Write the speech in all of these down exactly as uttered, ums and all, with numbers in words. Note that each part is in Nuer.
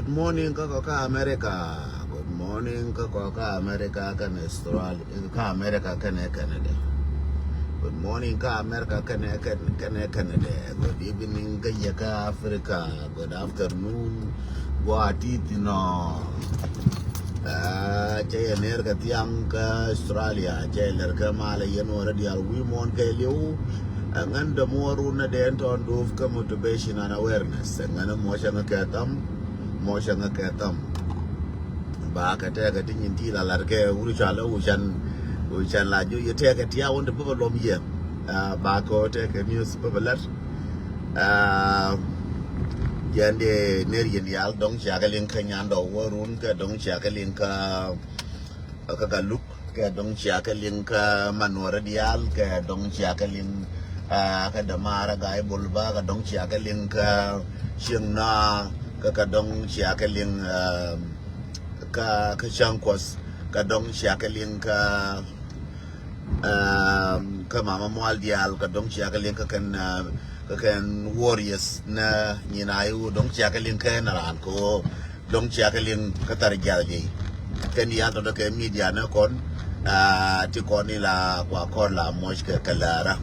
Good morning kä kɔ kä America. Good morning kä kɔ kä America kɛnɛ Australia, kä America kɛnɛ Canada. Good morning kä America kɛnɛ, kɛnɛ, kɛnɛ Canada. Good evening kä yɛ kä Africa. Good afternoon. Gua titi nɔ. Ah, cɛ yɛ ner kɛ thiaŋ kä Australia, cɛ yɛ ler kɛ malɛ yɛn wä rɛ dial wi̱i̱ muɔ̱n kɛ liw. Ɛŋɛn dämuɔrun ni dee tɔn duuf kä motivation and awareness. Ɛŋɛn muɔcɛ ŋä kɛ tham, muɔcɛ ŋä kɛ tham. Ba kɛ tɛkɛ ti nyin ti la lat kɛ wuri cua lɛ wucan, wucan la ju yɛ tɛkɛ ti a wun ti bä bä lom yɛ. Ah, ba kɛ tɛkɛ news bä bä lat. Ah, yɛn dee ner yɛn dial dɔŋ cia kɛ liŋ kä nyan dɔw wä run kɛ dɔŋ cia kɛ liŋ kä, kä ka luk kɛ dɔŋ cia kɛ liŋ kä manuɔrɛ dial kɛ dɔŋ cia kɛ liŋ, ah, kä dämaarä gai bul ba kɛ dɔŋ cia kɛ liŋ kä cieŋ na kɛ kɛ dɔŋ cia kɛ liŋ, ah, kä, kä cäŋ kuɔth kɛ dɔŋ cia kɛ liŋ kä, ah, kä mama mual dial kɛ dɔŋ cia kɛ liŋ kä kɛn, ah, kä kɛn warriors na nyin a iwu dɔŋ cia kɛ liŋ kä ɛn raan kɛ wä dɔŋ cia kɛ liŋ kä thar jiath jiɛc. Kɛn ya tɔtɔ kɛ media ni kɔn, ah, ti kɔn ila kua kɔn la muɔc kɛ kɛ lɛra.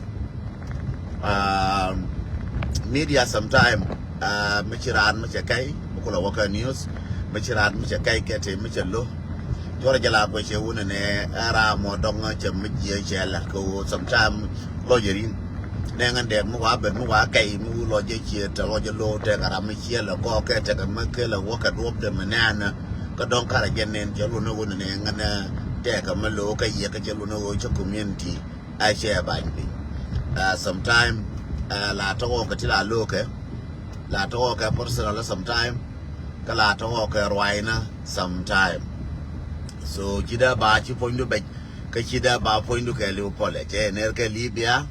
Ah, media sometime, ah, mi ci raan mi cɛ kɛy mi kulɛ wä kɛ news, mi ci raan mi cɛ kɛy kɛ ti mi cɛ lo. Cuɔrɛ jɛ la guɛ cɛ wunɛ nɛ, ah, ram mɔ dɔŋ cɛ mi jiɛ cɛ la kɛ wä sometime lɔ jɛ rin. Nɛ ŋän dɛk mi wa ben mi wa kɛy mi wu lɔ jɛ ciɛ tɛ lɔ jɛ lo tɛ kɛ ram mi ciɛ lɛ gɔɔk kɛ tɛ kɛ mi kɛ lɛ wä kɛ duɔp dɛ mi nɛɛnɛ. Kä dɔŋ karɛ jɛ nɛn cɛ lunɛ wunɛ nɛ ŋän tɛ kɛ mi lo kɛ yɛ kɛ cɛ lunɛ wä cɛ community. A cɛ ba̱ny piny. Ah, sometime, ah, la tɔk ɣɔk kɛ ti la lo̱kɛ. La tɔk ɣɔk kɛ personal sometime. Kä la tɔk ɣɔk kɛ ruaynä sometime. So ci dee ba ci puɔ̱nydu bɛc. Kä ci dee ba puɔ̱nydu kɛ liw pɔlɛ. Cɛ ner kɛ Libya.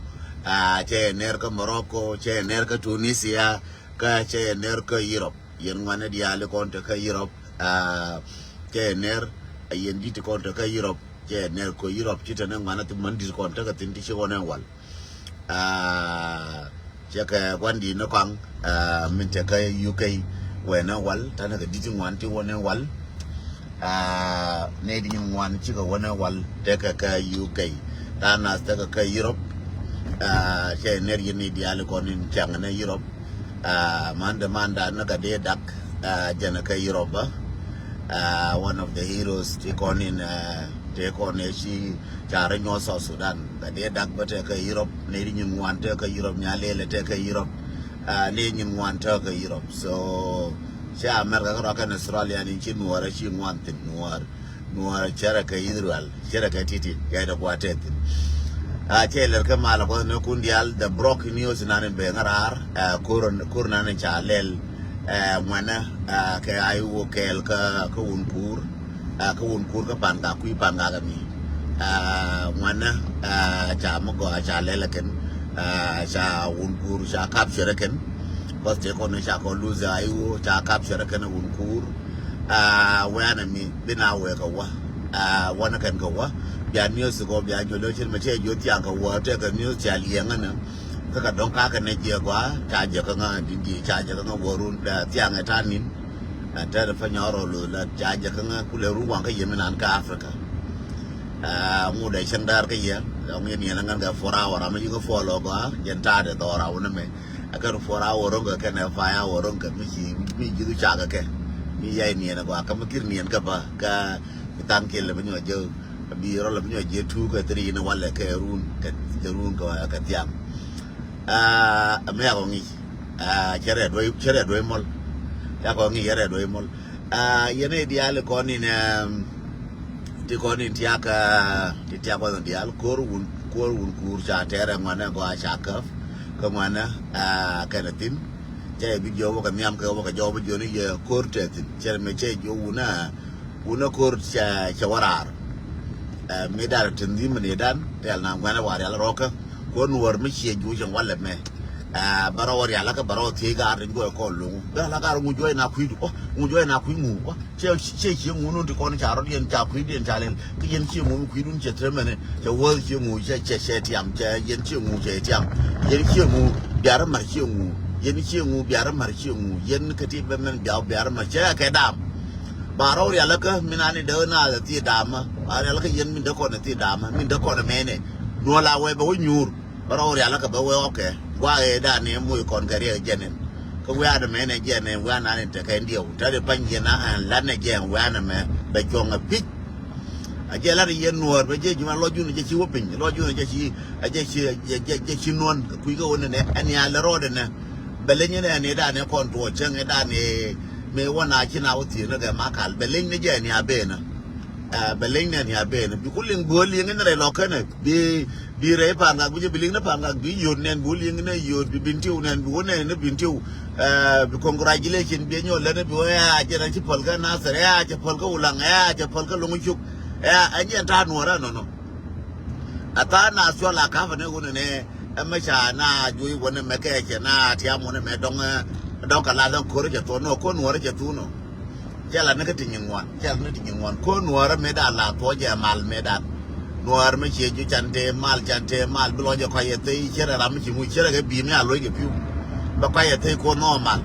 Ah, cɛ ner kɛ Morocco. Cɛ ner kɛ Tunisia. Kä cɛ ner kɛ Europe. Yɛn ŋuanɛ diaali kɔn te kä Europe. Ah, cɛ ner, a yɛn di̱t kɔn te kä Europe. Cɛ ner kɔ Europe ci te ni ŋuanɛ ti män di̱t kɔn te kä thin ti ci ɣɔn ɛn wal. Ah, cɛ kɛ gua̱n di̱t ni kɔaŋ, ah, min te kä U K wɛn ɛn wal, tanɛ kɛ di̱t ŋuan ti ɣɔn ɛn wal. Ah, nɛ di nyin ŋuan ci kɛ ɣɔn ɛn wal te kɛ kä U K. Tanɛ te kɛ kä Europe. Ah, cɛ ner yɛn ni diaali kɔn in cɛŋ ni Europe. Ah, man de man da ni ka dee dak, ah, jɛn kä Europe ba. Ah, one of the heroes ti kɔn in, ah, ti kɔn in ci ca rɛ nyuɔth South Sudan. Ka dee dak ba te kä Europe, ni di nyin ŋuan te kä Europe, nya lele te kä Europe. Ah, ni nyin ŋuan te kä Europe. So, ca America kä rɔ kɛn Australia ni ci nuɔr, ci ŋuan thin nuɔr. Nuɔr cɛ rɛ kɛ Israel, cɛ rɛ kɛ titit, kɛ dɛ kua tɛth. A cɛ lɛr kɛ mal kɔ ni kun dial, the broken news nan in bɛ ŋarar, ɛ, kur, kur nan in ca lɛl, ɛ, ŋuɛnɛ, ɛ, kɛ a iwu kɛɛl kä, kä wun kur, ɛ, kä wun kur kä pan ka kui pan ka kɛ mi. Ɛ, ŋuɛnɛ, ɛ, ca mi gɔ, ca lɛl kɛn, ɛ, ca wun kur, ca capture kɛn. Bas te kɔn ca kɔ lose a iwu, ca capture kɛn wun kur. Ah, wɛnɛ mi bi na wɛ kɛ wä. Ah, wänɛ kɛn kɛ wä. Bia news kɔ bia jɔ lɛ cin mɛ cɛ jɔ thiaŋ kɛ wä tɛ kɛ news cia liɛŋ ni. Kä kɛ dɔŋ ka kɛ nɛ jiɛ gɔaa ca jɛ kä ŋa di di ca jɛ kä ŋa wä run, ah, thiaŋ ɛ ta nin. Ah, tɛ rɛ pɛ nyɔr rɔ lo la ca jɛ kä ŋa kulɛ run waŋ kä yɛ mi nan kä Africa. Ah, ŋut ɛ cäŋ dar kä yɛ. Dɔŋ yɛ niɛn ŋän kɛ four hour amɛ yi kä four lɔ gɔaa jɛn ta dɛ dhɔr a wunɛ mɛ. Ɛ kɛn four hour ro̱ŋ kɛ kɛn ɛ five hour ro̱ŋ kɛ mi ci mi ji̱ du cakɛ kɛ. Mi yay niɛn ɛ gɔaa kä mi kir niɛn kä ba kä mi thaŋ kiɛl lɛ bi nyɔ jɛ bi rɔ lɛ bi nyɔ jɛ two kɛ three ni walɛ kɛ run kɛ run kɛ kɛ thiam. Aa, mi yakɔ ŋic. Aa, cɛ rɛ duɔy cɛ rɛ duɔy mɔl. Yakɔ ŋic cɛ rɛ duɔy mɔl. Aa, yɛn i̱ diaal i̱ kɔn in, ɛm, ti kɔn in tiak, aa, ti tiak kɔn in diaal ko̱r wun, ko̱r wun kuur ca tɛɛrɛ ŋuanɛ gɔaa ca käp. Kä ŋuanɛ, aa, kɛnɛ thi̱n. Cɛ i̱ bi jiɔk wä kɛ nhiam kɛ wä kɛ jɔk bi jiɔk ni yɛ ko̱r tɛ thi̱n. Cɛ mɛ cɛ jiɔk wun, aa, wun ɛ ko̱r cɛ, cɛ wä raar. Ɛ, mi dan tin dhi̱n mi ni dan, tɛl na ŋuanɛ wa rial rɔkä. Ko̱r nuɔr mi ciɛ juuc ɛn walɛ mɛ. Aa, bärɔw rial kä bärɔw thiec ka ar tin juɔc kɔn lo̱ŋ. Bɛ la ka ar ŋu juɔc na kui̱du. Ɔ, ŋu juɔc na kui̱ ŋu. Ɔ, ciɛ, ciɛ, ciɛ ŋu nun ti kɔn ca rɔ̱diɛn ca kui̱diɛn ca lɛl. Kä yɛn ciɛ ŋu mi kui̱dun cɛ te mɛnɛ. Cɛ wäth ciɛ ŋu cɛ, cɛ, cɛ tiam. Cɛ yɛn ciɛ ŋu cɛ tiam. Yɛn ciɛ ŋu biarä mar ciɛ ŋu. Yɛn ciɛ ŋu biarä mär ciɛ ŋu. Yɛn kä ti bɛ mɛn biaw biarä mär ciɛ kɛ dam. Ba rɔw rialä kä min ani dee na dee ti dam. Ba rialä kä yɛn min dee kɔn dee ti dam. Min dee kɔn mɛnɛ. Nuɔ la wɛ bɛ wä nyuur. Ba rɔw rialä kä bɛ wɛ ɔkɛ. Gua ɛ da ni mu kɔn kɛ riɛ jɛn in. Kä wɛ ani mɛnɛ jɛn in wɛ ani te kɛ ndiɛw. Tɛ di pany jɛn a ɛn lanɛ jɛn wɛ ani mɛ bɛ cuɔŋ a pic. A jɛ lat yɛn nuɔr bɛ jɛ juma lɔ jun jɛ ci wä piny lɔ jun jɛ ci a jɛ ci jɛ jɛ ci nuɔn kui̱ kɛ wä nɛ nɛ ɛn ya lɛ rɔɔdɛ nɛ. Bɛ leny ni ɛn idan ni kɔn tuɔ cäŋ idan ni mi wä na ci na wä thiee ni kɛ ma kal bɛ leny ni jɛ ɛn ya benä. Bɛ leny ni ɛn ya benä bi ku liŋ buɔ liŋ ni rɛy lɔ kɛnɛ bi bi rɛy paŋak bi jɛ bi liŋ ni paŋak bi yot nɛn bi wä liŋ ni yot bi bin tiw nɛn bi wä nɛn ni bin tiw. Bi congratulation bi nyɔ lɛn bi wä ya jɛ na ci pɔl kɛ nasir ya jɛ pɔl kɛ wulaŋ ya jɛ pɔl kɛ loŋ cuk. Ya ɛn jɛ ta nuɔrɛ nɔnɔ. A tha̱a̱ŋ na cuɔl a ka̱pä ni wunɛ ni ɛmɛ ca na juuc wunɛ mɛ kɛ cɛ na tiam wunɛ mɛ dɔŋ. Dɔŋ kɛ la dɔŋ ko̱r cɛ thuɔ̱n nɔ ko̱ nuɔ̱ɔ̱r cɛ thuɔ̱n nɔ. Cɛ la ni kä ti nyin ŋuan cɛ la ni ti nyin ŋuan ko̱ nuɔ̱ɔ̱r mɛ da la thuɔ̱ jɛ mal mɛ da. Nuɔ̱ɔ̱r mɛ ciɛ ju can te mal can te mal bi lɔc jɛ kɔc yɛ thei cɛ rɛ ram mi ci ŋuc cɛ rɛ kɛ bi̱i̱ mi a loc kɛ piu. Bɛ kɔc yɛ thei ko̱ nɔ mal.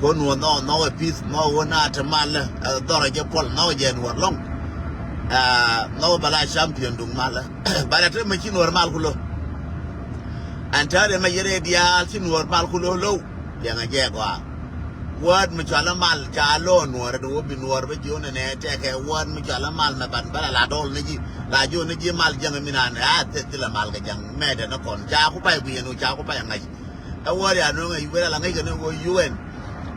Ko̱ nuɔ̱ɔ̱r nɔ nɔ wɛ pith nɔ wä na te mal ɛ dhɔrɛ jɛ puɔl nɔ jɛ nuɔ̱ɔ̱r lɔŋ. Aa, nhɔk bɛ la champion duŋ malä. Bɛ la te mɛ ci nuɔr mal ku lo̱. Ɛn tääri mɛ yɛrɛ diaal ci nuɔr mal ku lo̱ lo̱w. Liɛŋɛ jɛ gɔaa. Word mi cɔalä mal ca lo̱ nuɔr ɛn wä bi nuɔr bä jiön ɛnɛ tɛkɛ word mi cɔalä mal mɛ ban bä la la dɔl ni ji̱ la jiön ni ji̱ mal jäŋ mi nan a thil thil a mal kɛ jäŋ mɛɛdɛ ni kɔn ca ku pay guiɛn wä ca ku pay ŋa̱c. Ɛ wä rian no̱o̱ŋ ɛ wä la ŋäc kɛ ni wä U N.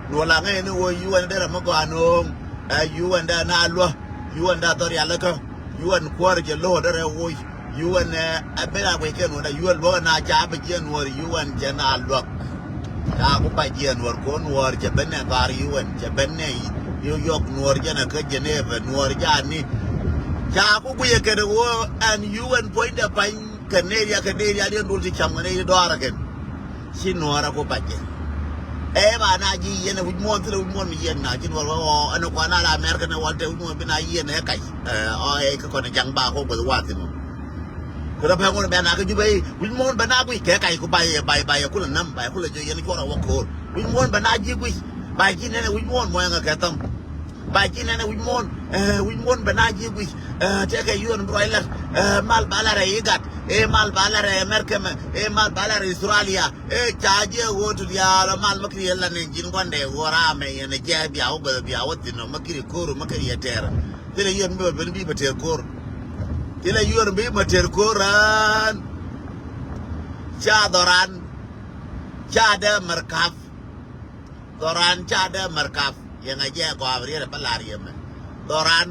Nuɔ la ŋäc ni wä U N derɛ mi gɔaa no̱o̱ŋ. Ɛ U N dɛ na luä. U N dɛ dhɔr yalä kä. U N kuäär jɛ lo̱o̱ derɛ woc. U N ɛ ben a guic kɛ nuɔ̱ɔ̱r dɛ U N luäk na ca bi jiɛ nuɔ̱ɔ̱r U N jɛ na luäk. Ca ku pa jiɛ nuɔ̱ɔ̱r ko̱n nuɔ̱ɔ̱r cɛ ben nɛ dhar U N cɛ ben nɛ New York nuɔ̱ɔ̱r jɛ nɛ kä Geneva nuɔ̱ɔ̱r jɛ ani. Ca ku guic kɛ ni wä ɛn U N puɔ̱ny dɛ pany. Kɛ nɛy riak kɛ nɛy riak diɛn duɔl ti cam kɛ nɛy ti dɔaarä kɛn. Ci nuɔɔrä ku pacɛ. Ɛ ba na ji̱ yɛn ɛ wi̱c muɔ̱ɔ̱n thilɛ wi̱c muɔ̱ɔ̱n mi yɛn na ci nuɔɔr wä ɣɔɔ ɛn kuan a la America ni wal te wi̱c muɔ̱ɔ̱n bi na yɛn ɛ kac. Ɛ ɔ ɛ kä kɔn ɛ jaŋ ba kɔ guäth wath thin wä. Ku rɔ pɛŋ wä bɛ na kä Jubɛ i̱ wi̱c muɔ̱ɔ̱n bɛ na guic kɛ kac ku ba yɛ ba yɛ ba yɛ kulɛ näm ba yɛ kulɛ jiɔ yɛn cuɔrɛ wä ko̱o̱r wi̱c muɔ̱ɔ̱n bɛ na ji̱ guic ba ji̱ nɛn ɛ wi̱c muɔ̱ɔ̱n muɔ̱ɔ̱n ɛ kɛ thäm. Ba ji̱ nɛn ɛ wi̱c muɔ̱ɔ̱n ɛ wi̱c muɔ̱ɔ̱n bɛ na ji̱ guic. Ɛ tɛkɛ U N bi ruac lat ɛ mal ba lat ɛ igat ɛ mal ba lat ɛ America mɛ ɛ mal ba lat ɛ Australia. Ɛ ca jiɛ ɣöö ti diaal ɛ mal mä kiri ɛ lat ni ji̱n gua̱ndɛ ɣöö raamɛ yɛn ɛ jɛ bia wä guɛth bia wä thin ɔ mä kiri ko̱r mä kiri ɛ tɛɛr. Thilɛ U N bi bɛ ben bi bɛ tɛɛr ko̱r. Thilɛ U N bi bɛ tɛɛr ko̱r raan. Ca dhɔran. Ca dee mɛr kap. Dhɔran ca dee mɛr kap. Yɛn a jɛ gɔaa riet a bä lar yɛ mɛ. Dhɔran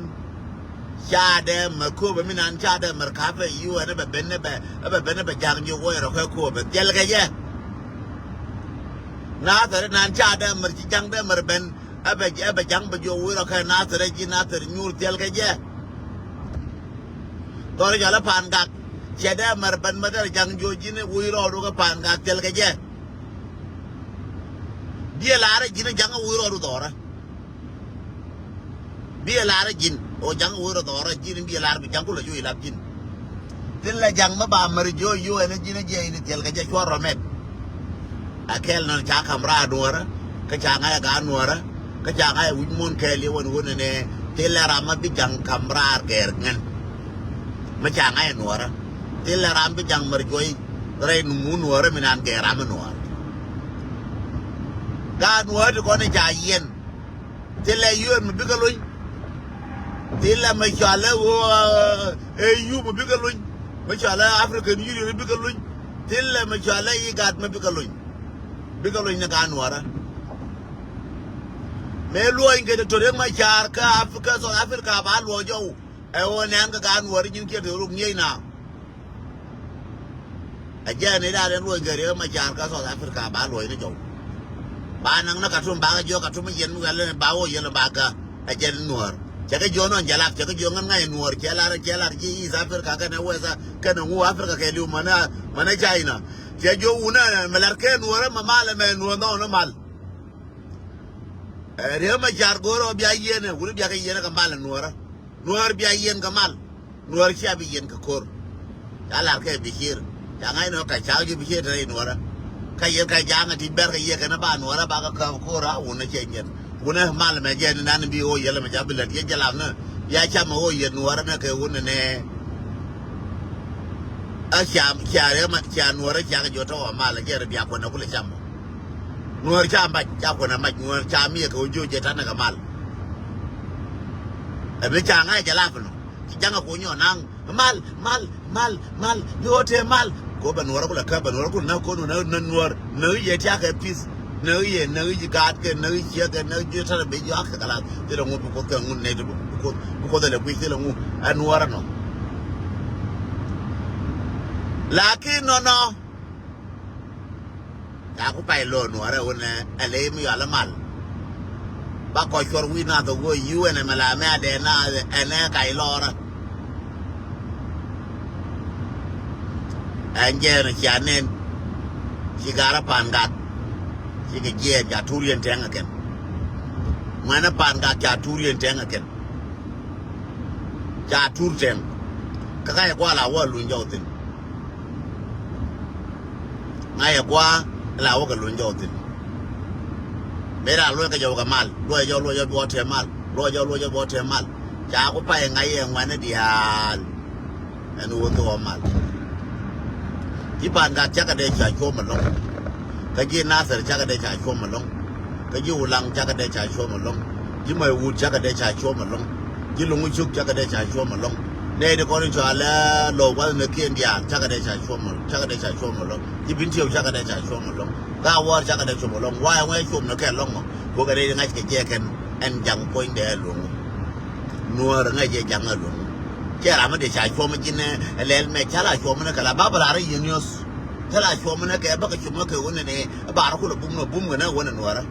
ca dee mɛr köpɛ mi nan ca dee mɛr kap ɛ U N ɛ bɛ ben ɛ bɛ ɛ bɛ ben ɛ bɛ ja̱ŋ ji̱ wä rɔ kɛ köpɛ thil kɛ jɛ. Nathɛr nan ca dee mɛr ci ja̱ŋ dee mɛr ben ɛ bɛ ɛ bɛ ja̱ŋ bɛ jiɔ wä rɔ kɛ nathɛr ɛ ji̱ nathɛr nyuur thil kɛ jɛ. Dhɔr jɔl ɛ pa̱a̱n gak cɛ dee mɛr ben mɛ dee ja̱ŋ jiɔ ji̱n wä rɔ rɔ kɛ pa̱a̱n gak thil kɛ jɛ. Biɛ laarä ji̱n ja̱ŋ a wuri rɔɔdu dhɔrä. Biɛ laarä ji̱n o ja̱ŋ a wuri rɔɔdu dhɔrä ji̱n biɛ laarä bi ja̱ŋ kulɛ cu ilap ji̱n. Thil la ja̱ŋ mi ba mär jiö U N ji̱n jiɛ in thiɛl kɛ jɛ cuɔr rɔ mɛt. A kɛl nɔn ca ka̱m raar nuɔrä kä ca ŋa̱c a gaat nuɔrä kä ca ŋa̱c a wi̱c muɔ̱n kɛɛl yɛ wän wän nɛ thil la ram mi bi ja̱ŋ ka̱m raar gɛɛr ŋän. Mi ca ŋa̱c a nuɔrä thil la ram bi ja̱ŋ mär juɔy. Rɛy numu nuɔɔrä mi nan gɛɛ ram mi nuɔɔr. Gaat nuɔɔrä ti kɔn i̱ ca yiɛn. Thilɛ U N mi bikɛ luny. Thilɛ mi cɔalɛ ɣöö ɛ U mi bikɛ luny. Mi cɔalɛ African Union bikɛ luny. Thilɛ mi cɔalɛ igat mi bikɛ luny. Bikɛ luny ni gaat nuɔɔrä. Mëë luɔny kɛ Doctor Riek Machar kä Africa, South Africa ba luɔc jɔw. Ɛ ɣöö nɛn kä gaat nuɔɔrä nyin kiɛ te ruk ŋi̱eec na. Ɛ jɛn i̱ da̱a̱n in luɔ̱c kɛ Riek Machar kä South Africa ba luɔ̱c ni jɔw. Ba naŋ ni Katum ba kɛ jiök Katum i̱ yɛn mi wɛl ni ba wä yɛl ba kä. Ɛ jɛn in nuɔ̱ɔ̱r cɛ kɛ jiök nɔn jɛ lak cɛ kɛ jiök ŋän ŋa̱c in nuɔ̱ɔ̱r cɛ lar cɛ lar ji̱ East Africa kɛnɛ West kɛnɛ ŋu Africa kɛ li̱w mänä mänä China. Cɛ jiök wunä mɛ lar kɛ nuɔ̱ɔ̱r ɛmɛ mal ɛmɛ nuɔ̱ɔ̱r nhɔk ni mal. Ɛ Riek Machar go̱o̱r ɔ bia yieen ɛ wuni bia kɛ yieen ɛ kɛ mal ɛ nuɔ̱ɔ̱rä. Nuäär bia yiɛn kɛ mal. Nuäär cia bi yiɛn kɛ ko̱r. Ca lar kɛ Bishir. Ca ŋa̱c ni ɣä kac ca ji̱ Bishir te rɛy nuäärä. Kä yɛn kä ja̱a̱ŋ ti bɛr kä yɛ kɛn ba nuɔrä ba kä käp ko̱r a wun a cɛ nyɛn. Wun a mal mɛ jɛ ni nan bi ɣöö yɛl mɛ ca bi lät yɛ jɛ lam ni. Ya cam ɣöö yɛ nuɔrä ni kɛ wun ni nɛ. A ca ca rɛ ma ca nuɔrä ca kɛ jɔ tɔ mal jɛ rɛ bia kuɔn a kulɛ cam. Nuɔr ca mac ca kuɔn a mac nuɔr ca miɛ kɛ wun jiö jɛ tanɛ kɛ mal. Ɛ bi ca ŋa̱c jɛ lap nɔ. Ci ja̱ŋ a kuɔn nyɔ naŋ. Mal, mal, mal, mal, bi ɣöö tëë mal. Ko bɛ nuɔrä kulɛ käp bɛ nuɔrä kulɛ näk ko̱n wä näk nuɔr. Näk i̱ yɛ tia̱k kɛ pith. Näk i̱ yɛ, näk i̱ gaat kɛ, näk i̱ ciek kɛ, näk i̱ ji̱ tärɛ bi ji̱ ak kɛ kɛ lath. Thilɛ ŋu bi kuoth kɛ ŋu nɛy ti bi kuoth, bi kuoth ɛlɛ guic thilɛ ŋu. Ɛ nuɔrä nɔ. Lakin nɔnɔ. Ca ku pay lo̱o̱ nuɔrɛ wun ɛ ley mi yɔal mal. Ba kɔc cuɔr wi̱i̱ nath ɛ wee U N M la mɛ adɛ nath ɛnɛ kac lɔrä. Ɛn jɛɛn cia nɛn. Ci garä pan gat. Ci kɛ jiɛɛn ca tur yɛn tɛŋ ɛ kɛn. Ŋuɛnɛ pan gat ca tur yɛn tɛŋ ɛ kɛn. Ca tur tɛŋ. Kä ka yɛ kual a wä luny jɔw thin. Ŋa̱cɛ gua̱a̱ la wä kɛ luny jɔw thin. Mëë raan luɔc kɛ jɔw kɛ mal luɔc jɔw luɔc jɔw buɔt tëë mal luɔc jɔw luɔc jɔw buɔt tëë mal. Ca ku pay ŋa̱cɛ ŋuɛ̈ni diaal. Ɛn wä thok mal. Ji̱ Pa̱a̱n Gak cakɛ dee ca cuɔ̱m ɛlɔ̱ŋ. Kä ji̱ Nathir cakɛ dee ca cuɔ̱m ɛlɔ̱ŋ. Kä ji̱ Wulaŋ cakɛ dee ca cuɔ̱m ɛlɔ̱ŋ. Ji̱ Maiwut cakɛ dee ca cuɔ̱m ɛlɔ̱ŋ. Ji̱ Luŋ Cuk cakɛ dee ca cuɔ̱m ɛlɔ̱ŋ. Nɛy ti kɔn in cɔal ɛ Lɔw Wath ni kiɛn diaal cakɛ dee ca cuɔ̱m ɛlɔ̱ŋ, cakɛ dee ca cuɔ̱m ɛlɔ̱ŋ. Ji̱ Bin Tiɛw cakɛ dee ca cuɔ̱m ɛlɔ̱ŋ. Kä Awɔr cakɛ dee cuɔ̱m ɛlɔ̱ŋ. Wa̱a̱ ɛŋu ɛ cuɔ̱m ni kɛ ɛlɔ̱ŋ ɔ? Kukɛ rɛy ŋa̱c kɛ jɛ kɛn ɛn ja̱ŋ puɔ̱nydɛ ɛlɔ̱ŋ. Nuäär ŋäc jɛ ja̱ŋ ɛlɔ̱ŋ. Cɛ ram mi dee ca cuɔ̱m ji̱n ɛ lɛl mɛ ca la cuɔ̱m ni kɛ la ba bä la rɛy yɛn yɔ̱th. Ca la cuɔ̱m ni kɛ bä kɛ cuɔ̱m ni kɛ wä ni ni ba rɔ kulɛ bum ni bum kɛ ni wä ni nuäärä.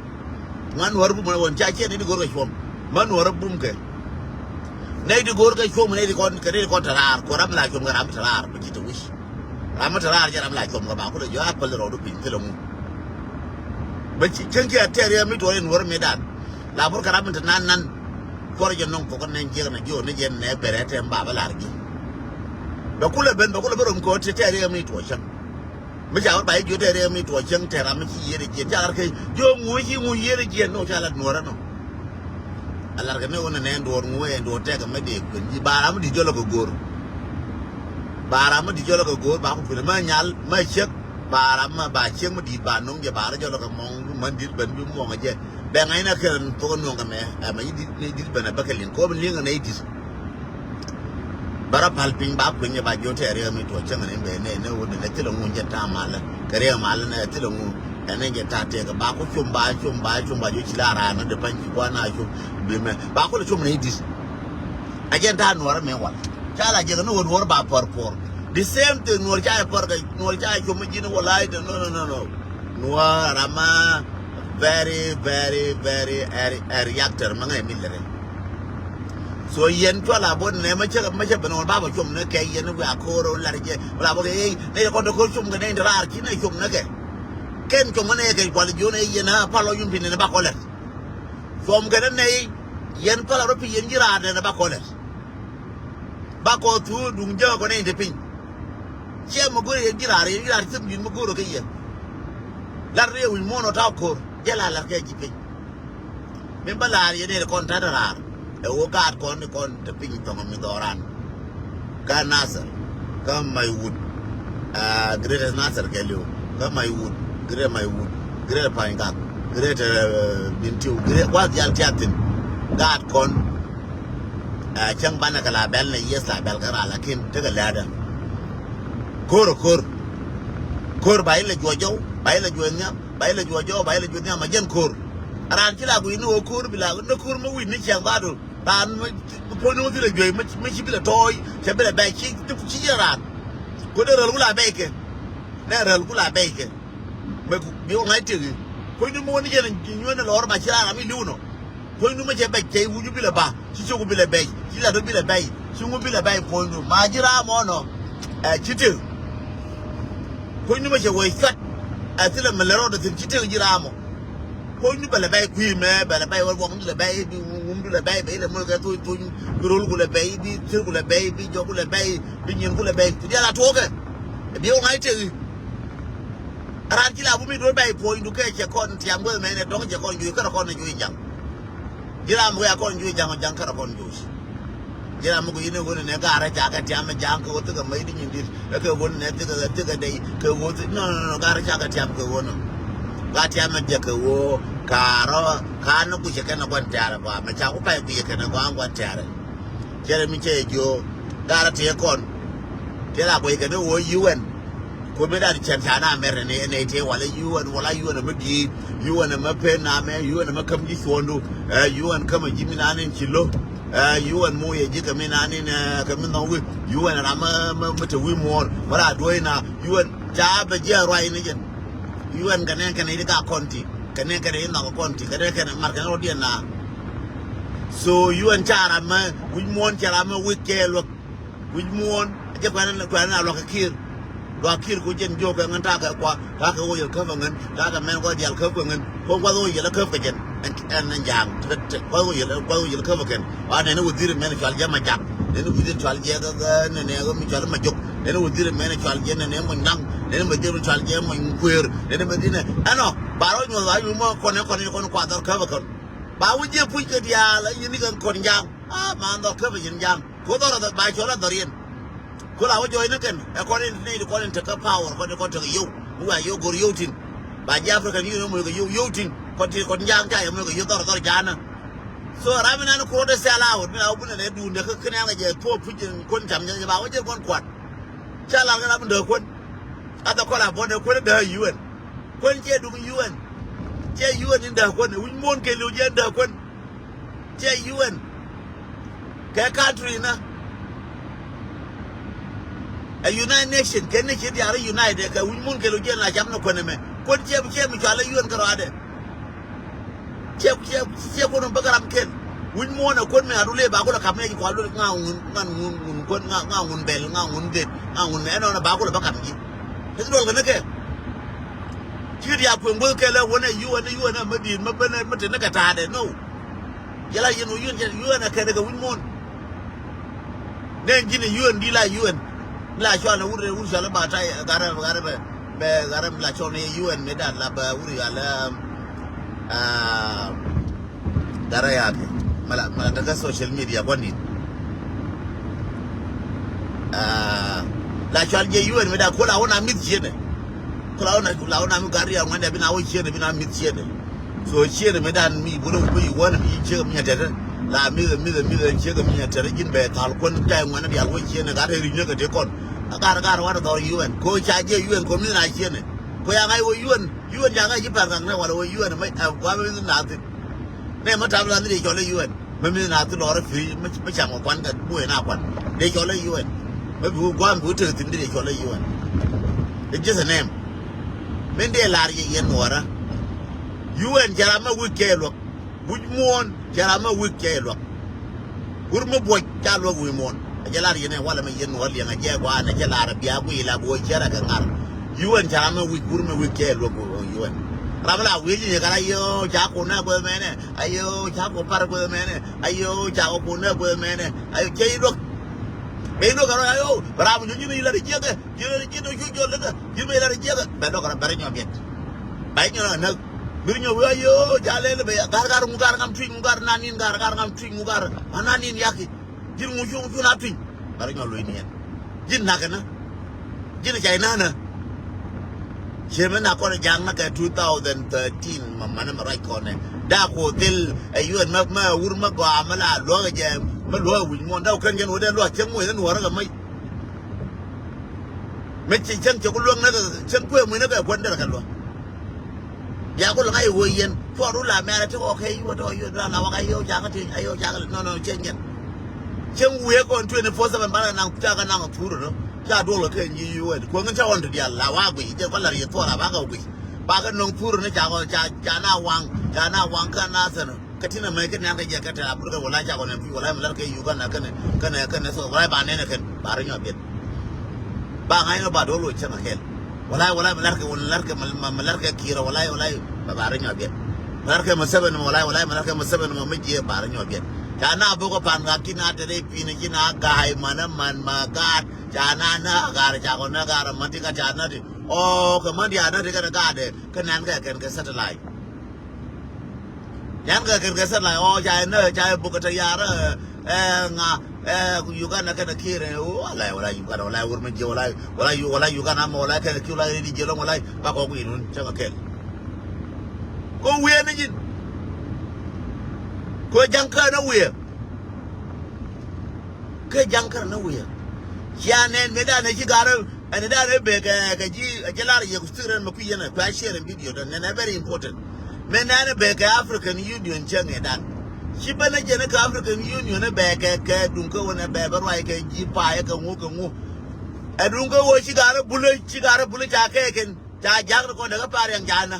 Ŋuan nuɔr bum wän ca ciɛ ni di go̱r kɛ cuɔm. Ma nuɔr bum kɛ. Nɛy di go̱r kɛ cuɔm nɛy di kɔn kɛ nɛy di kɔn te raar kuɔ ram la cuɔm kɛ ram te raar bɛ ci te wi̱c. Ram te raar jɛ ram la cuɔm kɛ ba kulɛ jɔ a päl rɔɔdu piny thilɛ ŋu. Bɛ ci cieŋ kiɛ tɛɛr yɛ mi tuɔr in wär mi dan. La bur kɛ ram te nan nan. Kuɔr jɛ nɔŋ kɔk nɛn jiɛk na jiɔ ni jɛ nɛ bɛrɛ tɛm ba bɛ lar ji̱. Bɛ kulɛ ben bɛ kulɛ bɛ rom kɛ wä te tɛɛr yɛ mi tuɔr cäŋ. Mi ca wä ba i̱ jiöt ɛ riɛk mi tuɔɔk cieŋ tɛ̈r ram mi ci yiëër ɛ jiɛn ca lar kɛ jiö ŋu ci ŋu yiëër ɛ jiɛn ni wä ca lat nuɔ̱ɔ̱rä nɔ. A lar kɛ ni wä nɛ nɛn duɔ̱ɔ̱r ŋu ɛ duɔ̱ɔ̱r tɛk mɛ dee kuën ji̱ ba ram mi di̱t jɔl kɛ go̱o̱r. Ba ram mi di̱t jɔl kɛ go̱o̱r ba ku kuën mɛ nyal mɛ ciek. Ba ram mɛ ba ciek mi di̱t ba no̱ŋ jɛ ba rɔ jɔl kɛ mɔŋ bi män di̱t ben bi muɔŋ ɛ jɛ. Bɛ ŋa̱cnɛ kɛn thok nuɔ̱ŋ kɛ mɛ ɛ mɛ i̱ di̱t ni di̱t ben ɛ bä kɛ liŋ kop liŋ kɛ nɛ i̱ di̱t. Bä rɔ pal piny ba kueny ba jiɔ tɛɛr riɛk mi tuɔɔk cäŋ ni bɛ nɛ nɛ wä ni lɛ thilɛ ŋu jɛ ta̱a̱ malä kɛ riɛk malä nɛ thilɛ ŋu. Ɛn ni jɛ ta̱a̱ tɛɛk ba ku com ba com ba com ba jiɔ ci la raan ni di pa̱ny ci gua̱n a com bi mɛ ba ku lɛ com ni i̱ di̱t. A jɛn ta̱a̱ nuɔrä mi wal ca la jɛ kɛ ni wä nuɔrä ba pɔr puɔr. The same thing nuɔr ca jɛ pɔr kɛ nuɔr ca jɛ com mi ji̱n wä la̱a̱c tɛ no no no no. Nuɔr ram ma very very very ɛ reactor ma ŋäc mi lɛ rɛ. So yɛn cua la bot nɛ ma cä ma cä ben ɣɔn ba bä com nɛ kɛ yɛn wiaa ko̱r ɣɔn lar jɛ wala bä kɛ ey nɛ yɛ kɔn dɛ ko̱r com kɛ nɛ in dɛ raar ci nɛ com nɛ kɛ. Kɛn com kɛ nɛ yɛ kɛ kual jion ɛ yɛn a pal ɔ yum pi nɛ ba kɔ lɛt. Com kɛ nɛ nɛ yɛn pal a rɔ pi yɛn ji̱ raar nɛ ba kɔ lɛt. Ba kɔ thuuk duŋ jäk kɔn in te piny. Ciɛ mi go̱o̱r yɛn ji̱ raar yɛn ji̱ raar thim di̱t mi go̱o̱r kɛ yɛn. Lar riɛw wi̱c muɔ̱ɔ̱n ɔ ta̱a̱ ko̱r jɛ la lar kɛ ji̱ piny. Min bä la̱r yɛn nɛy ti kɔn ta̱t raar ɛ ɣöö gaat kɔn ni kɔn te piny thɔŋ mi dhɔran. Kä Nasir kä Maiwut. Greater Nasir kɛ liw kä Maiwut. Greater Maiwut. Greater Pa̱ny Gak. Greater Bintiu. Greater kuath diaal tiath thi̱n. Gaat kɔn. Cäŋ banɛ kɛ la bɛl nɛ yieth la bɛl kä raar lakin tekɛ lɛ̈ɛ̈dä. Ko̱r ɛ ko̱r. Ko̱r ba ilɛ juɔc jɔw ba ilɛ juɔc nhiam. Ba ilɛ juɔc jɔw ba ilɛ juɔc nhiam a jɛn ko̱r. Raan ci la guic ni ɣöö ko̱r bi la ni ko̱r mi wi̱c ni ciɛŋ dhadu. Raan mi puɔ̱ny ni ɣöö thilɛ juɔc mi ci bi lɛ tɔɔc cɛ bi lɛ bɛc ci ci jɛ raan. Ko̱r dee rɛl ku la bɛc kɛ. Dee rɛl ku la bɛc kɛ. Mɛ bi wä ŋa̱c tëk i̱ puɔ̱ny ni mi wä ni jɛn nyuɛn ni lɔɔr ba ci raan ram mi li̱w nɔ. Puɔ̱nydu mi cɛ bɛc cɛ i̱ wucu bi lɛ ba ci cioku bi lɛ bɛc ci latdu bi lɛ bɛc ci ŋu bi lɛ bɛc puɔ̱nydu ma ji̱ raam ɔ nɔ. Ɛ ci tëk. Puɔ̱nydu mi cɛ wee cuat ɛ thilɛ mi lɛ rɔɔdɛ thi̱n ci tëk ji̱ raam ɔ. Puɔ̱nydu bɛ lɛ bɛc kui̱ mɛ bɛ lɛ bɛc wä buɔk mi lɛ bɛc bi wumdu lɛ bɛc bɛ ilɛ moc kɛ thuc thuc bi rol ku lɛ bɛc bi thir ku lɛ bɛc bi jɔk ku lɛ bɛc bi nyin ku lɛ bɛc ku diaal a tuɔɔkɛ. Ɛ bi wä ŋa̱c tëk i̱ Raan ci la bum i̱ duɔ̱ɔ̱r bɛ̈i puɔ̱nydu kɛ cɛ kɔn tiam guäth mɛn ɛ tɔ̱ŋ cɛ kɔn juɔc kärɛ kɔn ɛ juɔc jaŋ. Ji̱ ram kɛ kɔn juɔc jaŋ ɔ jaŋ kärɛ kɔn juɔc. Ji̱ ram mi ku yini ɣöö nɛ gaarä ca kɛ tiam ɛ jaŋ kɛ ɣöö thikɛ mäc di nyin di̱t ɛ kɛ ɣöö nɛ thikɛ thikɛ dɛy kɛ ɣöö thik nɔ nɔ nɔ gaarä ca kɛ tiam kɛ ɣöö nɔ. Gaarä tiam ɛ jɛ kɛ ɣöö kaarä ka̱n ni ku cɛ kɛn ɛ gua̱n tɛ̈rɛ gɔaa mɛ ca ku pay guiɛ kɛn ɛ gɔaa gua̱n tɛ̈rɛ. Cɛ rɛ mi cɛ jiö gaarä tiɛ kɔn. Tiɛ la guiɛ kɛn ɛ ɣöö UN. Kuoth mi dat cɛn ca na mɛr ni ni ti wala UN wala UN mi diit UN mi pen na mɛ UN mi käm ji̱ cuɔndu. UN käm ji̱ mi na ni ci lo. UN mu yɛ ji̱ kɛ mi na ni kɛ mi nhɔk wi̱i̱ UN ram mi mi te wi̱i̱ muɔ̱ɔ̱r wala duɔ̱ɔ̱c na UN ca bɛ jiɛ ruac ni jɛn. UN kɛ nɛ kɛn i̱ ka kɔn ti kɛ nɛ kɛn i̱ nhɔk kɔn ti kɛ nɛ kɛn mar kɛn rɔ diɛn na. So UN ca ram mi wi̱c muɔ̱ɔ̱n cɛ ram mi wi̱c kɛ luäk. Wi̱c muɔ̱ɔ̱n a jɛ kuɛn kuɛn a luakä ki̱i̱r. Luakä ki̱i̱r ku jɛn jiök kɛ ŋän ta̱a̱ kɛ kua ta̱a̱ kɛ ɣöö yɛl käp ɛ ŋän ta̱a̱ kɛ mɛn kua diaal käp kɛ ŋän. Kuɔn kuath ɣöö yɛl ɛ käp kɛ jɛn ɛn ɛn ja̱a̱ŋ. Kuath ɣöö yɛl kuath ɣöö yɛl käp ɛ kɛn. Wa nɛn i̱ wä dhi̱r mɛn cual jɛ ma jak nɛn i̱ wä dhi̱r cual jɛ kɛ kɛ nɛn ɛ mi cual ma jok nɛn i̱ wä dhi̱r mɛn cual jɛ nɛn ɛ mɔny naŋ nɛn i̱ ma dhi̱r cual jɛ mɔny kuëër nɛn i̱ ma dhi̱r nɛ ɛnɔ. Ba rɔ nyuɔth wa yum mɔ kɔn ɛ kɔn ɛ kɔn kuath dhɔr käp ɛ kɔn. Ba wä jiɛ puc kɛ diaal a yini kɛ kɔn ja̱a̱ŋ. A man dhɔr käp ɛ yɛn ja̱a̱ŋ. Ko dhɔr ba cɔl a dhɔr yɛn. Ko la wä jɔɔc ni kɛn ɛ kɔn in ni kɔn in tekɛ power kɔn in kɔn tekɛ yow. Mi wa yow gor yow tin. Ba jiɛ African Union moc kɛ yow yow tin kɔn ti kɔn ja̱a̱ŋ ca yɛ moc kɛ yow dhɔr dhɔr ja̱a̱ŋ na. So ram in an kuɔt ɛ sell out mi la wä bunɛ lɛ duundɛ kä kɛn ɛn kɛ jɛ thuɔɔk puc in kuɔn cam jɛ ba wä jɛ kuɔn kuat. Ca lal kɛ ram in dee kuɔn. A dhɛ kɔl a buɔ̱n ɛ kuɔn in dee UN. Kuɔn ciɛ duŋ UN. Ciɛ UN in dee kuɔn wi̱c muɔ̱ɔ̱n kɛ liw jɛ in dee kuɔn. Ciɛ UN kɛ country na. Ɛ United Nation kɛ ni ci diaal United kɛ wi̱c mun kɛ lo jiɛn la cam ni kuɛn ɛmɛ kuɛn ciɛ ciɛ mi cual ɛ UN kɛ rɔadɛ. Ciɛ ciɛ ciɛ kuɛn bä kɛ ram kɛn wi̱c muɔn ɛ kuɛn mi a rule ba kulɛ kap ni ci kual ŋa ŋun ŋa ŋun ŋun kuɛn ŋa ŋun bɛl ŋa ŋun det ŋa ŋun mɛ ɛnɔn ɛ ba kulɛ bä kap ni ji̱. Ci duɔl kɛ ni kɛ. Ci diaal kuɛn guäth kɛ lɛ wänɛ UN UN ɛ mi di̱i̱t mi ben mi te ni kɛ ta̱a̱dɛ no. Jɛ la yɛn wä UN jɛ UN a kɛn kɛ wi̱c muɔ̱ɔ̱n. Nɛn ji̱n UN di la UN. Mi la cɔal ni wur wur cɔal ni ba tay garɛ garɛ bɛ bɛ garɛ mi la cɔal ni UN mi da la bɛ wur yɔal. Garɛ ya kɛ mala mala daga social media kɔn ni. La cɔal jɛ UN mi da kola wä na mith cienɛ. Kola wä na kola wä na mi gari ya ŋuɛn da bi na wä cienɛ bi na mith cienɛ. So cienɛ mi dan mi bun wä bi wä na mi cienɛ mi nyɛ tɛtɛ. La mi mi mi cienɛ mi nyɛ tɛtɛ jin bɛ thal kuɔn jay ŋuɛn dial wä cienɛ gar ri nyɛ kɛ te kɔn. Gar gar wä na thɔr UN ko ca jɛ UN ko mi na cienɛ. Ko ya ŋa̱c wä UN UN ca ŋa̱c ji̱ pɛr kaŋ nɛ wala wä UN mɛ ɛ guam mi na thin. Nɛ mɛ tam la ni de cɔl ɛ UN. Mɛ mi na thi lɔrä pi̱i̱ mɛ cam kɛ kuan kɛ buɔy na kuan dee cɔl ɛ UN. Mɛ bi wä guam bi wä tek thi̱n dee cɔl ɛ UN. It's just a name. Min dee lar yɛ yɛn nuɔrä. UN cɛ ram mɛ wi̱c kɛ luäk. Wi̱c muɔ̱ɔ̱n cɛ ram mɛ wi̱c kɛ luäk. Wur mi buɔc ca luäk wi̱i̱ muɔ̱ɔ̱n. A jɛ lar yɛn ɛ walɛ mɛ yɛn nuɔrä liɛŋ a jɛ gua̱a̱n a jɛ lar a bia guiy la bi wä cɛ rɛ kɛ ŋa̱r. UN cɛ ram mɛ wi̱c wur mi wi̱c kɛ luäk UN. Ram la wi̱c ni kɛ la yɛ ca kun nɛ guɛ mɛnɛ. Ayo ca ko par guɛ mɛnɛ. Ayo ca ko kun nɛ guɛ mɛnɛ. Ayo cɛ iluɔk. Bɛ iluɔk kɛ rɔ ayo bɛ ram jɔ ji̱n ilat jiɛkɛ ji̱n ilat jiɛkɛ ji̱n ilat jiɛkɛ bɛ dɔk kɛ rɔ bɛ rɔ nyɔ biɛt. Bɛ nyɔ na näk. Bir nyɔ wee ayo ca lɛl bɛ gar gar ŋu gar ŋam tuic ŋu gar nanin gar gar ŋam tuic ŋu gar ma nanin yaki. Ji̱n ŋu cuŋ cuŋ a tuic. Bɛ rɔ nyɔ lo̱c ni yɛn. Ji̱n nakä na. Ji̱n cay na̱a̱nä. Ciɛ mi na kɔn ja̱a̱ŋ na kɛ two thousand thirteen ma manɛ ma ruac kɔnɛ. Daa ku thil ɛ yuɛn mɛ mɛ wur mɛ gɔaa mɛ la luäk jɛ mɛ luäk wi̱c muɔ̱n daa ku kɛn jɛn wä dee luäk cieŋ muɔ̱c ni nuɔ̱ɔ̱rä kɛ mec. Mɛ ci cieŋ cɛ ku luäk ni kɛ cieŋ kuëë muc ni kɛ kuän derɛ kɛ luäk. Bia ku lɛ ŋa̱c i̱ ɣöö yɛn cuɔt ru la mɛrɛ ti kɔk kɛ i̱ wä tɔ i̱ wä la la wä ka i̱ wä cakɛ ti a i̱ wä cakɛ nɔ nɔ cieŋ yɛn. Cieŋ wiee kɔn twenty four seven banɛ naŋ cakɛ naŋ thur rɔ ca duɔl kɛ kɛ nyi i̱ wä kuäŋ in ca ɣɔn ti dial la wa guic jɛ kɔ la riɛ thuɔl a ba kɛ guic. Ba kɛ nɔŋ thur ni ca kɔ ca ca na waŋ ca na waŋ kä na thɛn. Kä tinɛ mec kä nɛn kä jɛ kä tɛ̈ a burkɛ wala cakɔ nɛ pi̱i̱ wala mi lar kɛ Uganda kɛnɛ kɛnɛ kɛnɛ so wala ba nɛnɛ kɛn ba rɔ nyɔ biɛt. Ba ŋa̱c nɔ ba do̱l wä cäŋ a kɛl. Wala wala mi lar kɛ wala lar kɛ mi lar kɛ Kiir wala wala ba ba rɔ nyɔ biɛt. Mi lar kɛ Museveni wala wala mi lar kɛ Museveni mi jiɛ ba rɔ nyɔ biɛt. Ca na bok kä pan ŋa̱ ki na te rɛy pi̱i̱n ci na ga̱a̱c man ɛ man ma gaat. Ca na na gar, ca kɔ na gar, ma ti ka ca na ti. Ɔ, kɛ ma ti a na ti kɛ na gar dɛ, kɛ nan kɛ kɛn kɛ satellite. Yan kɛ kɛn kɛ satellite, ɔ, ca na, ca buk kɛ tɛ yar, ɛ, ŋa, ɛ, Uganda kɛn kɛ Kiir, ɛ, wala, wala Uganda, wala wur mi jɛ, wala, wala, wala Uganda ma, wala kɛn kɛ Kiir, wala di jɛ lɔŋ, wala ba kɔ ku inun, cɛ kɛ kɛl. Ko wiɛ ni jin. Ko jaŋ kɛ na wiɛ. Kä jaŋ kärɛ ni wi̱i̱. Cia nɛn mëë danɛ ci garɛ ɛn danɛ bek kɛ ji̱ ɛ ji̱ lar yɛ ku thik rɛn mɛ kui̱ yɛn ɛ kua share in video dan nɛn ɛ very important. Mëë nɛn ɛ bek kɛ African Union cɛ ŋɛ dan. Ci ben ɛ jɛn ɛ kɛ African Union ɛ bek kɛ kɛ duŋ kä wän ɛ bek bɛ ruac kɛ ji̱ pay ɛ kɛ ŋu kɛ ŋu. Ɛ duŋ kä wä ci garɛ bulä ci garɛ bulä ca kɛ kɛn ca ja̱k ni kɔn dɛ kä par yɛn ca nä.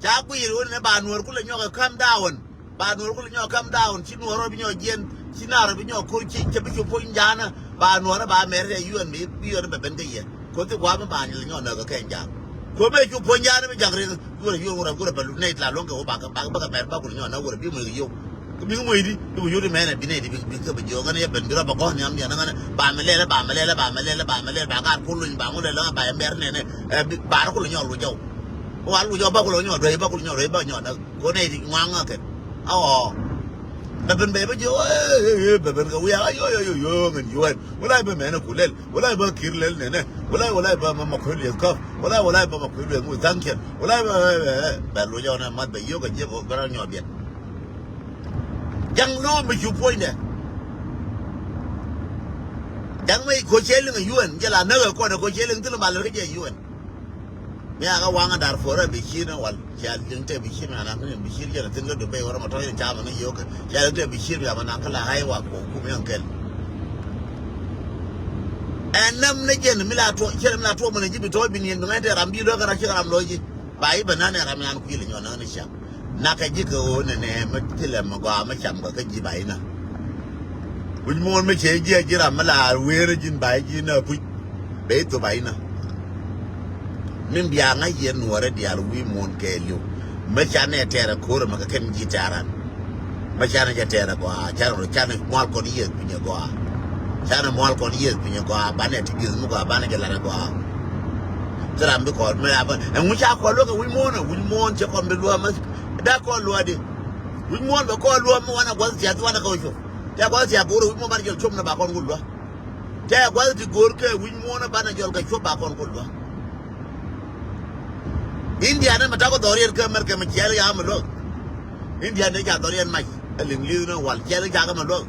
Ca guir wun ni ba nuɔr kulɛ nyɔk ɛ calm down. Ba nuɔr kulɛ nyɔk calm down. Ci nuɔr rɔ bi nyɔk jiɛn. Ci naar rɔ bi nyɔk kur ci cɛ bi cu puny jana. Ba nuɔr ba mɛr rɛ yuɔn bi bi yuɔn bɛ ben kɛ yɛ. Ko ti guam ba ni lɛ nyɔk nɛ kɛ kɛn jana. Ko bɛ cu puny jana bi jak rin. Yuɔn yuɔn wurɛ wurɛ bɛ lu nɛy la luɔŋ kɛ wä ba kɛ ba kɛ mɛr ba kulɛ nyɔk nɛ wurɛ bi mɛ kɛ yio̱w. Kä bi ŋuɔ̱c di bi ku yot imɛn ɛ bi nɛy di bi bi kä bi jiɔk ɣän yɛ ben bi rɔ ba gɔ̱r nhiam yɛn ɣän ba mɛ lɛl ba mɛ lɛl ba mɛ lɛl ba mɛ lɛl ba gaat kul luny ba ŋu lɛl ba yɛ mɛr nɛnɛ. Ɛ bi ba rɔ kul nyɔk lu jɔw. Wa lu jɔw ba kul nyɔk duec ba kul nyɔk duec ba nyɔk dak ko nɛy di ŋuaŋ ŋa kɛn. Awɔ. Bɛ ben bɛ bä jiɔk ɛ bɛ ben kɛ wiak a yo yo yo yo ŋän yuɔn wala bɛ mɛn ɛ ku lɛl wala bä kir lɛl nɛnɛ wala wala bä ma ma kuel yɛ kɔf wala wala bä ma kuel yɛ ŋu thaŋkiɛn wala bɛ bɛ bɛ lu jɔw nɛ mat bɛ yio̱k ɛ jiɛk ɔ bɛ rɔ nyɔk biɛt. Jaŋ lo̱o̱ mi cu puɔ̱nydɛ. Jaŋ mi ko̱ cɛ liŋ ɛ yuɛn jɛ la näk ɛ kɔn ɛ ko̱ cɛ liŋ thil mal kä jɛ yuɛn. Mi a kä waŋ a dar puɔr ɛ bi cir ni wal cia liŋ tɛ bi cir mi a naŋ kä ni bi cir jɛ la thin kä Dubai wär mɔ tɔ̱ in ca mɛ ni yio̱k cia liŋ tɛ bi cir mi a mɛ naŋ kä la hai wa kuɔ kum yɛn kɛl. Ɛn näm ni jɛn mi la tuɔ cɛ mi la tuɔ mɛ ni ji̱ bi tɔ̱ bi niɛn bi ŋa̱c tɛ ram bi lo̱ kä ram ci kä ram lo̱ ji̱. Ba i̱ bɛ nan ɛ ram yan kui̱ lɛ nyɔn näk ni ciaŋ. Nakä ji̱ kɛ ɣöö nɛnɛ mi thilɛ mi gɔaa mi cam kɛ kä ji̱ ba inä. Wi̱c muɔ̱ɔ̱n mi cɛ ji̱ a ji̱ ram mi la wëër ji̱n ba ji̱ inä puc. Bɛ i̱ thop a inä. Min bia ŋa̱c yɛn nuɔɔrɛ diaal wi̱i̱ muɔ̱ɔ̱n kɛɛliw. Mi canɛ tɛɛrɛ ko̱rɛ mɛ kɛ kɛn ji̱ tɛɛran. Mi canɛ cɛ tɛɛrɛ gɔaa canɛ rɔ canɛ mual kɔn yiëth pinyɛ gɔaa. Canɛ mual kɔn yiëth pinyɛ gɔaa banɛ ti gi̱th mi gɔaa banɛ jɛ larɛ gɔaa. Thil ram bi kɔn mi la bä ɛŋu ca kɔn luäk ɛ wi̱c muɔ̱ɔ̱n ɛ wi̱c muɔ̱ɔ̱n cɛ kɔn bi luäk mɛ. Dak kɔn luäk di. Wi̱c muɔ̱ɔ̱n bɛ kɔn luäk mi wanɛ gua̱th thiath wanɛ kɛ wä cuɔp. Tɛ gua̱th thiath go̱o̱r ɛ wi̱c muɔ̱ɔ̱n banɛ jɔl cuɔp ni ba kɔn wä luäk. Tɛ gua̱th ti go̱o̱r kɛ wi̱c muɔ̱ɔ̱n banɛ jɔl kɛ cuɔp ba kɔn wä luäk. India ni mɛ takɔ dhɔriɛn kä America mɛ ciɛl ya mɛ luäk. India ni ca dhɔriɛn mac ɛ liŋ li̱th ni wal ciɛl ca kɛ mɛ luäk.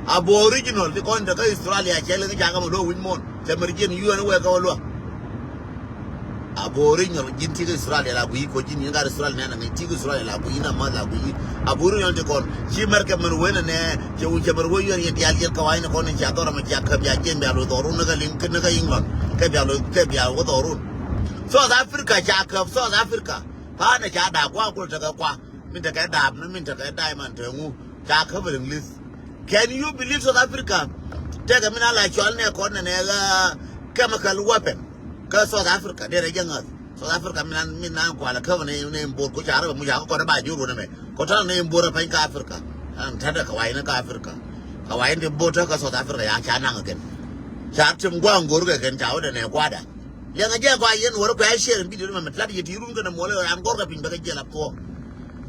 Aboriginal ti kɔn te kä Australia cɛ liŋ ca kɛ mɛ luäk wi̱c muɔ̱ɔ̱n. Cɛ mɛ ri jiɛn yuɛn wɛ kɛ wä luäk. Aboriginal ji̱n ti kä Australia la gui̱i̱ ko ji̱n yin gat Australia nɛn ŋi̱ ti kä Australia la gui̱i̱ na ma la gui̱i̱. Aboriginal ti kɔn ci mɛr kɛ mɛn wen nɛ cɛ wun cɛ mɛr wen yuɛn yɛ dial yɛn kɛ wa̱i̱ ni kɔn ni ca dhɔr mɛ ca käp ya jiɛn bia lo dhɔrun ni kä liŋ ni kä England kɛ bia lo kɛ bia wä dhɔrun. South Africa ca käp South Africa. Pa̱a̱n ca da̱a̱ gua̱a̱ kul tekɛ kua min tekɛ daap ni min tekɛ diamond te ŋu ca käp English. Can you believe South Africa? Tekɛ min a la cual nɛ kɔn nɛ nɛ chemical weapon. Kä South Africa derɛ jɛ ŋäth. South Africa min an min an kualɛ käp nɛ nɛ bot ko ca rɛ bɛ muc a kä kɔn ba jur wunɛ mɛ. Ko tɔn nɛ bot a pany kä Africa. An tɛtɛ kɛ wa̱i̱ ni kä Africa. Kɛ wa̱i̱ ni bot kä South Africa ya ca naŋ kɛn. Ca tim gua̱a̱ ŋor kɛ kɛn ca wä dɛ nɛ kuada. Liɛŋɛ jɛ gɔaa yɛn wärä kuɛ a share in video ni mɛ mi lat yɛ ti run kɛnɛ muɔlɛ ran gɔrkɛ piny bɛ kɛ jiɛl a thuɔ̱k.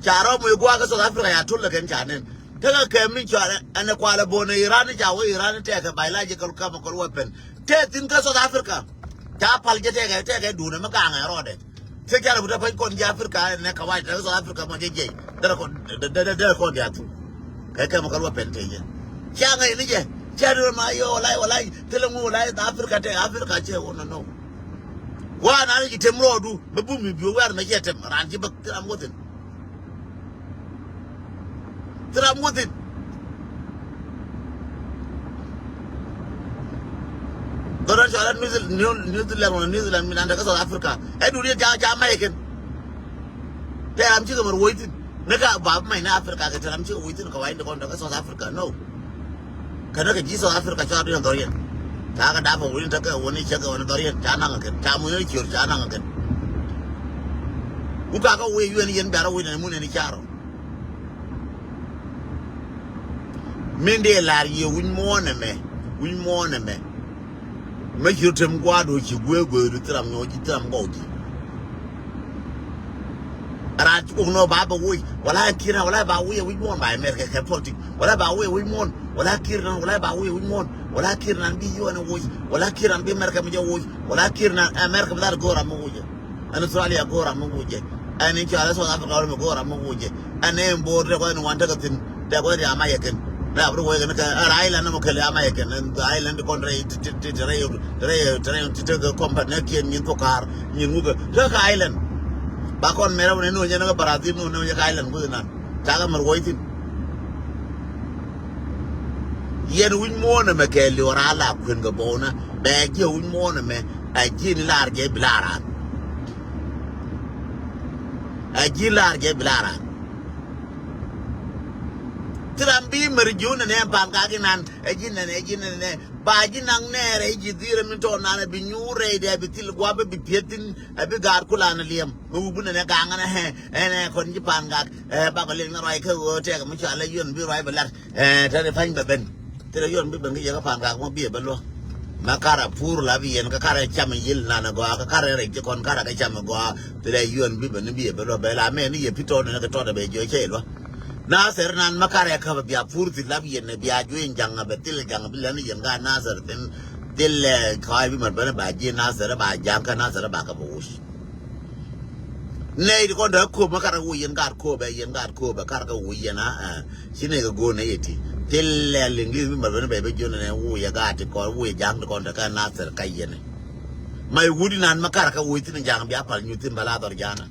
Ca rɔm wee gua̱a̱ kä South Africa ya tull kɛ kɛn ca nɛn. Tekɛ kɛ min cɔal ɛn ɛ kualɛ bon ɛ Iran ca wee Iran tɛkɛ biological chemical weapon. Tɛ thin kä South Africa. Ca pal jɛ tɛkɛ tɛkɛ duunɛ mi gaŋɛ rɔɔdɛ. Tɛ ca rɛ wut ɛ pany kɔn ji̱ Africa ɛn ɛ kawac tɛkɛ South Africa mɔ jɛ jiɛc. Derɛ kɔn derɛ kɔn diaal thuk. Kɛ chemical weapon tɛ jɛ. Ca ŋäc ni jɛ. Ca derɛ ma yɛ walay walay thilɛ ŋu walay Africa tɛ Africa cɛ wä nɔ nɔ. Wa na ni ci tem rɔɔdu bɛ bum mi bi̱i̱ wɛr mɛ cɛ tem ran ci bä thil ram wä thin. Thil ram wä thin. Dhɔr ran cɔal New Zealand, New Zealand wala New Zealand mi nan te kä South Africa. Ɛ duni ca ca mɛ kɛn. Tɛ ram ci kɛ mɛ ruɔy thin. Ni ka ba mɛ ni Africa kɛ tɛ ram ci kɛ wä thin kɛ wa in te kɔn te kä South Africa no. Kɛnɛ kɛ ji̱ South Africa cua duiɛn dhɔriɛn. Ca kɛ dap kɛ wuni tekɛ wuni cɛ kɛ wuni dhɔriɛn ca naŋ kɛn ca munyɛ ciör ca naŋ kɛn. Wuk kakɛ wee yuɛn yɛn biarä wee nɛn mun nɛn i̱ carɔ. Min dee lar yiëë wi̱c muɔ̱ɔ̱n ɛmɛ. Wi̱c muɔ̱ɔ̱n ɛmɛ. Mɛ ci rɔ tem gua̱a̱r do̱ ci guee guee do̱ thiram nyɔk ci thiram gɔw ti. Raan ci kok nɔ ba bɛ woc. Wala ki̱n raan wala ba woc ɛ wi̱c muɔ̱ɔ̱n ba America kɛ politik. Wala ba woc ɛ wi̱c muɔ̱ɔ̱n. Wala ki̱n raan wala ba woc ɛ wi̱c muɔ̱ɔ̱n. Wala ki̱n raan bi yuɔn ɛ woc. Wala ki̱n raan bi America mi jɛ woc. Wala ki̱n raan America mi dhat go̱o̱r ram mi woc ɛ. Ɛn Australia go̱o̱r ram mi wucɛ. Ɛn in cɔal ɛ South Africa wä mi go̱o̱r ram mi wucɛ. Ɛn in bo̱o̱r tɛ kɔn in wan tekɛ thi̱n tɛ kɔn in ama yɛ kɛn. Nɛ abri wä yɛ kɛn kɛ ɛn island ni mɔ kɛl ama yɛ kɛn. Ɛn island ti kɔn rɛy ti ti ti rɛy ti rɛy ti rɛy ti tekɛ company kiɛn nyin thok ka̱a̱r nyin wukɛ tekɛ island. Ba kɔn mɛrɛ wä ni ni wä nyɛ ni kɛ Brazil ni wä nyɛ kɛ island guth inan. Cakɛ mɛr wuɔc thi̱n. Yɛn wi̱c muɔ̱ɔ̱n ɛmɛ kɛ liɔr a la kuën kɛ bɔw na bɛ jiɛ wi̱c muɔ̱ɔ̱n ɛmɛ. Ɛ ji̱ ni lar jɛ bi lar an. Ɛ ji̱ lar jɛ bi lar an. Ti ram bi mɛr ji̱ wun ɛnɛ pan kak inan ɛ ji̱ nɛnɛ ɛ ji̱ nɛnɛ ba ji̱ naŋ nɛɛrɛ ji̱ dhirɛ mi tɔɔn nan ɛ bi nyuur rɛy dɛ bi thil guap ɛ bi pieth thin ɛ bi gaat kulan ɛ liɛm. Mi wi̱c bi nɛnɛ gaŋ ɛnɛ ɛ ɛnɛ kɔn ji̱ pan kak ɛ bakɔ liŋ ni ruac kä ɣöö tɛk mi cɔal ɛ yön bi ruac bɛ lat. Ɛ tɛn i̱ pa̱ny bɛ ben. Thilɛ yɔn bi ben kä yɛ kä pa̱a̱n kak mɔ biɛ bä luɔ. Mɛ karɛ pur la bi yɛn kä karɛ cam i̱ yil nanɛ gɔaa kä karɛ rɛc ti kɔn karɛ kä cam i̱ gɔaa. Thilɛ yɔn bi ben ni biɛ bä luɔ bɛ la mɛ ni yɛ pi tɔɔt ni kɛ tɔɔt bɛ jiɔ cɛ i̱ luɔ. Na thɛr nan mɛ karɛ kä bɛ bia pur thil la bi yɛn ni bia juɛ in jaŋ bɛ thil jaŋ bi lɛn yɛn kä na thɛr thin. Thil lɛ kɔc bi mɛ ben ba jiɛ na thɛr ba jaŋ kä na thɛr ba kɛ bɛ wuc. Nɛy ti kɔn dee köp mɛ karɛ wä yɛn gaat köp ɛ yɛn gaat köp ɛ karɛ kɛ wä yɛn a ɛ. Ci nɛy kɛ go̱o̱n nɛy ɛ ti thil lɛ liŋ li̱th mi mɛr ben bɛ bɛ jiön nɛ wä yɛ gaat ti kɔn wä yɛ ja̱a̱ŋ ti kɔn te kɛ na thɛr ka yɛn ɛ. Ma yɛ wut inan mɛ karɛ kɛ wä thi̱n ja̱a̱ŋ bia pal nyuth thi̱n bɛ la dhɔr ja̱a̱n ɛ.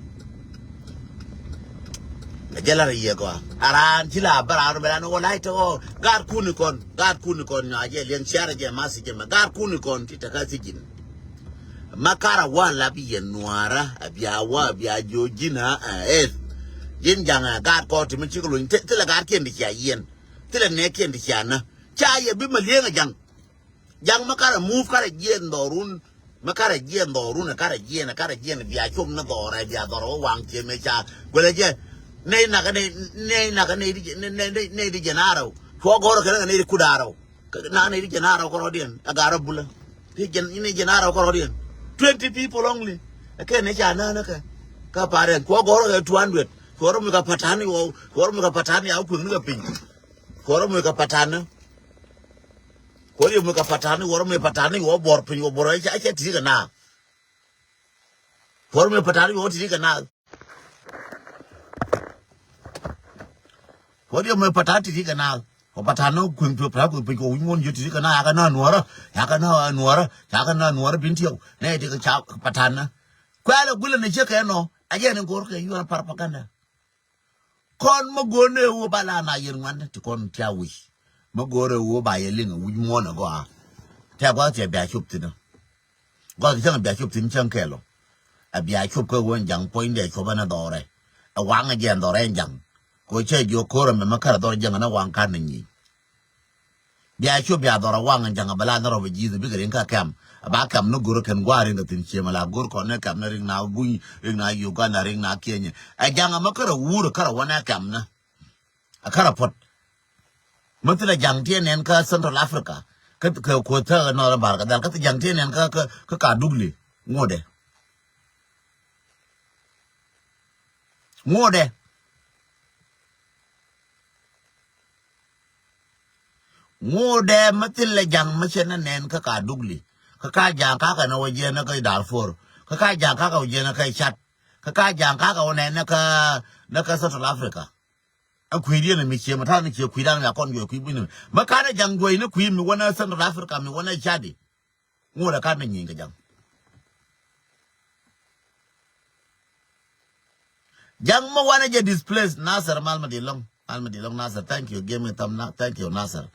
Ɛ jɛ lar yɛ gɔaa a raan ci la bä raan bɛ raan wä la̱c te ɣɔɔ gaat kun ikɔn gaat kun ikɔn nyɔa jɛ liɛŋ ciarɛ jɛ ma thi̱c jɛ mɛ gaat kun ikɔn ti te kä thi̱c ji̱n. Ma karɛ wä lap yɛn nuaarä a bia wä a bia jiö ji̱n a ɛ eth. Ji̱n jaŋ ɛ gaat kɔɔr ti mi cik luny thilɛ gaatkiɛn ti cia yiɛn. Thilɛ nɛɛkiɛn ti cia nä ca yɛ bi ma li̱eŋ ɛ jaŋ. Jaŋ ma karɛ muuf karɛ jiɛn dhɔrun. Ma karɛ jiɛn dhɔrun ɛ karɛ jiɛn ɛ karɛ jiɛn bia cop ni dhɔrɛ bia dhɔrɛ wä waŋ ciɛ mɛ ca guɛlɛ jɛ. Nɛy nakä nɛy nakä nɛy di jɛ nɛy di jɛ naarɛw cuɔ gɔrɛ kɛnɛ kɛ nɛy di kut naarɛw. Kä na ni ri jɛ na rɔ kɔrɔdiɛn a garɔ bulä. Ri jɛ ni jɛ na rɔ kɔrɔdiɛn. Twenty people only. Ɛ kɛ ni ca na na kɛ. Kä parɛ kuɔ gɔrɔ kɛ two hundred. Kuɔ rɔ mi ka patani wɔ kuɔ rɔ mi ka patani a kueŋ ni kɛ piny. Kuɔ rɔ mi ka patani. Kuɔ rɔ mi ka patani wɔ rɔ mi patani wɔ bɔr piny wɔ bɔr a cɛ ti kɛ na. Kuɔ rɔ mi patani wɔ ti kɛ na. Kuɔ diɛ mɛ pata titi kɛ naath. Kɔ pata nɔ kueŋ tuɛ pata kueŋ piny kɔ wi̱c muɔ̱n jiö titi kɛ naath yakɛ na nuɔrä. Yakɛ na nuɔrä. Yakɛ na nuɔrä bin tiɛw. Nɛ ti kɛ ca pata nä. Kuɛlɛ gulɛ ni ciek kɛ nɔ. A jɛ ni go̱r kɛ yuan propaganda. Kɔn mɛ go̱r ni ɣöö ba la na yɛn ŋuan ti kɔn tia wi̱c. Mɛ go̱r ɛ ɣöö ba yɛ liŋ ɛ wi̱c muɔ̱n ɛ gɔaa. Tɛ gua̱th tiɛ bia cop thinä. Gɔl kɛ cäŋ bia cop thi̱n cäŋ kɛɛl ɔ. Ɛ bia cop kä wen ja̱ŋ puɔ̱nydɛ cop ɛn ɛ dhɔrɛ. Ɛ waŋ ɛ jɛ ɛn dhɔrɛ ɛn ja̱ŋ. Kɛ cɛ jiök ko̱r ɛmɛ mɛ kärɛ dhɔr ja̱ŋ ɛn ɛ waŋ ka̱n ɛ nyic. Bia cop bia dhɔr ɛ waŋ ɛn ja̱ŋ ɛ bɛ la nɛ rɔ bɛ ji̱th bikɛ riŋ kä kɛm. Ɛ ba kɛm ni go̱r ɛ kɛn gua̱a̱r riŋ kɛ thi̱n ciëmɛ la go̱r kɔn ɛ kɛm ni riŋ na guny riŋ na Uganda riŋ na Kenya. Ɛ ja̱ŋ ɛmɛ kärɛ wur ɛ kärɛ wä nɛ kɛm ni. A kärɛ puɔt. Mä thilɛ ja̱ŋ tiɛ nɛn kä Central Africa. Kä kä kuoth thäk ɛ Northern Bahr el Ghazal kä thilɛ ja̱ŋ tiɛ nɛn kä kä kä Kadugli. Ŋuɔdɛ. Ŋuɔdɛ. Ŋuɔdɛ mä thilɛ ja̱ŋ mä cɛ nɛ nɛn kä Kadugli. Kä ka ja̱ŋ kakɛ nɛ wä jiɛn kä Darfur. Kä ka ja̱ŋ kakɛ wä jiɛn kä Chad. Kä ka ja̱ŋ kakɛ wä nɛn kä nɛ kä Central Africa. A kui̱diɛn mi cie ma ta̱a̱ ni cie kui̱dan mi a kɔn juɔc kui̱ buini. Ma ka̱n a ja̱ŋ juɔc ni kui̱ mi wänä Central Africa mi wänä Chadi. Ŋuɔt a ka̱n a nyieny kɛ ja̱ŋ. Ja̱ŋ ma wanɛ jɛ displace Nasir mal ma di lɔŋ. Mal ma di lɔŋ Nasir. Thank you. Give me thumb na. Thank you Nasir.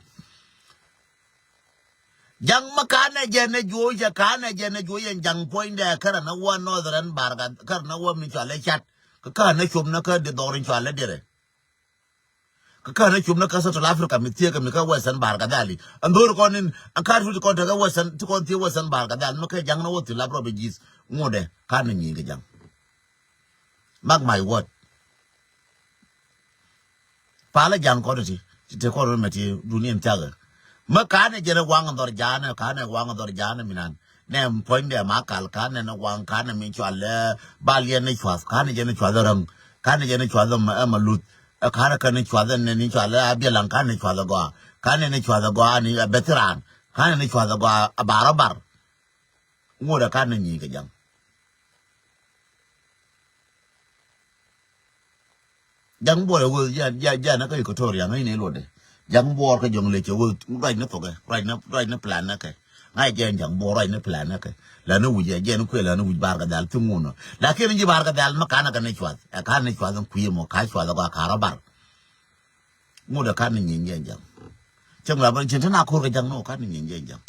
Ja̱ŋ ma ka̱n a jɛ nɛ juɔc a ka̱n a jɛ nɛ juɔc ɛn ja̱ŋ puɔ̱nydɛ kärɛ na wä Northern Bahr el Ghazal kärɛ na wä mi cualɛ Chad. Kä ka̱n a cop na kä di dhɔr in cualɛ dirɛ. Kä ka̱n a cop ni kä Central Africa mi thiekä mi kä Western Bahr el Ghazal. Ɛn dho̱r kɔn in ɛn ka̱n tuti kɔn tekä Western ti kɔn thie Western Bahr el Ghazal mi kä ja̱ŋ ni wä thi lap rɔ bi ji̱th. Ŋuɔdɛ ka̱n ni nyieny kɛ ja̱ŋ. Mark my word. Palä ja̱ŋ kɔn ti ti te kɔn mɛ ti duni in thiakä. Mä kanɛ jɛn ɛ waŋ dhɔr janɛ, kanɛ waŋ dhɔr janɛ minan. Nɛ puɔ̱nydɛ ma kal, kanɛ ni waŋ, kanɛ mi cual ɛ bal yɛn ni cuath, kanɛ jɛn ɛ cuath ɛ räŋ, kanɛ jɛn ɛ cuath ɛ ma, ɛ ma luth. Ɛ kanɛ kɛ ni cuath ɛ ni cual ɛ abiɛlaŋ, kanɛ cuath ɛ gɔaa, kanɛ ni cuath ɛ gɔaa ni ɛ bɛthiran, kanɛ ni cuath ɛ gɔaa ɛ bar ɛ bar. Ŋot ɛ kanɛ nyieny kɛ jaŋ. Jaŋ buɔr ɛ wee jɛ, jɛ, jɛ na kä Equatoria ŋäc ni luɔtdɛ. Jaŋ buɔr kä jɔŋ lec ɛ wee ruac ni thokɛ, ruac ni, ruac ni plan ni kɛ. Ŋa̱c jɛ jaŋ buɔr ruac ni plan ni kɛ. Lani wi̱c ɛ jɛ ni kuël lani wi̱c bar kɛ dhal thi̱ŋ wunɔ. Lakin ji̱ bar kɛ dhal ma kanɛ kɛ ni cuath. Ɛ kanɛ ni cuath in kui̱ mɔ ka cuath ɛ gɔaa ka rɔ bar. Ŋot ɛ kanɛ nyieny jɛ jaŋ. Cäŋ la bä cin te na ko̱r kɛ jaŋ ni wä kanɛ nyieny jɛ jaŋ.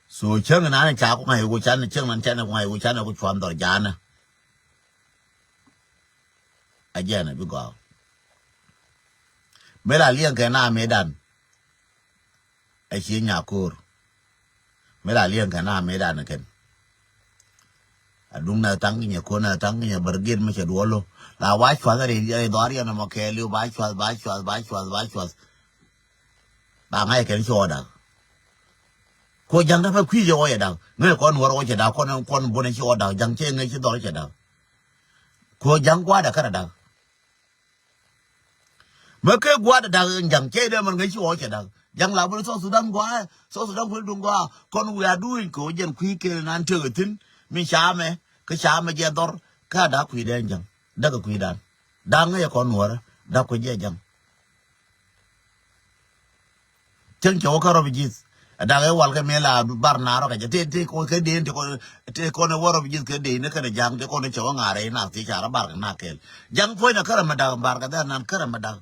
So cäŋ nan ca ku ŋa̱c ku can, cäŋ nan can ku ŋa̱c ku can ku cuan dhɔr janä. A jɛn a bi gɔaa. Mi la liɛŋ kɛ na mëëdan. A cie nyako̱o̱r. Mi la liɛŋ kɛ na mëëdan kɛn. A duŋ na taŋ kinyɛ, ko̱n na taŋ kinyɛ, bär gɛt mi cɛ duɔl lo. La wa cuath a rɛy, rɛy dhɔaar yɛn ɛmɔ kɛɛliw, ba cuath, ba cuath, ba cuath, ba cuath. Ba ŋa̱c kɛn ci ɣɔw da̱k. Ko ja̱ŋ dapɛ kui̱ jɛ ɣɔw cɛ da̱k. Ŋäc kɔn wär ɣɔw cɛ da̱k, kɔn, kɔn bunɛ ci ɣɔw da̱k. Ja̱ŋ cɛ ŋäc ci dhɔr cɛ da̱k. Ko ja̱ŋ gua̱a̱dɛ kärɛ da̱k. Mä kɛ gua̱a̱dɛ da̱k in ja̱ŋ cɛ dee mɛn ŋäc ci ɣɔw cɛ da̱k. Ja̱ŋ la bä ni South Sudan gua̱a̱, South Sudan kuël duŋ gua̱a̱. Kɔn wiaa duuc kɛ ɣöö jɛn kui̱ kɛl nan tëk ɛ thi̱n. Mi caamɛ, kä caamɛ jɛ dhɔr, kä a da̱k kui̱dɛ in ja̱ŋ. Da̱k ɛ kui̱dan. Da̱k ŋäc ɛ kɔn nuɔ̱ɔ̱rä, da̱k kui̱ jɛ ja̱ŋ. Cäŋ cɛ wä kä rɔ bi ji̱th. A dak ɛ wal kɛ mëë la bar naar rɔ kɛ jɛ. Tëë, tëë kɔn kɛ dee, tëë kɔn, tëë kɔn ɛ wä rɔ bi ji̱th kɛ dee ni kɛnɛ ja̱ŋ, tëë kɔn ɛ cɛ wä ŋa̱r ɛ na thiec ca rɔ bar kɛ na kɛɛl. Ja̱ŋ puɔ̱ny na kärɛ mɛ dak, bar kɛ dhɛr nan kärɛ mɛ dak.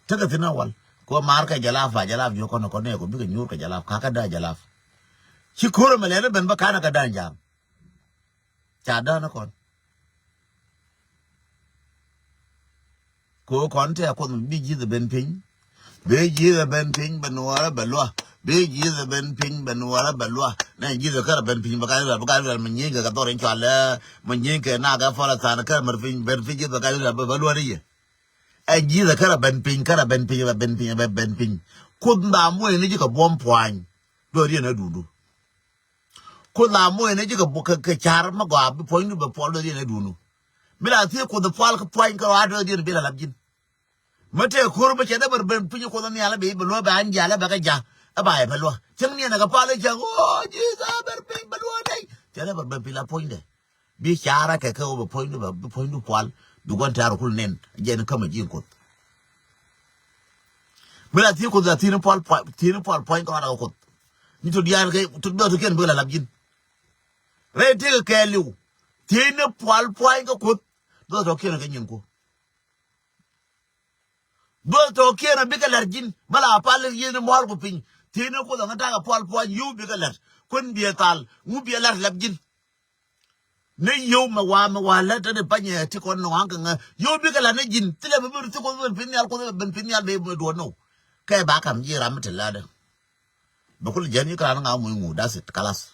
Tekɛ thi̱n a wal. Kɛ wä maar kɛ jɛ lap, a jɛ lap nyuɔk kɔn kɔn nɛ kɔ bikɛ nyuur kɛ jɛ lap, kakä daa jɛ lap. Ci ko̱r ɛmɛ lɛl ɛ ben bä kanɛ kɛ daa ja̱ŋ. Ca däänä kɔn. Ko kɔn tɛ Kuoth mi bi ji̱th ɛ ben piny. Bi ji̱th ɛ ben piny bɛ nuɔɔrä bɛ luä. Bi ji̱th ɛ ben piny bɛ nuɔɔrä bɛ luä. Nɛ ji̱th ɛ kärɛ ben piny bɛ ka Israel, bɛ ka Israel mi nyieny kɛ kɛ dhɔr in cɔal ɛ, mi nyieny kɛ nak ɛ Palestine kärɛ mɛr piny, ben piny ji̱th bɛ ka Israel bɛ, bɛ luä ni yɛ. Ɛ ji̱th ɛ kärɛ ben piny, kärɛ ben piny, bɛ ben piny, bɛ ben piny. Kuoth nda muɔc ni ji̱ kɛ buɔ̱m puany. Duɔth riɛn ɛ duundu. Kuoth la muɔc ni ji̱ kɛ bu-, kɛ, kɛ car mi gɔaa bi puɔ̱nydu bɛ puɔl dɔ̱diɛn ɛ duundu. Mi la thiee Kuoth pual kä puany kä ruaadɔ̱diɛn bi la lap ji̱n. Mi tëë ko̱r mi cɛ dee bɛ ben piny Kuoth nhial bi bɛ luɔ̱ bɛ an jial bɛ kɛ ja̱. Ɛ ba yɛ bɛ luɔ̱. Cäŋ niɛn ɛ kɛ pal i̱ cäŋ, o, Jesus, bɛ piny bɛ luɔ̱ nɛy. Cɛ dee bɛ ben piny la puɔ̱nydɛ. Bi carä kɛ kɛ wä bɛ puɔ̱nydu bɛ, bi puɔ̱nydu pual. Bi gua̱n tɛ̈r kul nɛn. Jɛn kä mi ji̱n Kuoth. Mi la thi̱n Kuoth la thi̱n pual pual, thi̱n pual puany kɛ ɣɔt a Kuoth. Ni to diaal kɛ, to diaal to kiɛn bi la lap ji̱n. Rɛy tëkɛ kɛɛliw. Thi̱n pual puany kɛ Kuoth. Duɔth tɔ kiɛn kɛ nyin Kuoth. Duɔth tɔ kiɛn bikɛ lar ji̱n. Bä la pal yɛn mual ku piny. Thi̱n Kuoth aŋa takɛ pual puany yio̱w bikɛ lar. Kuän biɛ thal. Ŋu biɛ lar lap ji̱n. Ni yio̱w mɛ wa, mɛ wa lät ni panyɛ ti kɔn ni waŋ kɛ ŋä. Yio̱w bikɛ la ni ji̱n. Thilɛ bi bi ri thi Kuoth ben piny nhial, Kuoth ben piny nhial bɛ duɔt ni wä. Kɛ ba kam ji̱ ram mi te lat. Bɛ kul jɛn yi kɛ ran ŋa muc ŋu, that's it, kalas.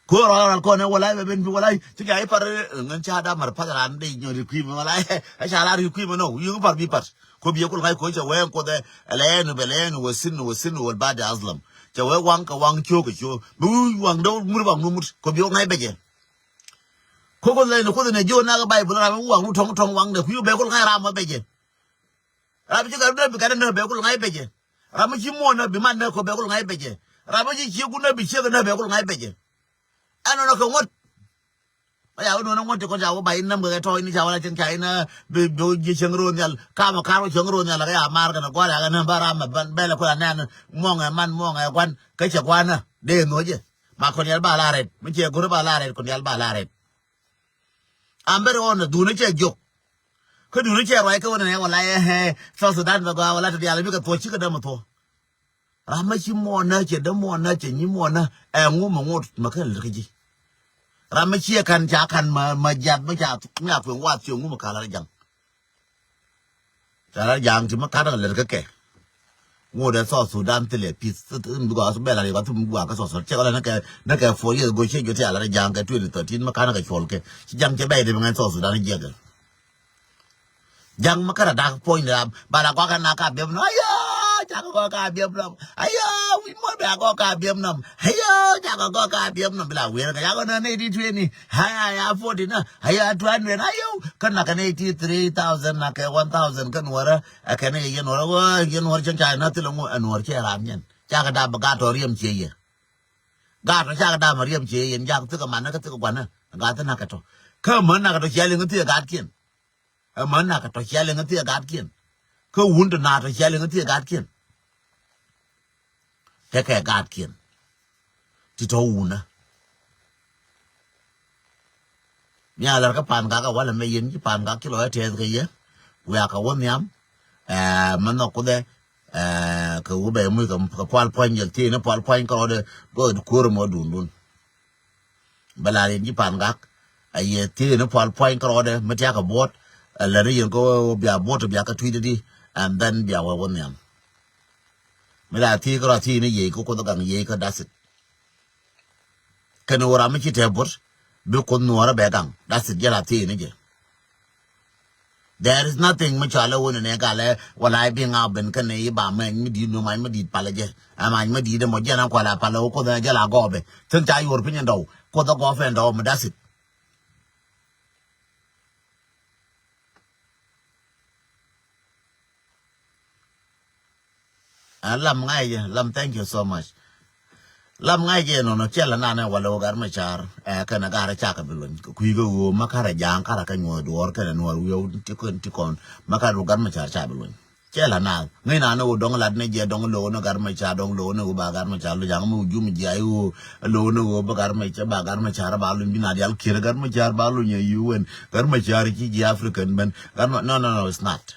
Ko rɔ ran kɔn ɛ walay bɛ ben bi walay. Ti kɛ ay par, ɛ, ŋän ca da mar par ran de nyɔ ri kui̱ mɛ walay. Ɛ ca la ri kui̱ mɛ nɔ. Yiŋ par bi par. Ko bi kul ŋa̱c ko cɛ wee Kuoth ɛ lɛɛn bɛ lɛɛn wä sin wä sin wä ba de aslam. Cɛ wee waŋ kɛ waŋ ciök kɛ ciök. Bi wi̱i̱ waŋ dee mur waŋ mur. Ko bi wä ŋa̱c bɛ jɛ. Ko Kuoth lɛɛn Kuoth nɛ jiök nak Baibul ram waŋ tɔŋ tɔŋ waŋ dɛ kui̱ bɛ kul ŋa̱c ram bɛ jɛ. Ram ci kɛ näbi kɛ näbi bɛ kul ŋa̱c bɛ jɛ. Ram ci muɔ̱ɔ̱n näbi man näk kɔ bɛ kul ŋa̱c bɛ jɛ. Ram ci ciek kun näbi ciek näbi bɛ kul ŋa̱c bɛ jɛ. Ɛn nɔnɔ kɛ ŋuɔ̱t. Ba ya wä nɔnɔ ŋuɔ̱t ti kɔn ca wä ba in näm kɛ tɔɔc ni ca wä la cieŋ ca in, ah, bi, bi ji̱ cieŋ ro̱o̱ nhial. Kamɛ kar wä cieŋ ro̱o̱ nhial kɛ ya maar kɛn a gua̱l ya kɛ näm ba ram mɛ ban bɛl kula nɛn muɔ̱ŋɛ man muɔ̱ŋɛ gua̱n kä cɛ gua̱n nä dee nuɔ̱cɛ. Ma kɔn yɛl ba la rɛt mi ciɛ go̱r ba la rɛt kɔn yɛl ba la rɛt. Am beri ɣɔn na dhuni cɛ jiök. Kä dhuni cɛ ruac kä ɣöö nɛ wala ɛ, ɛ, South Sudan bɛ gɔaa wala ti diaal bikɛ thuɔ̱c cikɛ dämɛ thuɔ̱. Ram mi ci muɔɔnä cɛ dämuɔɔnä cɛ nyimuɔɔnä ɛ ŋu mɛ ŋot mɛ kä lät kä ji̱. Ram mi ciɛ ka̱n ca ka̱n mɛ, mɛ jiath mi ca, mi a kueŋ wath ciɛ ŋu mɛ ka̱n lät ja̱ŋ. Ca lät ja̱ŋ ti mi ka̱n lät kä kɛ. Ŋot ɛ South Sudan thilɛ peace. Thil, thil, because bɛ la ri kɔ thum gua kä South Sudan. Cɛ kɔ la ni kɛ, ni kɛ four years ago cɛ jɔ ti ala ni Ja̱a̱ŋ kɛ twenty thirteen ma kanɛ kɛ cuɔl kɛ. Ci Ja̱a̱ŋ cɛ bɛ di bi ŋa̱c South Sudan jiɛk. Ja̱a̱ŋ ma kärɛ dak puɔ̱ny ram ba la gɔk ɛn na ka biɛp nɔm. Ayɔ, cakɛ gɔk ka biɛp nɔm. Ayɔ, wi̱c muɔ̱t bɛ a gɔk ka biɛp nɔm. Ayɔ, cakɛ gɔk ka biɛp nɔm. Bi la wiɛr kɛ cakɛ nɔ nɛy ti twenty. Ayɔ, ayɔ, forty na. Ayɔ, two hundred. Ayɔ, kä nakɛ nɛy ti three thousand, nakɛ one thousand kä Nuɔrä. Ɛ kɛn i̱ yɛn Nuɔrä, wä, yɛn Nuɔrä cɛn ca na thilɛ ŋu ɛ Nuɔr cɛ ram nyɛn. Cakɛ dap gat tɔ riɛm ciɛ yɛ. Gat tɔ cakɛ dap ma riɛm ciɛ yɛn jak thikɛ manä kä thikɛ guanä. Gat thikɛ nakɛ tɔ. Kä män nakɛ tɔ cia liŋ thikɛ gatkiɛn. Ɛ män nakɛ tɔ cia liŋ thikɛ gatkiɛn. Kä wun tɔ na tɔ cia liŋ thikɛ gatkiɛn. Tekɛ gaatkiɛn ti tɔ̱ wunä. Mi a lär kä pa̱a̱n gak a walɛ mɛ yɛn ci pa̱a̱n gak ci lɔ ɛ tɛth kɛ yɛ. Wiaa kɛ wä nhiam. Ɛɛ, mɛ nhɔk Kuoth ɛ, ɛɛ, kɛ wä bɛ muc kɛ, kɛ pual pua̱ny jɛl thiecni pual pua̱ny kärɔɔdɛ. Gɔɔy di kuäär mɔ duundun. Bɛ la riɛn ji̱ pa̱a̱n gak. A yɛ thiecni pual pua̱ny kärɔɔdɛ mi tiakä buɔ̱t. Ɛ lät ni yɛn kä bia buɔ̱t bia kä tui̱dädi. And then bia wä wä nhiam. Mi la thiec kärɔɔd thiecni yiëë kä Kuoth gaŋ yiëë kä, that's it. Kɛn wä ram mi ci tɛp buɔ̱t bi Kuoth Nuɔɔrä bɛ gaŋ, that's it, jɛ la thiecni jɛ. There is nothing mi cɔalɛ wun ni nɛ galɛ wala i̱ bi ŋa ben kɛn i̱ ba many mi di̱i̱t ni many mi di̱i̱t palä jɛ. Ɛ many mi di̱i̱t ɛmɔ jɛn a kualɛ palä wä Kuoth ɛ jɛ la gɔɔpɛ. Thin ca yuɔr piny ɛn dɔw, Kuoth ɛ gɔɔpɛ ɛn dɔw mi, that's it. Ɛ lam ŋa̱c jɛ, lam, thank you so much. Lam ŋa̱c jɛ nɔnɔ, cɛ la nanɛ walɛ wä Gat Macar. Ɛ kɛnɛ Gat Macar ca kɛ bi luny. Kui̱ kɛ ɣöö ma karɛ Ja̱a̱ŋ karɛ kɛ nyuɔ̱th duɔ̱ɔ̱r kɛnɛ Nuɔr wi̱i̱ wä ti kɔn ti kɔn. Ma karɛ wä Gat Macar ca bi luny. Cɛ la naath. Ŋäc nanɛ wä dɔ̱ŋ lat ni jɛ dɔ̱ŋ lo̱k ni Gat Macar, dɔ̱ŋ lo̱k ni wä ba Gat Macar luny. Ja̱a̱ŋ mi wä jum jiay wä lo̱k ni wä ba Gat Macar, ba Gat Macar ba luny, bi na dial kier Gat Macar ba luny ɛ U N. Gat Macar ci ji̱ African ben. Gat Ma-, no, no, no, it's not.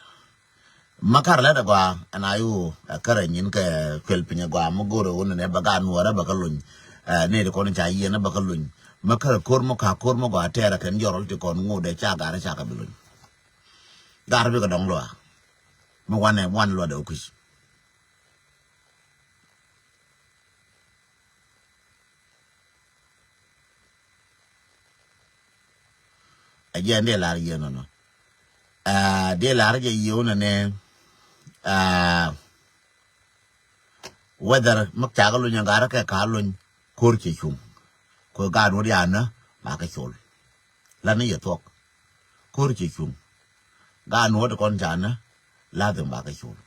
Ma kar lɛ dɛ gɔaa ɛn a yu ɛ kärɛ nyin kɛ kuɛl piny ɛ gɔaa mi go̱o̱rɛ wun nɛ bɛ gaat Nuɔɔrä bɛ kä luny. Ɛ nɛy ti kɔn ca yiɛn ɛ bɛ kä luny. Ma kärɛ ko̱r mi ka ko̱r mi gɔaa tɛɛrɛ kɛn jɔrɔl ti kɔn ŋot ɛ ca gaat ɛ ca kɛ bi luny. Gaat bikɛ dɔŋ luaa. Mi wanɛ wan luɔt ɛ wä kui̱c. A jiɛn dee lar yɛ nɔnɔ. Aa, dee lar jɛ yɛ wunɛ nɛ, aa, whether mi cakɛ luny a gat kɛ ka luny ko̱r cɛ cuŋ. Ko̱ gaat wä riaanä ba kɛ col. Lani yɛ thuɔk. Ko̱r cɛ cuŋ. Gaat wä ti kɔn canä ladhim ba kɛ col.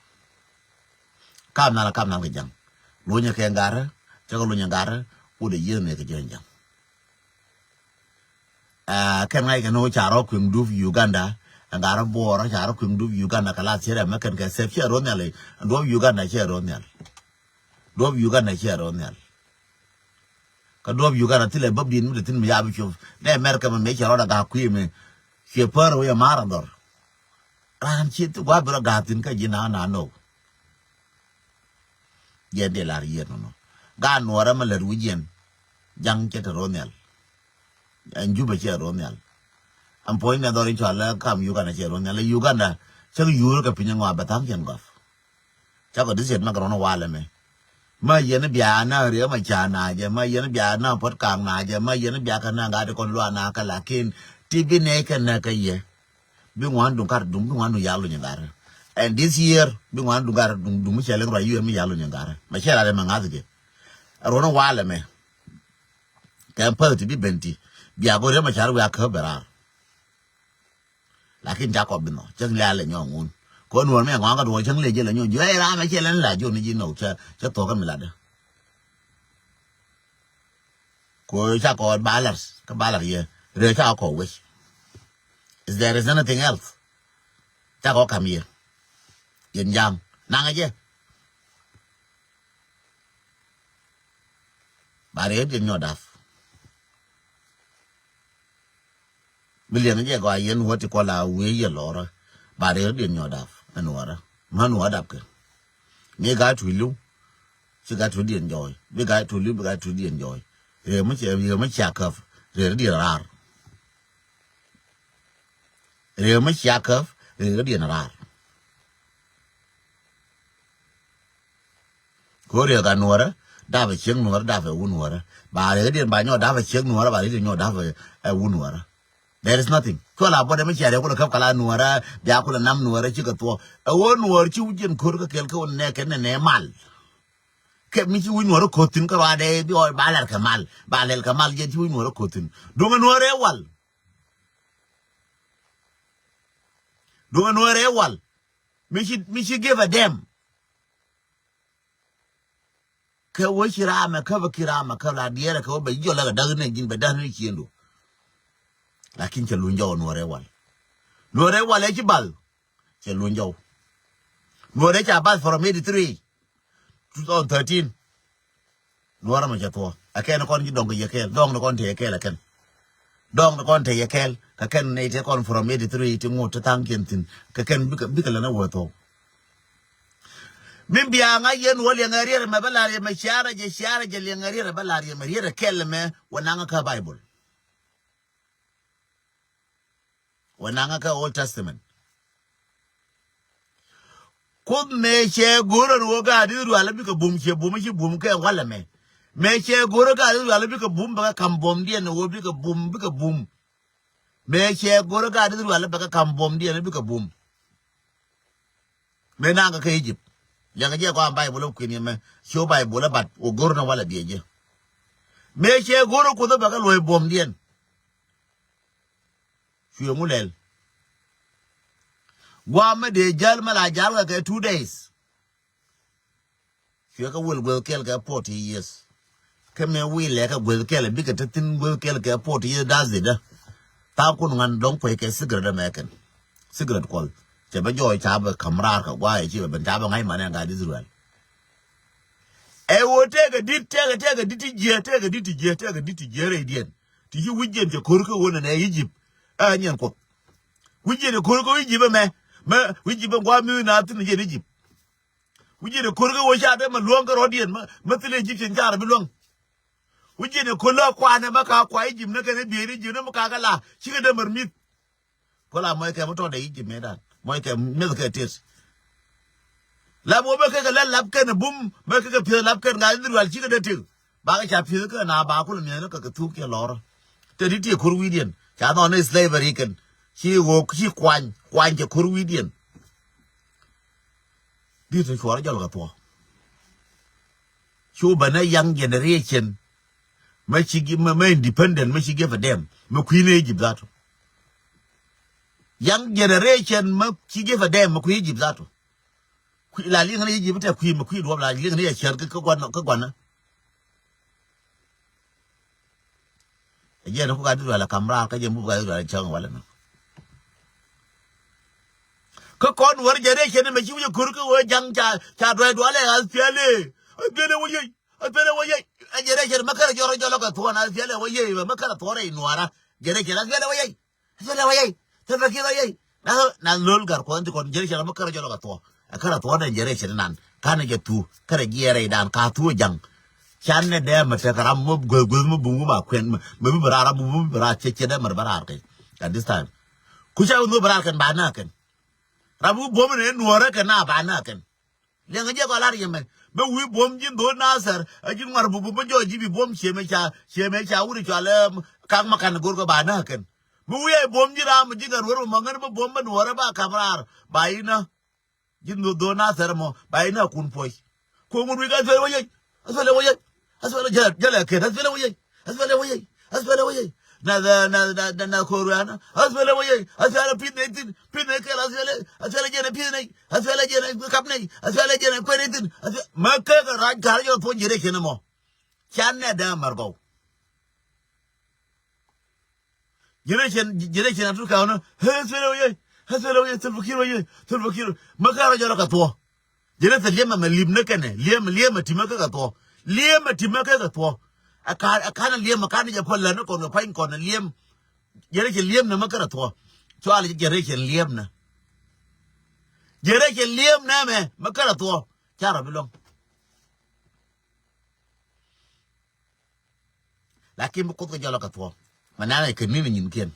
Kam nal kam nal kɛ ja̱ŋ. Luny a kɛ gat, cakɛ luny a gat, wut a yieth nɛ kɛ jiɛn ja̱ŋ. Aa, kɛn ŋa̱c kɛn ɣöö ca rɔ kui̱ŋ dup Uganda, ɛn gat rɔ Buɔɔr ca rɔ kui̱ŋ dup Uganda kɛ la thiet ɛmɛ kɛn kɛ thɛp ciɛ ro̱o̱ nhial i̱, duɔ̱p Uganda ciɛ ro̱o̱ nhial. Duɔ̱p Uganda ciɛ ro̱o̱ nhial. Kä duɔ̱p Uganda thilɛ bäp di̱t mi te thi̱n mi ya bi cuɔp. Nɛ America mi mëë cɛ rɔɔdɛ ga̱a̱k kui̱ mi. Cuɛ pär wee mar a dhɔr. Raan ci gua̱a̱p bi rɔ ga̱a̱k thi̱n kä ji̱ na na nɔw. Jiɛn dee lar yiëër nɔnɔ. Gaat Nuɔɔrä mi lät wi̱c yɛn. Ja̱ŋ cɛ te ro̱o̱ nhial. Ɛn Jubɛ cɛ ro̱o̱ nhial. Ɛn puɔ̱ny nɛ dhɔr in cɔal lɛ kam Uganda cɛ ro̱o̱ nhial. Uganda cäŋ yuur kɛ piny ŋɔa bɛ tha̱a̱ŋ cɛn gɔf. Cakɔ dhi thiet makɛ rɔ̱n walɛ mɛ. Ma yɛn bia na riɛ ma ca na jɛ, ma yɛn bia na puɔ̱t kaŋ na jɛ, ma yɛn bia kɛ na gat kɔn luaa na kɛ lakin ti bi nɛ kɛ na kɛ yɛ. Bi ŋuan duŋ kat duŋ, bi ŋuan duŋ ya luny gat. And this year, bi ŋuan duŋ gat duŋ, duŋ mi cɛ liŋ rɔ yuen mi ya luny gat. Ma cɛ la dɛ ma ŋa̱th jɛ. Rɔn walɛ mɛ. Kɛ päth ti bi ben ti. Bia go̱r yɛ ma car wiak kä bɛ raar. Lakin ca kɔ bi nhɔ, cäŋ lɛ alɛ nyɔk ŋun. Kɔ Nuɔr mi ŋɔak kä duɔl cäŋ lɛ jɛ lɛ nyɔk ji̱, ɛ ram ɛ cɛ lɛn la jiɔn ni ji̱ nɔk, cɛ, cɛ thuɔk kä mi latdä. Kɔ ca kɔ ba lar, kä ba lar yɛ, rɛ ca kɔ wec. Is there is anything else? Ca kɔ kam yɛ. Yɛn ja̱a̱ŋ, naŋ ɛ jɛ. Ba rɛ diɛn nyɔk dap. Bi liɛŋ jɛ gɔaa yɛn wä ti kɔl a wee yɛ lɔrä. Ba rɛr diɛn nyɔ dap ɛn wärä. Män wä dap kɛ. Mi gat tui̱c li̱w. Ci gat tui̱c diɛn jɔɔy. Bi gat tui̱c li̱w, bi gat tui̱c diɛn jɔɔy. Rɛw mi cia, rɛw mi cia käp. Rɛr diɛn raar. Rɛw mi cia käp. Rɛr diɛn raar. Kɛ ɣöö riɛk a nuɔrä dapɛ ciek nuɔrä dapɛ wun nuɔrä. Ba riɛk diɛn ba nyɔk dapɛ ciek nuɔrä ba riɛk diɛn nyɔk dapɛ wun nuɔrä. There is nothing. Cuɔ la buɔt ɛmɛ cia riɛk kulɛ käp kala nuɔrä bia kulɛ nam nuɔrä cikɛ thuɔk. Ɛ ɣöö nuɔr ci wi̱c jiɛn ko̱r kä kɛl kä wun nɛ kɛ nɛ nɛ mal. Kɛ mi ci wi̱c nuɔrä ko̱thin kä ruadɛ bi ɣɔɔ ba lɛr kɛ mal ba lɛl kɛ mal jiɛn ci wi̱c nuɔrä ko̱thin. Duŋɛ nuɔrɛ wal. Duŋɛ nuɔrɛ wal. Mi ci mi ci give a damn. Kɛ wee ci raamɛ kä bɛ ki raamɛ kä la diɛɛrɛ kɛ wee bɛ jiɔlɛ kɛ da̱k ni ji̱n bɛ da̱k ni ciëndu. Lakin cɛ luny jɔw nuɔrɛ wal. Nuɔrɛ wal ɛ ci bal. Cɛ luny jɔw. Nuɔrɛ ca bal from eighty three, two thousand thirteen. Nuɔrɛ mɛ cɛ thuɔ. Ɛ kɛn kɔn ci dɔŋ kɛ yɛ kɛɛl dɔŋ ni kɔn te yɛ kɛɛl ɛ kɛn. Dɔŋ ni kɔn te yɛ kɛɛl kɛ kɛn ni te kɔn from eighty three ti ŋut ti thaŋ kiɛn thin kɛ kɛn bikɛ bikɛ lɛ ni wee thuɔk. Min bia ŋa̱c yɛn wä liɛŋɛ riɛt ɛmɛ bä la̱r yɛ mɛ ciarɛ jɛ ciarɛ jɛ liɛŋɛ riɛt ɛ bä la̱r yɛ mɛ riɛt ɛ kɛl ɛmɛ wä naŋä kä Bible. Wä naŋä kä Old Testament. Kuoth mëë cɛ go̱rä ni wä gaat Israel bikɛ bum ciɛ bum ci bum kɛ walɛ mɛ. Mëë cɛ go̱rä gaat Israel bikɛ bum bɛ kɛ kam buɔmdiɛn ni wä bikɛ bum bikɛ bum. Mëë cɛ go̱rä gaat Israel bɛ kɛ kam buɔmdiɛn bikɛ bum. Mëë naŋ kɛ kä Egypt. Liɛŋɛ jɛ kɔn Bible kui̱n yɛ mɛ. Ci wä Bible bat wä go̱r ni walɛ biɛ jɛ. Mëë cɛ go̱rä Kuoth bɛ kɛ luɔ̱c buɔmdiɛn. Cuɛ ŋu lɛl. Guam mi dee jäl mi la jäl kɛ kɛ two days. Cuɛ kɛ wil gueth kɛl kɛ forty years. Kä mi wil lɛ kɛ gueth kɛl bikɛ te thin gueth kɛl kɛ forty years, that's it. Tha̱a̱ŋ kun ŋa̱n dɔ̱ŋ kuec kɛ cigarette mɛ kɛn. Cigarette kuɔl. Cɛ bɛ jɔɔc ca bɛ ka̱m raar kɛ gua̱a̱c ci bɛ ben ca bɛ ŋa̱c manɛ gat Israel. Ɛ ɣöö tëëkɛ di̱t tëëkɛ tëëkɛ di̱t ti jiɛ tëëkɛ di̱t ti jiɛ tëëkɛ di̱t ti jiɛ rɛydiɛn. Ti ci wi̱c jiɛn cɛ ko̱r kä ɣöö nɛnɛ Egypt. Ɛ nyiɛn Kuoth. Wi̱c jiɛn cɛ ko̱r kä Egypt ɛmɛ. Mɛ wi̱c jiɛn bɛ gua̱a̱ mi̱th na thi̱n jiɛn Egypt. Wi̱c jiɛn ɛ ko̱r kä ɣöö ca dee mɛ luäŋ kä rɔ̱diɛn mɛ thilɛ Egyptian ca rɔ bi luäŋ. Wi̱c jiɛn ɛ ko̱r lä kuanɛ mɛ ka kua Egypt ni kɛn ɛ bieyni jiɛn ni mɛ ka kɛ la cikɛ dee mɛr mi̱th. Kuɛ la mɔc kɛ mɛ tɔ̱ dee Egypt mëëdan mɔc kɛ mi̱th kɛ tet. Lap wä mɛ kekɛ lä lap kɛn ɛ bum mɛ kekɛ pi̱eth lap kɛn ŋa̱th Israel cikɛ dee tëk. Bakɛ ca pi̱eth kɛ na ba kulɛ mi̱eth ni kɛ kɛ thuk kiɛ lɔrä. Te di ti ko̱r wi̱i̱diɛn ca nhɔn ni slavery kɛn ci ɣöö ci kuany kuany cɛ ko̱r wi̱i̱diɛn. Di̱t cuɔrä jɔl kɛ thuɔ̱k. Cu bɛ nɛ young generation. Mɛ ci mɛ independent mɛ ci give a damn mɛ kui̱ ni Egypt that. Young generation mɛ ci give a damn mɛ kui̱ Egypt that. Kui̱ la liŋ ni Egypt tɛ kui̱ mɛ kui̱ duɔp la liŋ ni a cɛr kä guan kä guan. Ɛ jiɛn ku gat Israel ɛ kam raar kä jiɛn buk gat Israel ɛ cäŋ walɛ nɔ. Kä kɔn wär generation mɛ ci wi̱c ɛ ko̱r kä wee jaŋ ca ca duɛl dualɛ ath piɛlɛ ath piɛlɛ wä yey ath piɛlɛ wä yey. Ɛ generation mɛ kärɛ jɔrɔ jɔlɔ kɛ thuɔ̱n ath piɛlɛ wä yey mɛ kärɛ thuɔ̱n rɛy nuɔɔrä. Generation ath piɛlɛ wä yey. Thilɛ wä yey thil bɛ kiɛ wä yey. Na na lol gar kuɔn ti kɔn jeri cɛ la mi kärɛ jɔlɔ kɛ thuɔ. Ɛ kärɛ thuɔ dɛn jeri cɛ ni nan kanɛ jɛ thu kärɛ jiɛ rɛy dan ka thu jaŋ. Can nɛ dɛɛ mɛ tɛk ram mɛ gueth gueth mɛ bum wä ba kuɛn mɛ bi bɛ raar ram mɛ bi bɛ raar cɛ cɛ dɛɛ mɛ bɛ raar kɛ. At this time ku ca wä bɛ raar kɛn ba na kɛn. Ram wä buɔm ni nuɔrɛ kɛn na ba na kɛn. Liɛŋɛ jɛ kɔ lar yɛ mɛ mɛ wi̱i̱ buɔ̱m ji̱n dho̱o̱n Nathɛr ɛ ji̱n ŋuar bubu mi jɔɔc ji̱ bi buɔ̱m ciëmɛ ca ciëmɛ ca wut i̱ cɔal ɛ ka̱k ma ka̱n go̱r kɛ ba näk kɛn. Mi wi̱i̱ ɛ buɔ̱m ji̱n ram mi ji̱ ŋa̱r wer mɛ mɔ̱ŋ ŋän mi buɔ̱m bä nuɔ̱ɔ̱rä ba ka̱m raar ba inä. Ji̱n dho̱o̱n Nathɛr mɔ ba inä kun puɔ̱c. Kuɔ̱ŋ wut wi̱i̱ ka thuɛl wä yec. Athwɛlɛ wä yey. Athwɛlɛ jɛ jɛ lɛ ket athwɛlɛ wä yey. Athwɛlɛ wä yey. Athwɛlɛ wä yey. Na na na na na koruana athwɛlɛ wä yey. Athwɛlɛ pith ne thin pith ne kel athwɛlɛ athwɛlɛ jɛ ne pith ne athwɛlɛ jɛ ne kap ne athwɛlɛ jɛ ne kuɛn ne thin athwɛlɛ ma kek rac kar jɛ thuɔn jɛ de ken mɔ. Can ne dɛ mɛr gɔw. Generation generation atur ka hono. Hey, thilɛ wä yey. Hey, thilɛ wä yey. Thil fakir wä yey. Thil fakir. Ma ka rɔ jɔlɔ ka thuɔ. Jene thil liɛmɛ mɛ lip ni kɛnɛ liɛmɛ liɛmɛ timɛ kɛ kɛ thuɔ. Liɛmɛ timɛ kɛ kɛ thuɔ. Ɛ ka ɛ kanɛ liɛmɛ kanɛ jɛ pɔ lɛn ni kɔn kɛ pa̱ny kɔn liɛm. Jene cɛ liɛm ni mɛ kɛ kɛ thuɔ. Cual jɛ rɛ cɛ liɛm ni. Jene cɛ liɛm ni mɛ mɛ kɛ kɛ thuɔ. Ca rɔ bi luɔ̱ŋ. Lakin bi Kuoth kɛ jɔlɔ kɛ thuɔ̱k. Mɛ nɛnɛ kɛ ni̱n ɛ nyinkiɛn.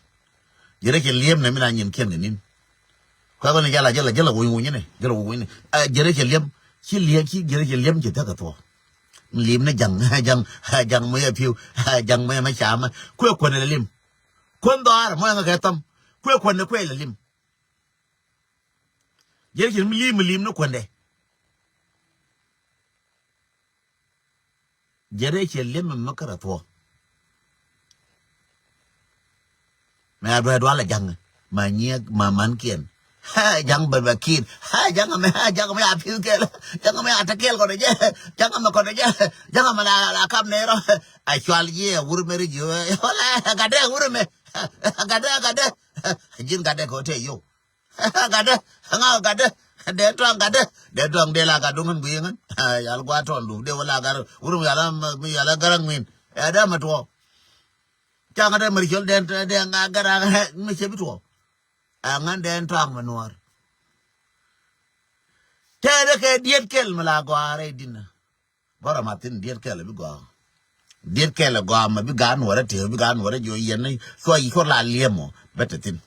Jɛ rɛ cɛ li̱em nɛ mi na nyinkiɛn kɛ ni̱n. Kuɛ kɔn jɛ la jɛ la jɛ la wuny wuny ni jɛ la wuny wuny ni. Ɛ jɛ rɛ cɛ li̱em. Ci liɛm, ci jɛn rɛy cɛ liɛm ci thäk kɛ thuɔ̱k. Lim ni ja̱ŋ, ja̱ŋ, ja̱ŋ mɔ yɛ pi̱w, ja̱ŋ mɔ yɛ mɛ camä. Kuɛ kuɛn ɛ lɛ lim. Kuɛn dhɔaar mɔ yɛ ŋä kɛ thäm. Kuɛ kuɛn ɛ kuɛ lɛ lim. Jɛn rɛy cɛ mi lim, mi lim ni kuɛndɛ. Jɛn rɛy cɛ liɛm mɛ mɛ kärɛ thuɔ̱k. Mɛ a duɛ dual a ja̱ŋ ma nyiɛ ma mankiɛn. Ha, ja̱ŋ bɛ bɛ ki̱i̱r. Ha, ja̱ŋ mɛ, ha, ja̱ŋ mɛ a pi̱th kɛl. Ja̱ŋ mɛ a te kɛl kɔn jɛ. Ja̱ŋ mɛ kɔn jɛ. Ja̱ŋ mɛ la la kap nɛ rɔ. A cual jiɛ wur mɛ ri jiɛ. Wala gatdɛ wur mɛ. Gatdɛ, gatdɛ. Ji̱n gatdɛ kɔ te yo. Gatdä, ŋa gatdä, dee tuaŋ gatdä, dee tuaŋ dee la gatdä ŋän guiy ŋän. Yal gua tɔn du dee wala gat wurun yala, yala gat ŋuin. Ɛ dee mɛ tuɔ. Ca ŋa dee mɛ ri cɔl dee, dee ŋa gat ŋa mi cɛ bi tuɔ. Ɛ ŋän dee tuaŋ mɛ nuɔr. Tɛɛrɛ kɛ diet kɛl mɛ la gɔaa rɛy dinä. Bä rɔ ma thin diet kɛl bi gɔaa. Diet kɛl gɔaa mɛ bi gaat nuɔrɛ tëë bi gaat nuɔrɛ jiɔ yɛn ni cuɔ yi cuɔ la liɛm ɔ bɛ te thin.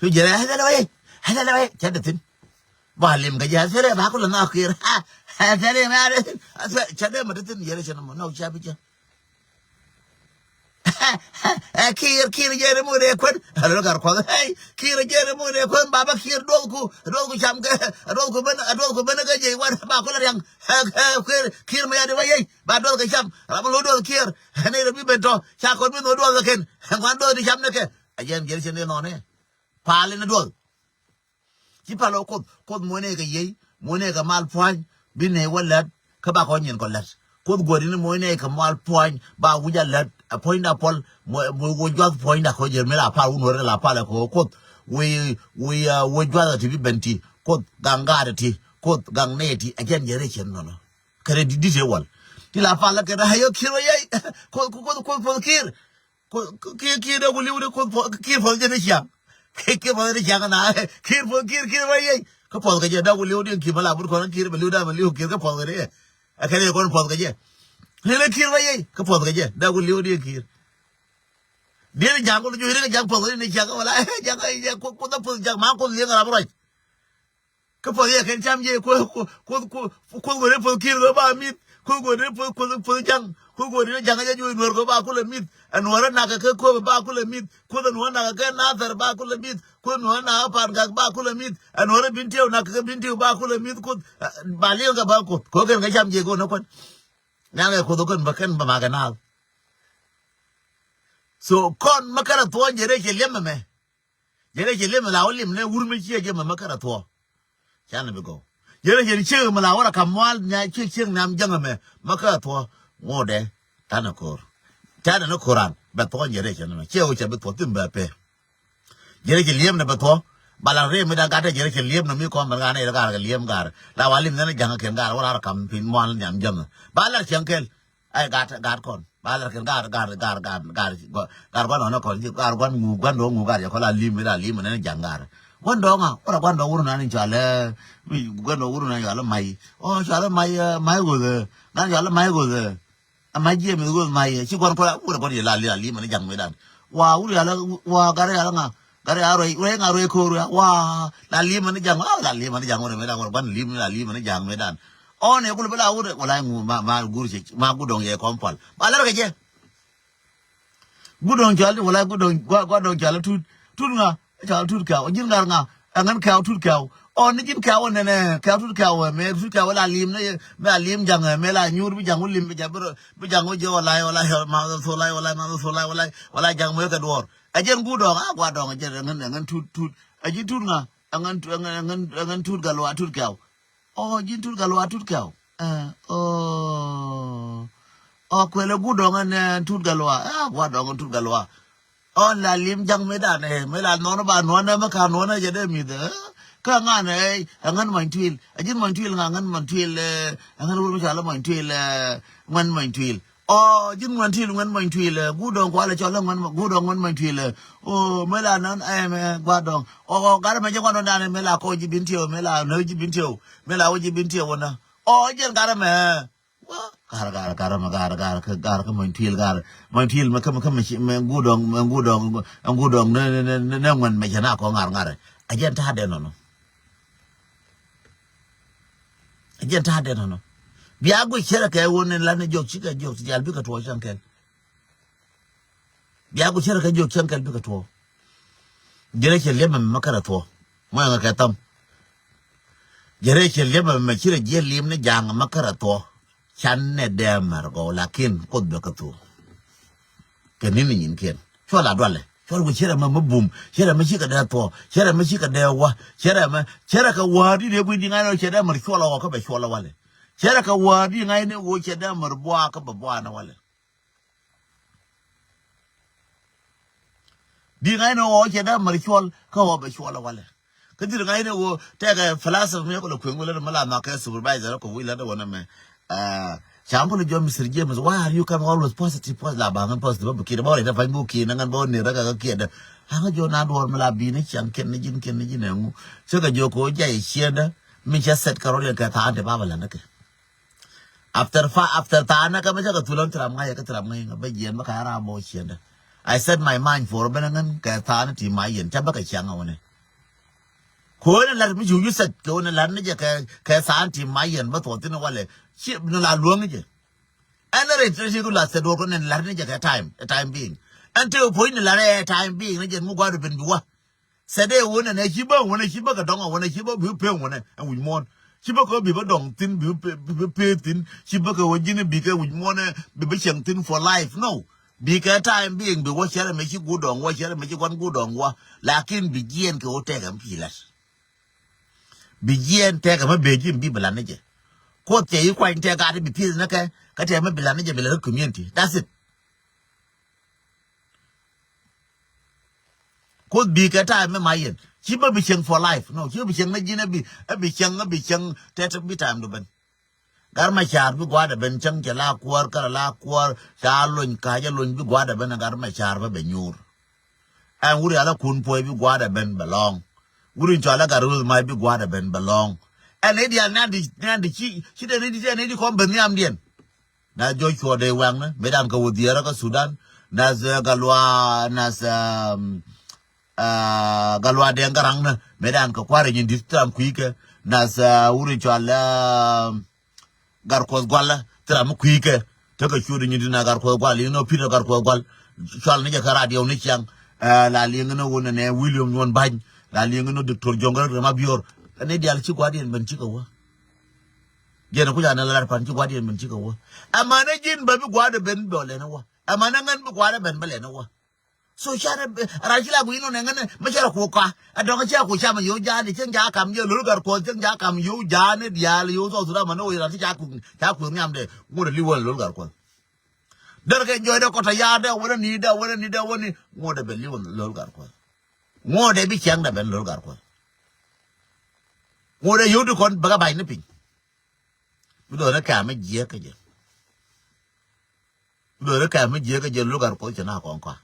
Cu jɛrɛ ɛ thɛlɛ wɛ yey, ɛ thɛlɛ wɛ yey cɛ te thin. Ba lim kɛ jɛ ɛ thɛlɛ ba kulɛ na kier. Ɛ thɛlɛ mɛ ɛ te thin. Cɛ dee mɛ te thin yɛrɛ cɛ nɔmɔ nɔk cɛ bi cɛ. Ɛ Kiir, Kiir jɛ ni mun ɛ kuän. Ɛ lol kar kuɔth. Ɛ Kiir jɛ ni mun ɛ kuän. Baba Kiir duɔthku, duɔthku cam kɛ, duɔthku ben, duɔthku ben kɛ jɛ wan ba kulɛ riaŋ. Ɛ, ɛ, Kiir, Kiir mɛ ya di ba yey. Ba duɔth kɛ cam. Ram lo duɔth Kiir. Ɛ ni rɛ bi ben tɔ. Ca kɔn bi no duɔth kɛ ken. Ɛ ŋuan duɔth di cam ni kɛ. Ɛ jɛn jɛ ni cɛ ni nɔnɛ. Pal ni duɔth. Ci pal ɔ Kuoth, Kuoth muɔ̱nɛ kɛ yiey, muɔ̱nɛ kɛ mal pua̱ny, bi nɛy wä lät, kä ba kɔn nyin kɔ lät. Kuoth guɔ̱dini muɔ̱nɛ kɛ mal pua̱ny, ba wi̱c a lät, ɛ puɔ̱nyda puɔl, muɔ, muɔ wä juath puɔ̱nyda kɔ jɛr mi la pal wun wä rɛ la pal ɛ kɔ Kuoth, wi̱i̱, wi̱i̱, ɛ, wä juath ɛ ti bi ben ti, Kuoth gaŋ gaat ɛ ti, Kuoth gaŋ nɛy ɛ ti, ɛ jɛn jɛ rɛ cɛn nɔnɔ. Kɛ rɛ di dit ɛ wal. Ti la pal ɛ kɛ rɛ ɛ yɔ Kiir wä yey, Kuoth, Kuoth, Kuoth, Kuoth Kiir. Kuoth, Kuoth, Kiir, Kiir dee ku li̱w ni Kuoth puɔth, Kiir puɔth jɛ ni ciaŋ. Kiir, Kiir puɔth ni ciaŋ na. Kiir puɔth, Kiir, Kiir bä yey. Kä puɔth kɛ jɛ dee ku li̱w ni Kiir mɛ la but kɔn Kiir bɛ li̱w dee mɛ li̱w Kiir kä puɔth kɛ ni. Ɛ kɛn yɛ kɔn puɔth kɛ jɛ. Li̱w ni Kiir bä yey. Kä puɔth kɛ jɛ dee ku li̱w ni Kiir. Diet ni ja̱ŋ ku ni juɔc ri kɛ ja̱ŋ puɔth kɛ ni ciaŋ wala ja̱ŋ, ja̱ŋ, Kuoth, Kuoth, Kuoth ja̱ŋ ma Kuoth li̱eŋ rap ruac. Kä puɔth yɛ kɛn cam jɛ Kuoth, Kuoth, Kuoth, Kuoth, Kuoth go̱ri puɔth Kiir go̱ ba mi̱th. Kuoth go̱ri puɔth, Kuoth, Kuoth ja̱ŋ. Kuoth go̱ri ja̱ŋ jɛ juɔc Nuɔr go̱ ba kulɛ mi̱th. Ɛ Nuɔr ɛ nak kɛ kä Kuoth ba kulɛ mi̱th. Kuoth ɛ Nuɔr nak kɛ kä Nathɛr ba kulɛ mi̱th. Kuoth Nuɔr nak kɛ Pangak ba kulɛ mi̱th. Ɛ Nuɔr ɛ Bentiu nak kɛ kä Bentiu ba kulɛ mi̱th. Kuoth, ɛ, ba liɛŋ kɛ ba Kuoth. Kɛ ɣöö kɛn kɛ cam jɛ go̱ ni kuän. Nhial kɛ Kuoth ɣöö kɛn bä kɛn bä makɛ naath. So kɔn mä kärɛ thuɔ̱ɔ̱ny jɛ rɛy cɛ liɛm ɛmɛ. Jɛ rɛy cɛ liɛm ɛ la wä liɛm nɛ wur mi ciɛ jɛ mɛ mä kärɛ thuɔ̱ɔ̱. Canɛ bi gɔw. Jɛ rɛy cɛ ni ciek mɛ la wä rɛ kam mual nya ciek ciek nam jäŋ mɛ mä kärɛ thuɔ̱ɔ̱. Ŋotdɛ tanɛ ko̱r. Tanɛ ni ko̱ran bɛ thuɔ̱ɔ̱ny jɛ rɛy cɛ ni mɛ ciɛ wä cɛ bi thuɔ̱ɔ̱ thim bɛ pɛ. Jɛ rɛy cɛ liɛm nɛ bɛ thuɔ̱ɔ̱. Ba la rɛy mi da gatɛ jɛ rɛy cɛ liɛm nɛ mi kɔn bɛ gat nɛ rɛ gat kɛ liɛm gat. La wa liɛm nɛ ni ja̱ŋ kɛn gat wä rɛ kam piny mual nyam jäŋ. Ba la cɛŋ kɛl. Ai gat, gat kɔn. Ba lɛr kɛn gat, gat, gat, gat, gat, gat gua̱n nɔnɔ kɔn, gat gua̱n ŋu, gua̱n dɔ̱ŋ ŋu gat yɛ kɔn la lim, la lim, nɛn ja̱ŋ gat. Gua̱n dɔ̱ŋ a, wala gua̱n dɔ̱ŋ wur nan in cɔal, eh, gua̱n dɔ̱ŋ wur nan cɔal May. Ɔ, cɔal May, eh, May Goth, eh. Nan cɔal May Goth, eh. A May jiɛ mi Goth May, eh. Ci gua̱n kɔn, wur gua̱n yɛ la lim, la lim, nɛn ja̱ŋ mi dan. Wa wur yala, wa gat yala ŋa. Gat ya ruec, ruec ŋa ruec ko̱r ya. Wa, la lim ni ja̱ŋ, wa, la lim ni ja̱ŋ wä rɛ me dan wä rɛ gua̱n lim, la lim ni ja̱ŋ me dan. Ɔ, nɛ kul bi la wä rɛ, wala ŋu ma, ma gur cɛ, ma gudɔŋ yɛ kɔn pal. Ba lɛr kɛ jɛ. Gudɔŋ cɔal, wala gudɔŋ, gua, gua dɔŋ cɔal tut, tut ŋa, cɔal tut kɛw, ji̱n ŋar ŋa, ɛŋɛn kɛw tut kɛw. Ɔ, ni ji̱n kɛw nɛnɛ, kɛw tut kɛw, mɛ tut kɛw, la lim ni, mɛ a lim ja̱ŋ, mɛ la nyuur bi ja̱ŋ wä lim, bi ja̱ŋ wä jɛ wala, wala, ma tholai, wala, ma tholai, wala, wala ja̱ŋ mɛ kɛ duɔr. Ɛ jɛn gudɔŋ, a gua dɔŋ, ɛ jɛn ɛ ŋän, ɛ ŋän tut, tut. Ɛ ji̱ tut ŋa, ɛ ŋän, ɛ ŋän, ɛ ŋän, ɛ ŋän tut Gatluak tut kɛw. Ɔ, ji̱n tut Gatluak tut kɛw. Ɛ, ɔ. Ɔ, kuɛlɛ gudɔŋ ɛn, ɛ, tut Gatluak. Ɛ, gua dɔŋ ɛn tut Gatluak. Ɔ, la lim ja̱ŋ mëë dan, ɛ, mëë la nɔn ba nɔn ɛ, mɛ ka nɔn ɛ jɛ dee mi̱th, ɛ. Kä ŋan, ɛ, ɛ ŋän Mɔny Tuil. Ɛ ji̱n Mɔny Tuil ŋa, ŋän Mɔny Tuil, ɛ, ɛ ŋän wur mi cɔal Mɔny Tuil, ɛ, ŋän Mɔny Tuil. Ɔ, ji̱n ŋuɛn tuil, ŋuɛn mɔny tuil, ɛ, gudɔŋ kualɛ cɔl, ɛ, ŋuɛn mɔ-, gudɔŋ ŋuɛn mɔny tuil, ɛ. Ɔ, mëë la nɔn, ɛ, mɛ, guadɔŋ. Ɔ, ɔ, garɛ mɛ jɛ guadɔŋ danɛ, mëë la kɔ ji̱ bin tiɛw, mëë la nɔ ji̱ bin tiɛw, mëë la wä ji̱ bin tiɛw wä nä. Ɔ, jɛn garɛ mɛ. Wa, garɛ, garɛ, garɛ mɛ, garɛ, garɛ, kä, garɛ kä mɔny tuil, garɛ. Mɔny tuil mɛ, kä mɛ, kä mɛ, mɛ gudɔŋ, mɛ gudɔŋ, mɛ gudɔŋ, nɛ, nɛ, nɛ, nɛ ŋuɛn mɛ jɛ na kɔ ŋar ŋarɛ. A jɛn ta̱a̱ dɛ nɔnɔ. Jɛn ta̱a̱ dɛn ɣän ɔ. Bia guic cärɛ kɛ ɣöö ni lan ni jɔk cikɛ jɔk ti diaal bikɛ tuɔɔk cäŋ kɛl. Bia guic cärɛ kɛ jɔk cäŋ kɛl bikɛ tuɔɔk. Jɛn rɛy cɛ liɛmɛ mɛ kärɛ thuɔɔk. Mɔ ɛŋɛ kɛ tham. Jɛn rɛy cɛ liɛmɛ mɛ cirɛ jiɛ lim ni ja̱a̱ŋ mɛ kärɛ thuɔɔk. Can nɛ dee mɛr gɔw lakin Kuoth bɛ kɛ thuɔɔk. Kɛ ni̱n ni nyinkiɛn. Cuɔl a dualɛ. Cuɔl ku cärɛ mɛ mɛ bum. Cärɛ mɛ cikɛ dee thuɔɔk. Cärɛ mɛ cikɛ dee wä. Cärɛ mɛ, cärɛ kɛ wäär di dee guic di ŋa̱c ni ɣöö cɛ dee mɛr cuɔl a ɣɔw kä bɛ cuɔl a walɛ. Cärɛ kɛ wäär di ŋa̱c ni ɣöö cɛ dee mɛr buaa kä bɛ buaa ni walɛ. Di ŋa̱c ni ɣɔw cɛ dee mɛr cuɔl kä ɣɔw bɛ cuɔl a walɛ. Kä dhil ŋa̱c ni ɣöö tɛkɛ philosophy mi kɔ lɛ kueŋ wä lät mi la nhɔk kɛ supervisor kɔ wi̱i̱ lät wä ni mɛ. Ah, ca ŋu lɛ jɔ̱ Mister James, why are you coming always positive, positive? La baŋ ŋän positive bä bikir bä wä rɛy dee pa̱ny bä wä kiɛ ni ŋän bä wä ni rɛ kɛ kɛ kiɛ dee. Aŋä jɔ̱ na duɔ̱ɔ̱r mi la bi̱i̱ ni ciaŋ kiɛn ni ji̱n kiɛn ni ji̱n ɛŋu. Cä kɛ jɔ̱ kɛ wä jay ciɛndä. Mi cä set kɛ rɔ̱diɛn kɛ tha̱a̱ŋ ti ba bä la̱t ni kɛ. After fa, after tha̱a̱ŋ ni kɛ mi cä kɛ thulä ni thil ram ŋa̱c kɛ thil ram ŋa̱c ŋa̱ bä jiɛn bä kɛ ram bä wä ciɛndä. I set my mind for bä ni ŋän kɛ tha̱a̱ŋ ni ti ma yɛn cä bä kɛ ciaŋ a wä ni. Kɛ ɣöö ni la̱t mi cu yucɛt kɛ ɣöö ni la̱t ni jɛ kɛ, kɛ tha̱a̱ŋ ti ma yɛn bä thuɔ̱k thi̱n walɛ. Ci ni la luäŋ ni jɛ. Ɛn rɛy ti ti ku la̱t thɛt duɔ̱ɔ̱r kɛ ni la̱t ni jɛ kɛ time, ɛ time being. Ɛn te puɔ̱ny ni la̱t ɛ time being ni jɛ mi gua̱a̱r ben bi wä. Thɛt ɛ ɣöö nɛnɛ ci bä ɣöö nɛ ci bä kɛ dɔ̱ŋ ɛ ɣöö nɛ ci bä bi pek ɣöö nɛ ɛ wi̱c muɔ̱ɔ̱n. Ci bä kɛ bi bä dɔ̱ŋ thi̱n, bi bä pe, bi bä pek thi̱n. Ci bä kɛ ɣöö ji̱n bi kɛ wi̱c muɔ̱ɔ̱n ɛ bi bä cieŋ thi̱n for life. No. Bi kɛ time being bi wä cärɛ mɛ ci guut dɔ̱ŋ wä, cärɛ mɛ ci gua̱n guut dɔ̱ŋ wä. Lakin bi jiɛɛn kɛ ɣöö tɛkɛ mi pi la̱t. Bi jiɛɛn tɛkɛ mi bee ji̱ mi bi bi la̱t ni jɛ. Kuoth cɛ yi kuany tɛk gat bi pieth ni kɛ, kä tɛk mi bi la̱t ni jɛ bi la̱t ni community. That's it. Kuoth bi kɛ time mi ma yɛn. Ci bä bi cieŋ for life. No, ci bä bi cieŋ ni ji̱n ɛ bi, ɛ bi cieŋ, ɛ bi cieŋ tɛt bi time du ben. Gat Macar bi gua̱a̱dɛ ben cäŋ cɛ la kuäär kärɛ la kuäär ca lony ka̱cä lony bi gua̱a̱dɛ ben gat Macar bä bɛ nyuur. Ɛn wur yalä kun puɔ̱i bi gua̱a̱dɛ ben bɛ lɔ̱ŋ. Wur in cɔalä gat Ruth Mac bi gua̱a̱dɛ ben bɛ lɔ̱ŋ. Ɛn i̱ diaal ni adi, ni adi ci, ci dee ni di, ni di kɔn ben nhiamdiɛn. Nath Joshua dee wɛŋnä mëëdan kɛ wä dhiɛɛrä kä Sudan. Nath, eh, Galwa, nath, um, Ah, Galwa Deng Garaŋnä mëëdan kɛ kua̱r ɛ nyin di̱t thil ram kui̱ kɛ. Nath, ah, wur in cɔal, ah, Gatkuɔth Gualä thil ram mi kui̱ kɛ. Tekɛ cuut ɛ nyin di̱t na Gatkuɔth Gual, you know, Peter Gatkuɔth Gual. Cɔal ni jɛ kä radio ni ciaŋ. Ah, la liŋ ni wun nɛ William Nyuɔn Ba̱ny. La liŋ ni Doctor Jɔŋ Garaŋ Mabior. Ɛn ni diaal ci gua̱diɛn ben cikɛ wä. Jɛn kuc anɛ lar pan ci gua̱diɛn ben cikɛ wä. Ɛmɛnɛ ji̱n bä bi gua̱dɛ ben bɛ lɛn wä. Ɛmɛnɛ ŋän bi gua̱dɛ ben bɛ lɛn wä. So canɛ, ran ci la gui̱n nɔnɛ ŋänɛ, mɛ cɛ rɔ ku ka. Ɛ dɔ̱ŋ cɛ ku camɛ yo̱w ja̱a̱n, cäŋ ja̱a̱n kam jɛ lo̱l Gatkuɔth, cäŋ ja̱a̱n kam yo̱w ja̱a̱n diaal, yo̱w South Sudan mɛ ni wä ran ci ca ku, ca ku nhiamdɛ, ŋot ɛ li̱w wä lo̱l Gatkuɔth. Dɛr kɛ jɔcdɛ kɔt a ya̱a̱dɛ, wä ni dɛ, wä ni dɛ, wä ni, ŋot ɛ bɛ li̱w wä lo̱l Gatkuɔth. Ŋot ɛ bi cäŋdɛ ben lo̱l Gatkuɔth. Ŋot ɛ yo̱w di kɔn bɛ kɛ ba̱ny ni piny. Bi dɔ̱ɔ̱n ɛ kɛ̈m mi jiääk kä jɛ. Bi dɔ̱ɔ̱n ɛ kɛ̈m mi jiääk kä jɛ, lo̱l Gatkuɔth cɛ na kɔn kɔa.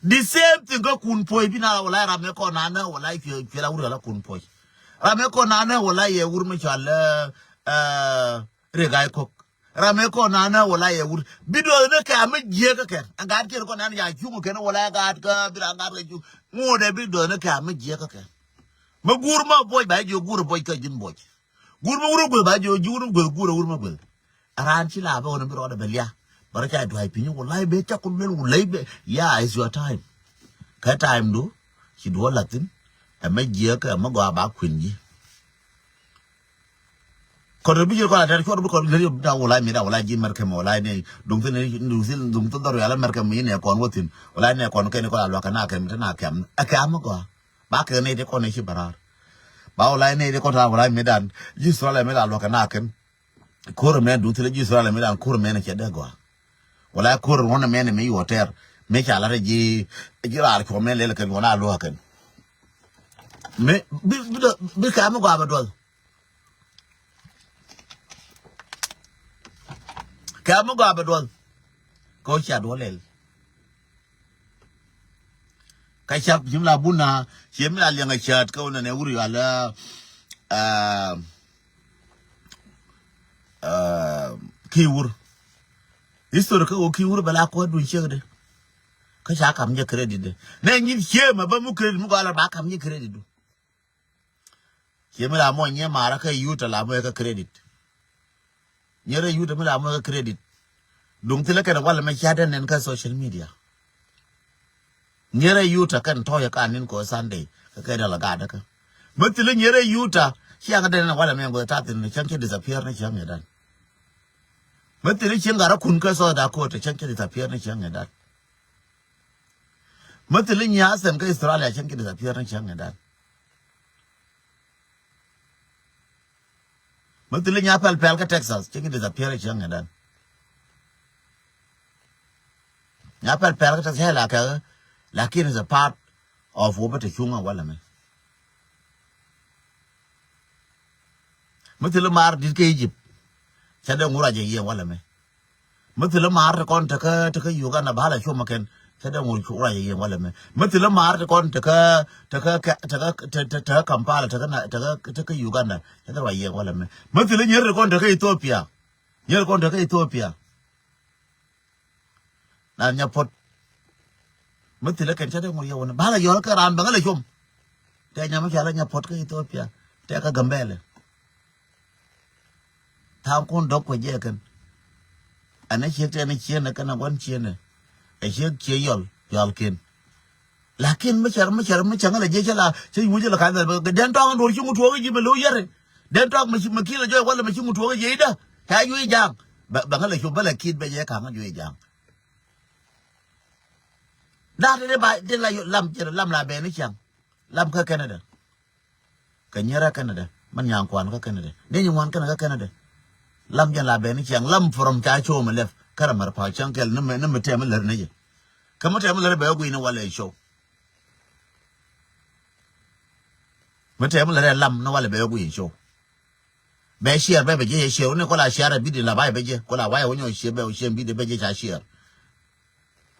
The same thing kä kun puɔ̱c bi na wala ram mi kɔn na nä wala cuɛ, cuɛ la wur ala kun puɔ̱c. Ram mi kɔn na nä wala yɛ wur mi cɔal, eh, eh, Rik Gai Kok. Ram mi kɔn na nä wala yɛ wur. Bi dɔ̱ɔ̱n ɛ kɛ̈m mi jiääk kä kɛn. Ɛ gaat kiɛn kɔn na nä ya cuŋ kɛn wala ɛ gaat kä bi ram gaat kä cuŋ. Ŋot ɛ bi dɔ̱ɔ̱n ɛ kɛ̈m mi jiääk kä kɛn. Mi guur ma buɔc ba jiök guur buɔc kä ji̱n buɔc. Guur mi wur mi gueth ba jiök ji̱ wur mi gueth guur wur mi gueth. A raan ci la bä ɣän bi rɔɔdɛ bɛ lia. Bä rɔ ca duay piny wulay bɛ cak ku luel wulay bɛ. Yeah, it's your time. Kä time du ci duɔ lath thi̱n. Ɛmɛ jiääk ɛmɛ gɔaa ba kuën ji̱. Kɔn bi ji̱ kɔn a tɛr cuɔr bi kɔn leri na wulay mi da wulay ji̱ mɛrkɛ mɛ wulay ni duŋ thi̱n duŋ thi̱n duŋ thi̱n dhɔr yala mɛrkɛ mi ni kɔn wä thi̱n. Wulay ni kɔn kɛ ni kɔn a luakä na kɛm te na kɛm. Ɛ kɛm ɛmɛ gɔaa. Ba kɛ nɛy ti kɔn i̱ ci bɛ raar. Ba wala nɛy ti kɔn ta̱a̱ wala mi dan ji̱ Israel mi dan luɔ̱k kɛ na kɛn. Ko̱r mɛ duŋ thilɛ ji̱ Israel mi dan ko̱r mɛ ni cɛ dee gɔaa. Wala ko̱r ruɔ̱n mɛ ni mi yuɔ tɛr mi ca lat ji̱, ji̱ raar cuɔ mɛ lɛl kɛn wala luɔ̱k kɛn. Mi bi, bi, bi kɛ mi gɔaa bɛ duɔth. Kɛ mi gɔaa bɛ duɔth. Kɛ wä cia duɔth lɛl. Kä cak cim la bun na ciem mi la liɛŋ a cäät kä wun nɛ wur yal, ah, ah, ki wur. History kä wä ki wur bɛ la kuäär dun ciek de. Kä ca kam jɛ credit de. Nɛ nyin ciem a bä mu credit mu gɔal ba kam jɛ credit du. Ciem mi la mɔ nyɛ mara kä yut a la mɔ kä credit. Nyɛrɛ yut mi la mɛ credit. Duŋ thilɛ kɛn walɛ mɛ cia dɛn nɛn kä social media. Nyɛrɛ yut a kɛn tɔyɛ ka nin kɔ Sunday kä kɛ dɛl a gat kä. Mɛ thilɛ nyɛrɛ yut a cia ŋa dɛn nɛn walɛ mɛ ŋuth ta thin ni cäŋ ci disappear ni cäŋ ŋɛ dan. Mɛ thilɛ cieŋ gat a kun kä South Dakota cäŋ ci disappear ni cäŋ ŋɛ dan. Mɛ thilɛ nyia sɛn kä Australia cäŋ ci disappear ni cäŋ ŋɛ dan. Mɛ thilɛ nya pɛl pɛl kä Texas cɛ kɛ disappear cɛ ŋɛ dan. Nya pɛl pɛl kä Texas hɛ la kɛ. Lakin is a part of wä bä te cuŋ a walɛ mɛ. Mɛ thilɛ mar dit kä Egypt cɛ dee ŋu ruac a yiɛn walɛ mɛ. Mɛ thilɛ maar ti kɔn tekä tekä Uganda ba la cuɔmä kɛn. Cɛ dee ŋuɔl cu ruac a yiɛn walɛ mɛ. Mɛ thilɛ maar ti kɔn tekä tekä tekä tekä Kampala tekä tekä tekä Uganda cɛ dee ruac yiɛn walɛ mɛ. Mɛ thilɛ nyier ti kɔn tekä Ethiopia. Nyier ti kɔn tekä Ethiopia. Na nya pot. Mɛ thilɛ kɛn cɛ dee ŋuɔl yɛ wunɛ ba la yɔl kɛ ram bɛ ŋä la cuɔm. Tɛ nya mɛ ca la nya pot kä Ethiopia tɛ kä Gambɛlɛ. Tha̱a̱ŋ kun dɔ̱k kuɛ jɛ kɛn. Ɛn ɛ ciek tɛn ɛ cienɛ kɛn ɛ gua̱n cienɛ. Ɛ ciek cie yɔl yɔl ken. Lakin mi cɛr mi cɛr mi cɛŋ lɛ jɛ cɛ la cɛ yuuc lɛ ka̱n dhɛl bɛ den tɔ̱a̱ŋ duɔ̱r ci ŋut tuɔɔk ji̱ mɛ lo̱w yɛrɛ. Den tɔ̱a̱ŋ mɛ ci mɛ ki̱n lɛ jɔy walɛ mɛ ci ŋut tuɔɔk ji̱ i̱dä. Ca yuuc ja̱a̱ŋ bɛ ŋä lɛ cu bä lɛ ki̱t bɛ jɛ ka̱ŋ juuc ja̱a̱ŋ. Da̱a̱ tɛ dee ba dee la lam cɛ lam la bɛn i̱ ciaŋ. Lam kä Canada. Kɛ nyɛrɛ Canada mɛn nyaŋ kuan kä Canada ni nyi ŋuan kɛnɛ kä Canada. Lam jɛn la bɛn i̱ ciaŋ lam from ca show mi lɛp kärɛ mɛr pa cäŋ kɛl ni mi tɛm i̱ lär ni jɛ. Kä mi tɛm i̱ lär bɛ guiy ni walɛ show. Mi tɛm i̱ lär ɛ lam ni walɛ bɛ guiy show. Bɛ share bɛ bɛ jɛ share wuni kɔla share ɛ bidi la bay bɛ jɛ kɔla wayɛ wuni ɔ share bɛ ɔ share bidi bɛ jɛ ca share.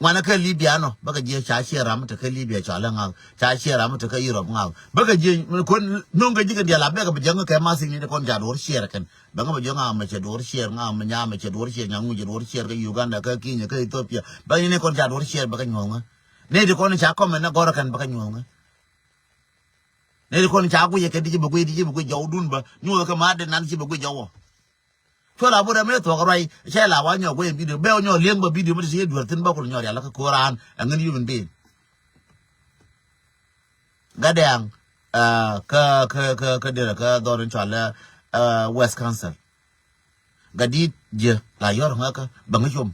Ŋuanɛ kä Libya nɔ bäkɛ jiɛ ca ciɛ ram mi te kä Libya cɔalɛ ŋa̱k ca ciɛ ram mi te kä Europe ŋa̱k bäkɛ jiɛ mi kon no̱ŋ kɛ ji̱ kɛ dial a bɛkɛ bi jäŋ kɛ masik ni ti kɔn ca duɔr ciɛɛr kɛn bäŋä bi jäŋ ŋa̱k mɛ cɛ duɔr ciɛɛr ŋa̱k mɛ nya mɛ cɛ duɔr ciɛɛr ŋa̱k ŋuc cɛ duɔr ciɛɛr kä Uganda kä Kenya kä Ethiopia bäŋä ni kɔn ca duɔr ciɛɛr bäkɛ nyuɔ̱ŋä. Ni ti kɔn ca kɔmɛ ni gɔrä kɛn bäkɛ nyuɔ̱ŋä. Ni ti kɔn ca guicɛ kɛ di ci bɛ guic di ci bɛ guic jɔw dun bä nyuɔ̱ŋä kɛ ma di nan ci bɛ guic jɔwɔ. Cuɔl a bot ɛmɛ thuɔk ruac cɛ la wa nyɔk wee video bɛ nyɔk liɛŋ bä video mi ti ci duer thin bä kul nyɔk rial kä koran a ŋin human being. Gat dɛɛŋ kä kä kä kä derɛ kä dhɔr in cual West Council. Gat dit jiɛ la yɔr ŋäkä bä ŋä com.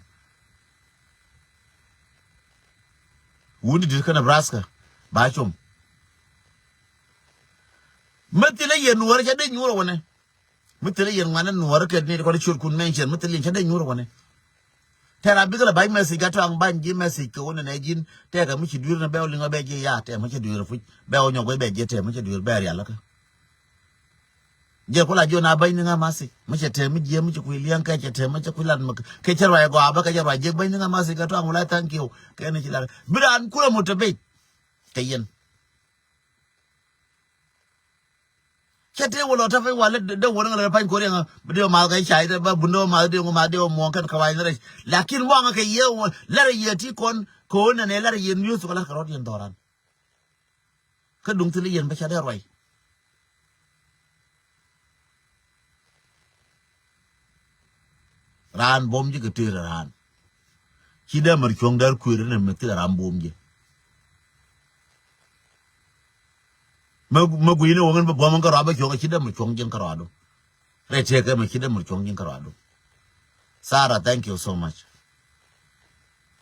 Wuni dit kä Nebraska ba com. Mä thilɛ yɛ nuɔr cɛ dee nyuur wunɛ. Mi thilɛ yɛn ŋuanɛ nuɔɔri kɛ ni kɔn ciöt kun mɛn cɛn mi thilɛ yɛn cɛ dee nyuur wunɛ. Tɛr a bikɛ lɛ ba̱ny message gat tɔaŋ ba̱ny ji̱ message kɛ wunɛ nɛ ji̱n tɛkɛ mi ci dui̱r ni bɛw liŋɛ bɛ ji̱ ya tɛ mi cɛ dui̱r puc bɛw nyɔk bɛ ji̱ tɛ mi cɛ dui̱r bɛ rialikä. Jɛ kula jiɔ na ba̱ny ni ŋa message mi cɛ tɛ mi jiɛ mi cɛ kui̱ liɛŋ kɛ cɛ tɛ mi cɛ kui̱ lat mi kɛ cɛ ruac gɔaa bä kɛ cɛ ruac jiɛ ba̱ny ni ŋa message gat tɔaŋ wula thank you kɛ ni ci lat bi raan kulɛ mut te bec kɛ yɛn. Cɛ tëë wä lɔ tɛpɛ wal dee wä ni ŋäl rɛ pany ko̱r yɛn bi dee wä math kɛ cay dee ba bun dee wä math dee wä math dee wä muɔ̱ɔ̱ŋ kɛn kɛ wac ni rɛc. Lakin muɔ̱ɔ̱ŋ kɛ yɛ wä lɛrɛ yɛ ti kɔn kɛ wä nɛnɛ lɛrɛ yɛ niöth kɛ la̱t kɛ rɔ̱t yɛn dhɔran. Kä duŋ thil yɛn bä ca dee ruac. Raan buɔ̱m ji̱ kɛ tëër raan. Ci dee mär cuɔ̱ŋ däär kuëër ni mɛ thil raan buɔ̱m ji̱. Mä mä gui̱n ni wä ŋän bä buɔ̱m ŋän kärɔa bä cuɔ̱ŋ ci dee mär cuɔ̱ŋ ji̱n kärɔa du. Rɛy tëëkɛ mɛ ci dee mär cuɔ̱ŋ ji̱n kärɔa du. Sarah, thank you so much.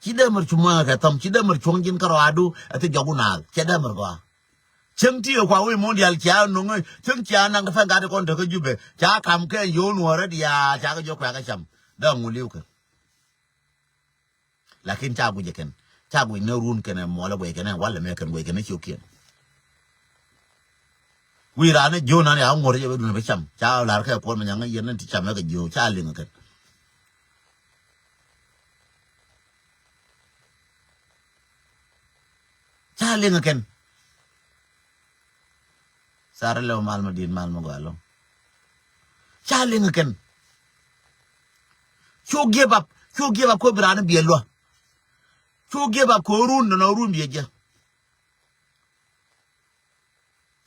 Ci dee mär cu muɔ̱ŋ kɛ thɔm ci dee mär cuɔ̱ŋ ji̱n kärɔa du ɛ thi jɔk wun naath cɛ dee mär gɔaa. Cäŋ ti kɛ kua wec muɔ̱n diaal cia no̱ŋ cäŋ cia naŋ kɛ pɛn gat kɔn tekä Jubɛ ca kam kɛ yo̱o̱n wä rɛt ya ca kɛ jɔk kuɛ kɛ cam. Dee ŋu li̱w kɛ. Lakin ca guic ɛ kɛn ca guic ni run kɛn ɛ muɔlɛ guic kɛn ɛ walɛ mɛ kɛn guic kɛn ɛ ciokiɛn. Wi̱i̱ raan ni jiöön nan ya ŋuɔ̱t jɛ bɛ dun bɛ cam ca lar kɛ kuɔn mɛ nyaŋ yɛn ni ti cam ɛ kɛ jiöö ca liŋ ɛ kɛn. Ca liŋ ɛ kɛn. Sarɛ lɛ mal ma dit mal ma gɔaa lɔŋ. Ca liŋ kɛn. Cu give up cu give up ko bi raan biɛ luɔ. Cu give up ko run nɔ run biɛ jɛ.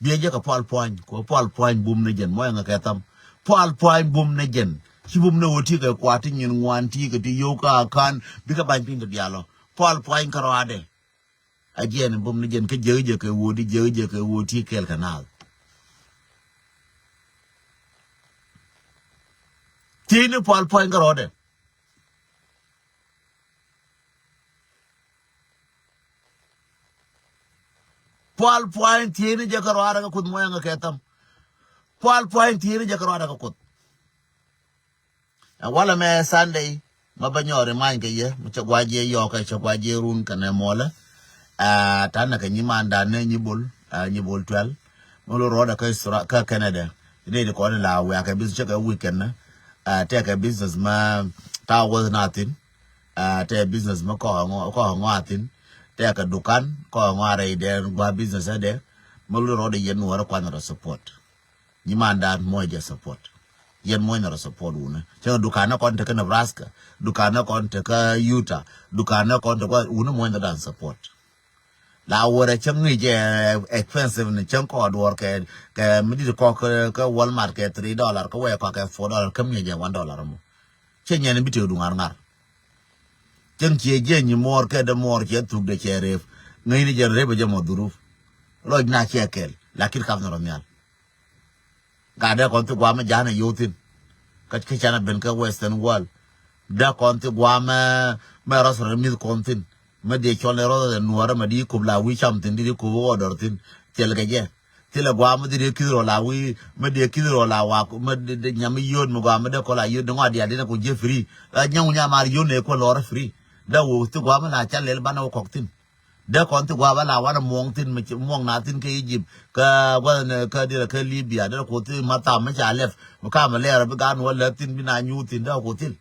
Biɛ jɛ kɛ pual puany ko pual puany bum ni jɛn mɔyɛ ŋa kɛ tham. Pual puany bum ni jɛn. Ci bum ni ɣöö ti kɛ kuat ti nyin ŋuan ti kɛ ti yio̱w ka kan bikɛ ba̱ny piny kɛ diaal ɔ. Pual puany kärɔaadɛ. A jiɛn bum ni jɛn kä jiäk jiäk kɛ ɣöö di jiäk jiäk kɛ ɣöö ti kɛɛl kɛ naath. Ti ni pual puany kärɔaadɛ. Pual puany thiecni jɛ kä rɔaadɛ kä Kuoth muɔ̱nyɛ ŋä kɛ tham. Pual puany thiecni jɛ kä rɔaadɛ kä Kuoth. Ɛ walɛ mɛ Sunday mɛ bä nyɔɔri many kɛ yɛ mɛ cɛ gua̱c yɛ yɔɔkɛ cɛ gua̱c yɛ run kɛnɛ muɔlɛ. Ɛ tanɛ kɛ nyi mandan nɛ nyi bol ɛ nyi bol twɛl. Mɛ lo rɔɔdɛ kä Isra kä Canada. Ni di kɔn la wiakɛ business cɛ kɛ weekend nɛ. Ɛ tɛkɛ business mɛ ta wä na thin. Ɛ tɛ business mi kɔk ŋɔ kɔk ŋɔ a thin. Tɛ kɛ dukan kɔk ŋɔ a rɛy dɛ gua business ɛ dɛ. Mi lu rɔɔdɛ yɛn nuɔrɛ kuan rɔ support. Nyi man dat muɔc jɛ support. Yɛn muɔc na rɔ support wunɛ cɛ dukan nɛ kɔn tekɛ Nebraska. Dukan nɛ kɔn tekɛ Utah. Dukan nɛ kɔn tekɛ wunɛ muɔc na dan support. La wurɛ cäŋ i̱ jɛ expensive ni cäŋ kɔɔk duɔr kɛ kɛ mi dit kɔk kɛ Walmart kɛ three dollar kɛ wɛ kɔk kɛ four dollar kä mi jɛ one dollar mɔ. Cɛ nyɛn bi tëë du ŋa̱r ŋa̱r. Cäŋ ciɛ jiɛ nyi muɔɔr kɛ dee muɔɔr ciɛ thuk dee cɛ rep. Ŋäcni jɛ rep jɛ mɔ dhuruf. Lɔc na ciɛ kɛl lakin kap ni rɔ nhial. Gat dee kɔn thi guamä janɛ yow thin. Kä kä canɛ ben kä Western world. Dee kɔn thi guamä mɛ rɔs rɔ mi̱th kɔn thin. Mɛ dee cɔl ni rɔs rɔ nuɔrä mɛ di kop la wi̱i̱ cam thin di di kop wä dɔr thin. Thil kɛ jɛ. Thilɛ guamä di di ki̱th rɔ la wi̱i̱ mɛ di ki̱th rɔ la wa mɛ di nyam i̱ yio̱o̱t mɛ guamä dee kɔl a yio̱o̱t di ŋɔa diaal di ni ku ji̱ free. La nyam wi̱i̱ nyam ar yio̱o̱t ni kuɛ lɔrä free. Dee wä thi guamä la ca lɛl banɛ wä kɔk thin. Dee kɔn thi gua̱a̱p ala wanɛ muɔ̱ŋ thin muɔ̱ŋ na thin kä Egypt kä gua̱thni kä dirɛ kä Libya dee kɔ thi ma tham mi ca lɛp mi kam lɛɛr bi gan wä lɛp thin bi na nyuuth thin dee kɔ thil.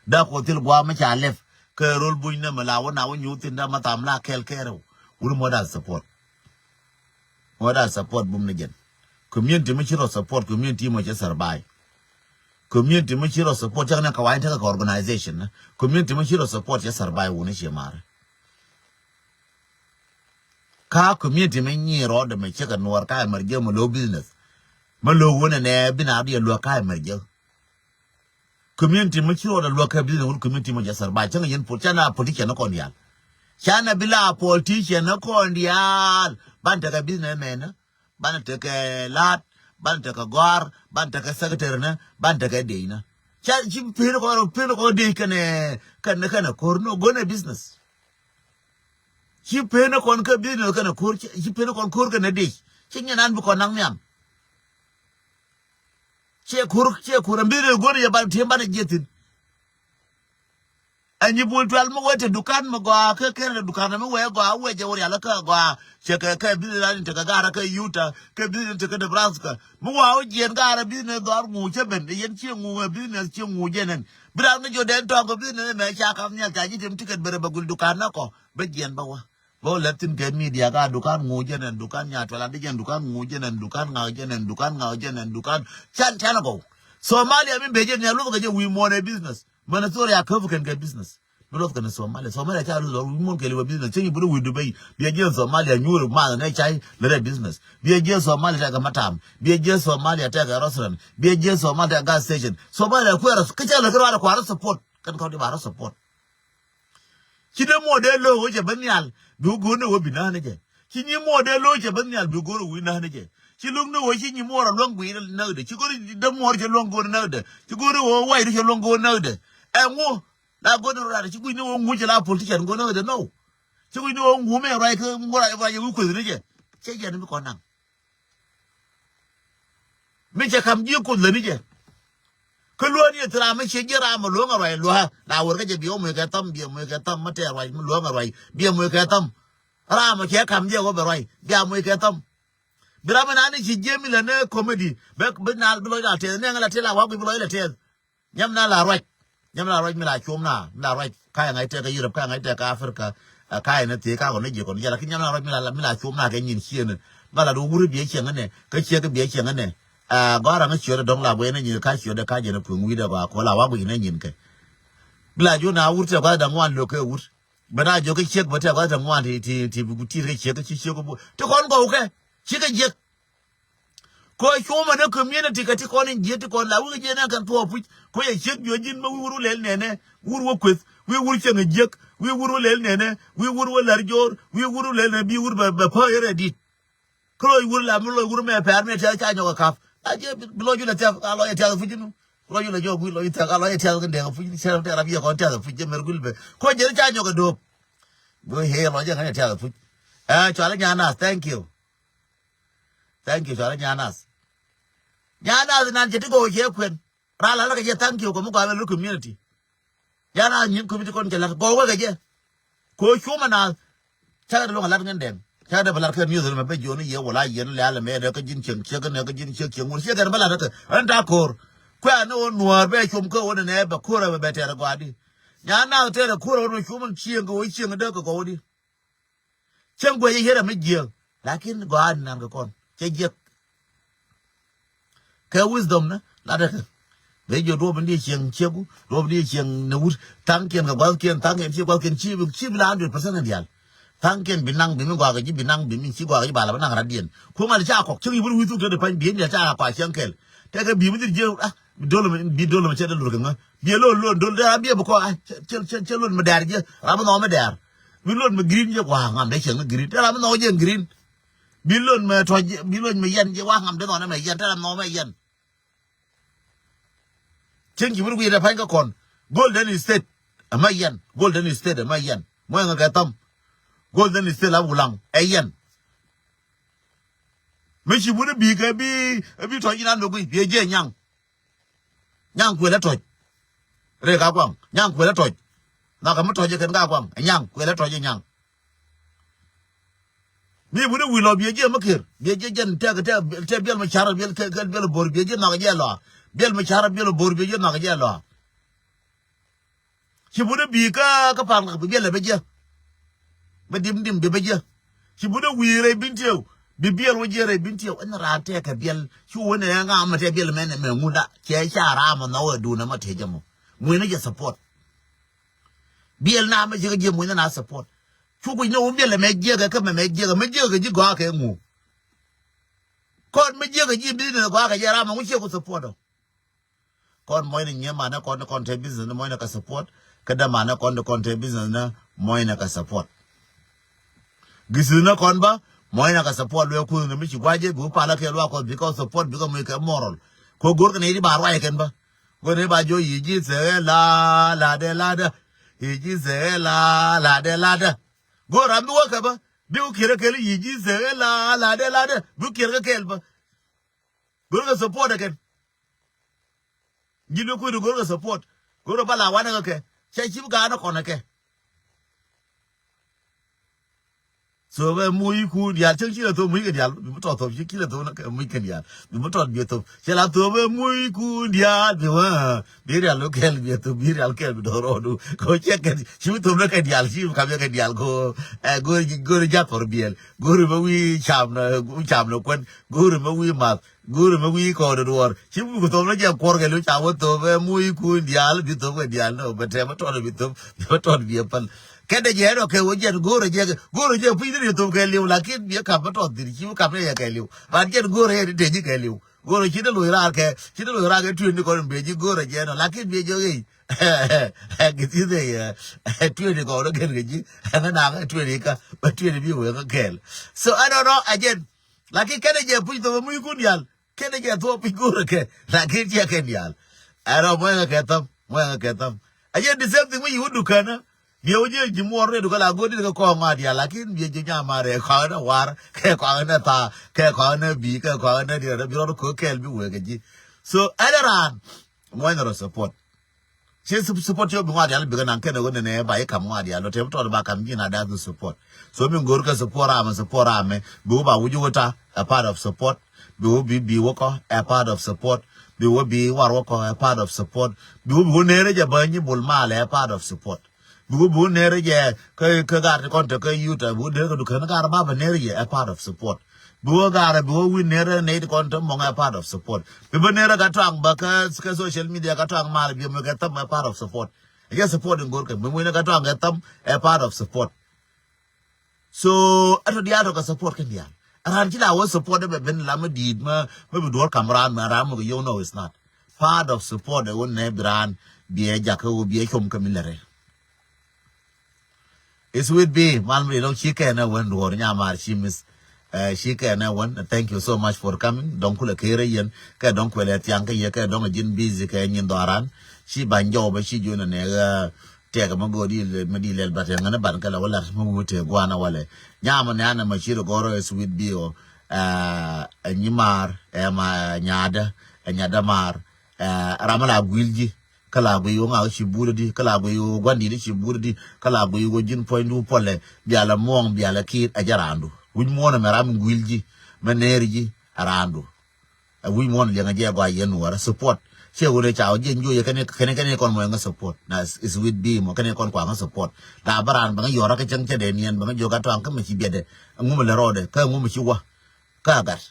Dee kɔ thil gua̱a̱p mi ca lɛp kä rol buny nɛ mi la wä na wä nyuuth thin dee ma tham la kɛl kɛɛrɛ wur muɔ̱t a support. Muɔ̱t a support bum ni jɛn. Community mi ci rɔ support community mɔ cɛ survive. Community mi ci rɔ support cɛ kɛ nɛ ka wany tekɛ kɛ organization. Community mi ci rɔ support cɛ survive wuni ci mare. Ka community mi nyi rɔɔdɛ mi cɛ kɛ nuɔr ka emerjɛ mi low business. Mi low wunɛ nɛ bi na diɛ luɛ ka emerjɛ. Community mi ci rɔɔdɛ luɛ ka business wun community mi jɛ sar ba cɛ ŋa yɛn pol cɛ na politician ni kɔn dial. Cɛ na bi la politician ni kɔn dial ban tekɛ business mɛn. Ban tekɛ lat ban tekɛ gɔar ban tekɛ secretary ni ban tekɛ dey ni. Cɛ ci pin kɔn pin kɔn dey kɛnɛ kɛnɛ kɛnɛ kor ni gɔnɛ business. Ci pen kɔn kä business kɛnɛ ko̱r ci pen kɔn ko̱r kɛnɛ dec. Ci nyɛ nan bi kɔn naŋ nhiam. Ciɛ ko̱r ciɛ ko̱r ɛn business go̱r yɛ ban ti̱em ban jiɛ thin. Ɛn nyi bul tuɛl mi wee te dukan mi gɔaa kä kɛn te dukan mi wee gɔaa wee jɛ wä rial kä gɔaa. Cɛ kɛ kɛ business ani tekɛ gaarä kä Utah kɛ business tekɛ Nebraska mi waa wä jiɛn gaarä business dhɔr ŋu cɛ ben yɛn ciɛ ŋu business ciɛ ŋu jɛ nɛn. Bi ran ŋä jɔ dɛn tɔŋ kɛ business mɛ ca kam nhial ca ji̱ tem ticket bere bɛ gul dukan nä kɔ. Bä jiɛn bä wä. Bä wä lɛp thin kɛ media ka dukan ŋu jɛn ɛn dukan nya tuɛl adi jɛn dukan ŋu jɛn ɛn dukan ŋaw jɛn ɛn dukan ŋaw jɛn ɛn dukan. Can can gɔw. Somalia mi bɛ jɛn nya luth kɛ jɛ wi̱i̱ muɔn ɛ business. Mɛn ɛ thori a köp kɛn kɛ business. Mi luth kɛn Somalia. Somalia ca luth wi̱i̱ muɔn kɛ liwɛ business. Cɛ nyi buni wi̱i̱ Dubai. Biɛ jiɛn Somalia nyuur math nɛ cay lɛ rɛ business. Biɛ jiɛn Somalia tɛkɛ matam. Biɛ jiɛn Somalia tɛkɛ restaurant. Biɛ jiɛn Somalia tɛkɛ gas station. Somalia kuɛrɛ kɛ cɛ lɛ kɛ rɔ support. Kɛn kɔn di ba rɔ support. Ci dee muɔɔr dee lo̱o̱k wä cɛ ben nhial bi wä go̱o̱r ni wä bi näk ni jɛ. Ci nyi muɔɔr dee lo̱o̱k cɛ ben nhial bi go̱o̱r wä wi̱i̱ näk ni jɛ. Ci lo̱o̱k ni wä ci nyi muɔɔr a luäŋ gui̱i̱r näkdɛ. Ci go̱o̱r dee muɔɔr cɛ luäŋ go̱o̱r näkdɛ. Ci go̱o̱r ni wä wa̱i̱du cɛ luäŋ go̱o̱r näkdɛ. Ɛŋu la go̱o̱r ni wä rat ci gui̱c ni wä ŋuc cɛ la politician go̱o̱r näkdɛ no. Ci gui̱c ni wä ŋu mɛ ruac kä ŋuc ruac ruac wä kueth ni jɛ. Cɛ jɛn mi kɔn naŋ. Mi cɛ kam ji̱ kuoth läni jɛ. Kä luäni ɛ thil ram mi ciɛ ji̱ ram mi luäŋ ɛ ruac lua̱a̱ la wër kä jɛ biɛ wä muec kɛ thäm biɛ muec kɛ thäm mi tɛɛr ruac mi luäŋ ɛ ruac biɛ muec kɛ thäm. Ram mi cɛ kam jɛ wä bɛ ruac bia muec kɛ thäm. Bi ram mi nani ci jiɛ mi lɛ ni comedy bɛ bi nal bi lɔc la tɛth nɛŋ la tɛth la wak bi lɔc la tɛth. Nyam na la ruac. Nyam na ruac mi la cuɔm na mi la ruac. Kayɛ ŋa̱c tɛk kä Europe kayɛ ŋa̱c tɛk kä Africa. Kayɛ ni thiec kakɔ ni jiɛ kɔn jɛ lakin nyam na ruac mi la mi la cuɔm na kɛ nyin ciënɛ. Ba la du wuri biɛ ciɛŋ nɛ kä ciek biɛ ciɛŋ nɛ. Gɔ̱a̱r aŋä ciötdɛ dɔ̱ŋ la guɛy ni nyin ka ciötdɛ ka jɛ ni puŋ wi̱dɛ gɔaa kɔ la wa guic ni nyin kɛ. Bi la juɔ̱n a wur tɛ gua̱th da̱ŋ wan lo̱k kɛ wur. Bɛ na jɔk kä ciek bä tɛ gua̱th da̱ŋ wan ti ti ti bi ku tit kä ciek kä ci ciek kä bu ti kɔn gɔw kɛ. Ci kɛ jiek. Kɔ cuɔmɛ ni community kɛ ti kɔn in jiɛ ti kɔn la wik jiɛ ni kɛn thuɔɔ puc. Kɔ yɛ ciek juɔ jin mɛ wi̱i̱ wur wä lɛl nɛnɛ, wur wä kueth, wi̱i̱ wur cieŋ jiek, wi̱i̱ wur wä lɛl nɛnɛ, wi̱i̱ wur wä lɛr joor, wi̱i̱ wur wä lɛl nɛnɛ, bi wur bɛ, bɛ pä yɛ rɛ dit. Kä lɔc wur la mi lɔc wur mɛ pɛr mɛ tiath ca nyɔk a kap. A jɛ bi lɔc wul a tiath, a lɔc a tiath puc inu. Lɔc wul a jɔk wi̱i̱ lɔc a tiath, a lɔc a tiath kɛ ndɛk puc, cɛ rɛ tɛr a bi a kɔn tiath puc, jɛ mɛr gul bɛ. Kɔ jɛ ca nyɔk a dop. Go hee lɔc a ŋa̱c a tiath puc. Ɛ, cual a nyanas, thank you. Thank you, cual a nyanas. Nyanas nan cɛ ti gɔw cɛ kuɛn. Ral ala kɛ jɛ thank you kɛ mi gɔaa bɛ lur community. Nyanas nyin community kɔn cɛ lat gɔw kɛ kɛ jɛ. Ko cuma na. Cakɛ de luɔŋ a lat ŋɛn dɛm. Cakɛ de bɛ lat kɛ news mɛ bɛ jiɔni yɛ wala yɛn lɛ alɛ mɛ dɛ kä ji̱n cieŋ ciek nɛ kä ji̱n ciek ciek wur ciek kɛn bɛ lat kɛ. Ɛn ta ko̱r. Kuɛ ni wä nuɔ̱ɔ̱r bɛ cum kä wä ni nɛ bɛ ko̱r ɛ bɛ tɛɛr gɔaa di. Nyanas tɛɛr ko̱r ɛ wä ni cum cieŋ kɛ wä cieŋ dee kɛ gɔw di. Cieŋ guɛc yɛ yɛrɛ mi jiɛk. Lakin gɔaa nan kɛ kɔn cɛ jiɛk. Kɛ wisdom ni latdɛ kɛ. Bɛ jiɔ duɔp in di cieŋ cieku, duɔp in di cieŋ ni wut. Thaŋkiɛn kɛ gua̱thkiɛn, thaŋkiɛn ci gua̱thkiɛn ci bi, ci bi la hundred percent in dial. Thaŋkiɛn bi naŋ bi mi gɔaa kɛ ji̱ bi naŋ bi mi ci gɔaa kɛ ji̱ ba la bi naŋ rat diɛn. Kuŋ al ca kɔk cieŋ i̱ bi ri wi̱i̱ thuk te di pa̱ny bi in dial ca kɔk a cieŋ kɛl. Tɛkɛ bi mi dhil jiɛ ah bi dol mi, bi dol mi cɛ dol rukɛ ŋä. Bi lon lon dol dee ram bi bi kɔk ah cɛ cɛ cɛ lon mi dɛr jiɛ ram mi nhɔk mi dɛr. Bi lon mi green jiɛ wa ŋam dee cieŋ mi green dee ram mi nhɔk jiɛ green. Bi lon mɛ tɔc, bi lon mɛ yɛn jɛ wa ŋam de nɔnɛ mɛ yɛn tɛrɛ nɔ mɛ yɛn. Cieŋ ci bi ri wi̱i̱dɛ pa̱ny kä kɔn. Golden State ɛmɛ yɛn. Golden State ɛmɛ yɛn. Mɔɛ ŋɛ kɛ thäm. Golden State la wulaŋ ɛ yɛn. Mi ci buni bi kɛ bi, bi tɔc inan mɛ guiy bi ɛ jɛ nyaŋ. Nyaŋ kuël ɛ tɔc. Rek a guaŋ. Nyaŋ kuël ɛ tɔc. Nhɔakɛ mi tɔc ɛ kɛn ka guaŋ. Ɛ nyaŋ kuël ɛ tɔc ɛ nyaŋ. Mi wuni wi̱i̱ lɔ biɛ jiɛ mi kir. Biɛ jiɛ jɛn tɛk tɛk tɛk biɛl mi car biɛl kɛ kɛ biɛl bor biɛ jiɛ nhɔakɛ jiɛ lɔa. Biɛl mi car biɛl bor biɛ jiɛ nhɔakɛ jiɛ lɔa. Ci buni bi kä kä pan bi biɛl ɛ bɛ jiɛ. Bɛ dim dim bi bɛ jiɛ. Ci buni wi̱i̱ rɛy bin tiɛw. Bi biɛl wä jiɛ rɛy bin tiɛw. Ɛn raan tɛk kɛ biɛl. Ci wuni ɛ ŋa mɛ tɛk biɛl mɛn ɛ mɛ ŋunda. Cɛ ca ram ɛ nhɔk ɛ duun ɛ ma tɛk jɛ mɔ. Muinɛ jɛ support. Biɛl na mɛ jiɛ kɛ jiɛ muinɛ na support. Cu guic ni wun biɛl ɛ mɛ jiɛ kɛ kä mɛ mɛ jiɛ kɛ mɛ jiɛ kɛ ji̱ gɔaa kɛ ŋu. Kɔn mɛ jiɛ kɛ ji̱ business gɔaa kɛ jiɛ ram mɛ ŋu ciɛ ku support ɔ. Kɔn mɔcnɛ nyiee manɛ kɔn ni kɔn te business ni mɔcnɛ kɛ support. Kä dee manɛ kɔn ni kɔn te business ni mɔcnɛ kɛ support. Gisi̱n ni kɔn bä mɔcnɛ kɛ support luee kuth ni mi ci gua̱c jɛ bi wä palä kɛ luaak kɔn bikɛ support bikɛ muc kɛ moral. Kɛ go̱r kɛ nɛy di ba ruac kɛn bä. Go̱r ni ba jiɔ yi̱ ji̱ thɛɛ la la dee la dee. Yi̱ ji̱ thɛɛ la la dee la dee. Go̱r ram bi wä kɛ bä bi wä kiɛr kɛ kɛl yi̱ ji̱ thɛɛ la la dee la dee bi wä kiɛr kɛ kɛl bä. Go̱r kɛ support ɛ kɛn. Ji̱n bi kui̱du go̱r kɛ support. Go̱r kɛ bä la wanɛ kɛ kɛ cɛ ci bi gaanɛ kɔnɛ kɛ. Thop ɛ muc kun diaal cäŋ ci la thop muc kɛ diaal bi mi tɔt thop ci la thop kɛ muc kɛ diaal bi mi tɔt bi thop cɛ la thop ɛ muc kun diaal bi wä bi rial lo kɛl bi thop bi rial kɛl bi dɔr rɔɔdu kɛ cɛ kɛ ci bi thop kɛ diaal ci bi kap kɛ diaal ko. Ɛ go̱r go̱r jath pɔr biɛl go̱r mɛ wi̱i̱ cam na cam na kuɛn go̱r mɛ wi̱i̱ math. Go̱o̱rä mi wi̱i̱ kɔɔr in wuɔr ci mi bi ku thop ni jɛ kuɔr kɛ lu ca wä thop ɛ muc kun diaal bi thop kɛ diaal ni ɔ bɛ tɛm mi tɔt bi thop bi mi tɔt bi ɛ päl. Kɛn dee jɛ ɛn ɔ kɛ wä jɛn go̱o̱rä jɛ go̱o̱rä jɛ puc ni ri thop kɛ liw lakin bi ɛ kap mi tɔt dhir ci mi kap ni yɛ kɛ liw ban jɛn go̱o̱rä yɛ ti te ji̱ kɛ liw go̱o̱rä ci ni loc raar kɛ ci ni loc raar kɛ tui̱n ni kɔn in bee ji̱ go̱o̱rä jɛ ɛn ɔ lakin bi ɛ jɛ ɣɛy. Ɛ gith i̱ thɛ yɛ ɛ tui̱n ni kɔn in kɛn kɛ ji̱ ɛn ɛ naŋ ɛ tui̱n ni kä bɛ tui̱n ni bi wee kä kɛɛl. So I don't know again. Lakin kɛnɛ jɛ puc thop ɛ muc kun diaal kɛnɛ jɛ thuɔp puc go̱o̱rɛ kɛ lakin ciɛ kɛn diaal. Ɛn rɔ muɔ̱yɛ kɛ thäm muɔ̱yɛ kɛ thäm. A jɛ the same thing mi yi wä dukänä. Biɛ wä jɛ ji̱ muɔr rɛy dukän la go̱o̱r dit kɛ kɔɔŋ ŋɔa diaal lakin biɛ ji̱ nyama rɛy kɔaŋ nɛ war kɛ kɔaŋ nɛ thaa kɛ kɔaŋ nɛ bi̱i̱ kɛ kɔaŋ nɛ diaal rɛ bi rɔt ko̱ kɛɛl bi wee kɛ ji̱. So ɛn raan muɔ̱yɛ rɔ support. Ci sup- support ci wä bi ŋɔa diaal bikɛ naŋ kɛn ɛ wä nɛnɛ ba yi kam ŋɔa diaal lɔ tɛm tɔt ba kam ji̱ na dath bi support. So mi go̱o̱r kɛ support ramɛ support ramɛ bi wä ba wi̱c wä ta a part of support. Bi wä bi bi wä kɔ a part of support. Bi wä bi war wä kɔ a part of support. Bi wä bi wä nɛrɛ jɛ bä nyi bul mal a part of support. Bi wä bi wä nɛrɛ jɛ kä kä gar ti kɔn te kä yuta bi wä nɛrɛ kä dukän gar ba bä nɛrɛ jɛ a part of support. Bi wä gaarɛ bi wä wi̱n ner nɛy ti kɔn te mɔŋ ɛ part of support. Bi bä ner ɛ ka tɔaŋ bä kä kä social media ka tɔaŋ mal bi mɛ kɛ thäm ɛ part of support. Ɛ jɛ support in go̱r kɛ mi wi̱n ɛ ka tɔaŋ ɛ thäm ɛ part of support. So ɛ tɔ diaal tɔ kɛ support kɛn diaal. Ran ci la wä support bɛ ben la mi di̱i̱t mi, mi bi duɔ̱ɔ̱r kam ran mi ran mi kɛ yio̱w, no, it's not. Part of support ɛ wä nɛ bi ran bi ɛ jakä wä bi ɛ com kä mi lɛ rɛ. It's with me, mal mi lɔŋ ci kɛn ɛ wän duɔ̱ɔ̱r nyamar ci miss. Ci kɛn ɛ wän, thank you so much for coming. Dɔŋ kulɛ kɛɛrɛ yɛn kɛ dɔŋ kuɛlɛ thiaŋ kä yɛ kɛ dɔŋ ji̱n busy kɛ nyin dhɔaran. Ci ban jɔw bä ci juɔnɛ nɛ tɛk mi go̱o̱r di mi di lɛl bat ɛ ŋän ban kɛ lɛ wä lat mi wut tëë gua̱a̱n ɛ walɛ. Nyam ni anɛ ma ci rɛ gɔrɔ is with me o. Ɛ nyimar ɛ ma nyadä ɛ nyadä mar. Ɛ ram mi la guil ji̱ kä la guiy wä ŋak ci buut di kä la guiy wä gua̱n di̱t ci buut di kä la guiy wä ji̱n puɔ̱nydu puɔlɛ bialɛ muɔ̱ɔ̱ŋ bialɛ kiit ɛ jɛ raandu. Wi̱c muɔ̱ɔ̱n ɛmɛ ram mi guil ji̱ mɛ neer ji̱ ɛ raandu. Ɛ wi̱c muɔ̱ɔ̱n liɛŋɛ jɛ gɔaa yɛn nuɔɔrä support. Ciɛ wun ɛ ca wä jiɛn juɔyɛ kɛn kɛn kɛn kɔn mɔ ɛŋä support na is with bi mɔ kɛn kɔn kua ŋä support. La bä raan bɛ ŋä yɔrä kä cäŋ cɛ dee niɛn bɛ ŋä jiök a tɔaŋ kä mɛ ci biɛtdɛ. Ɛŋu mɛ lɛ rɔɔdɛ kä ɛŋu mɛ ci wä kä a gat.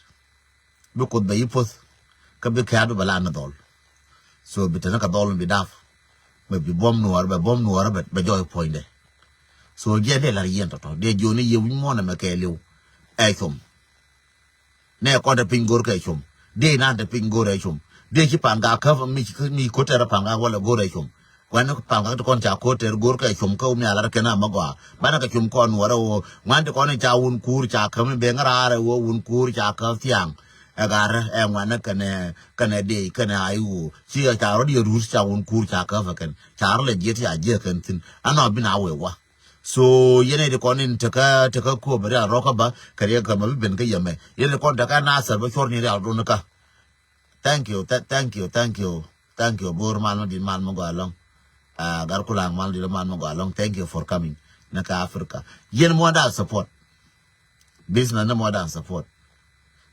Bi kuoth bɛ yi puɔth kä bi kɛ̈ɛ̈t bi bɛ la ni dhɔl. So bi teni kɛ dhɔl mi bi dap. Mɛ bi buɔm nuɔɔr bɛ buɔm nuɔɔr bɛ bɛ jɔɔy puɔ̱nydɛ. So jiɛn dee lar yien tɔtɔ dee jiɔni yie wi̱c muɔ̱ɔ̱n ɛmɛ kɛɛliw. Ɛ com. Nɛ kɔn te piny go̱r kɛ com. Dee nan te piny go̱r ɛ com. Dee ci pan gak käp mi ci mi ko̱tɛr pan gak walɛ go̱r ɛ com. Kuɛn pal kä ti kɔn ca ko̱t tɛr go̱r kɛ com kä wumi a lar kɛn a ma gɔaa. Banɛ kɛ com kɔn wärä wä ŋuan ti kɔn ca wun kuur ca käm ben ŋä raar ɛ wä wun kuur ca käp thiaŋ. Ɛ garä ɛ ŋuanɛ kɛnɛ kɛnɛ dee kɛnɛ a i̱ wä ci ca rɔ diɛ rur ca wun kuur ca käp ɛ kɛn ca rɔ lɛ jiɛt ca jiɛ kɛn thin. Anɔ bin a wee wä. So yɛn ɛ ti kɔn in tekä tekä kuɔp ria rɔ kä ba kɛ riɛ kɛ ma bi ben kä yɛmɛ yɛn ti kɔn tekä na sɛr bä cuɔr ni ria rɔ dun kä. Thank you, th- thank you, thank you, thank you. Bor mal ma dit mal ma gɔa lɔŋ. Ah, gar kulang mal dit mal ma gɔa lɔŋ. Thank you for coming. Nɛ ka Africa. Yen mɔ da support. Business nɛ mɔ da support.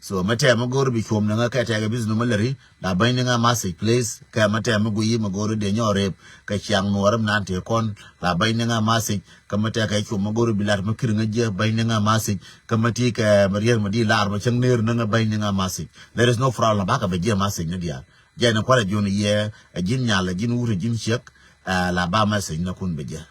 So mɛ tɛ mɛ gor bi chom nɛ ŋa kɛ tɛ kɛ business mɛ lɛri. La bany ni ŋa message please. Kɛ mɛ tɛ mɛ guyi mɛ gor de nyɔ rep. Kɛ chiang nuɔrem nan te kɔn. La bany ni ŋa message. Kä mɛ tɛkɛ cum mɛ go̱ri bi lat mɛ kir ŋä jiɛ bany ni ŋa message. Kä mɛ ti kɛ mɛ riɛr mɛ di lar mɛ cäŋ ner ni ŋa bany ni ŋa message. There is no problem. Bakɛ bɛ jiɛ message ni diaal. Jɛ ni kualɛ jiɔni yɛ ɛ ji̱n nyal ɛ ji̱n wut ɛ ji̱n ciek. Ɛ la ba message ni kun bɛ jiɛ.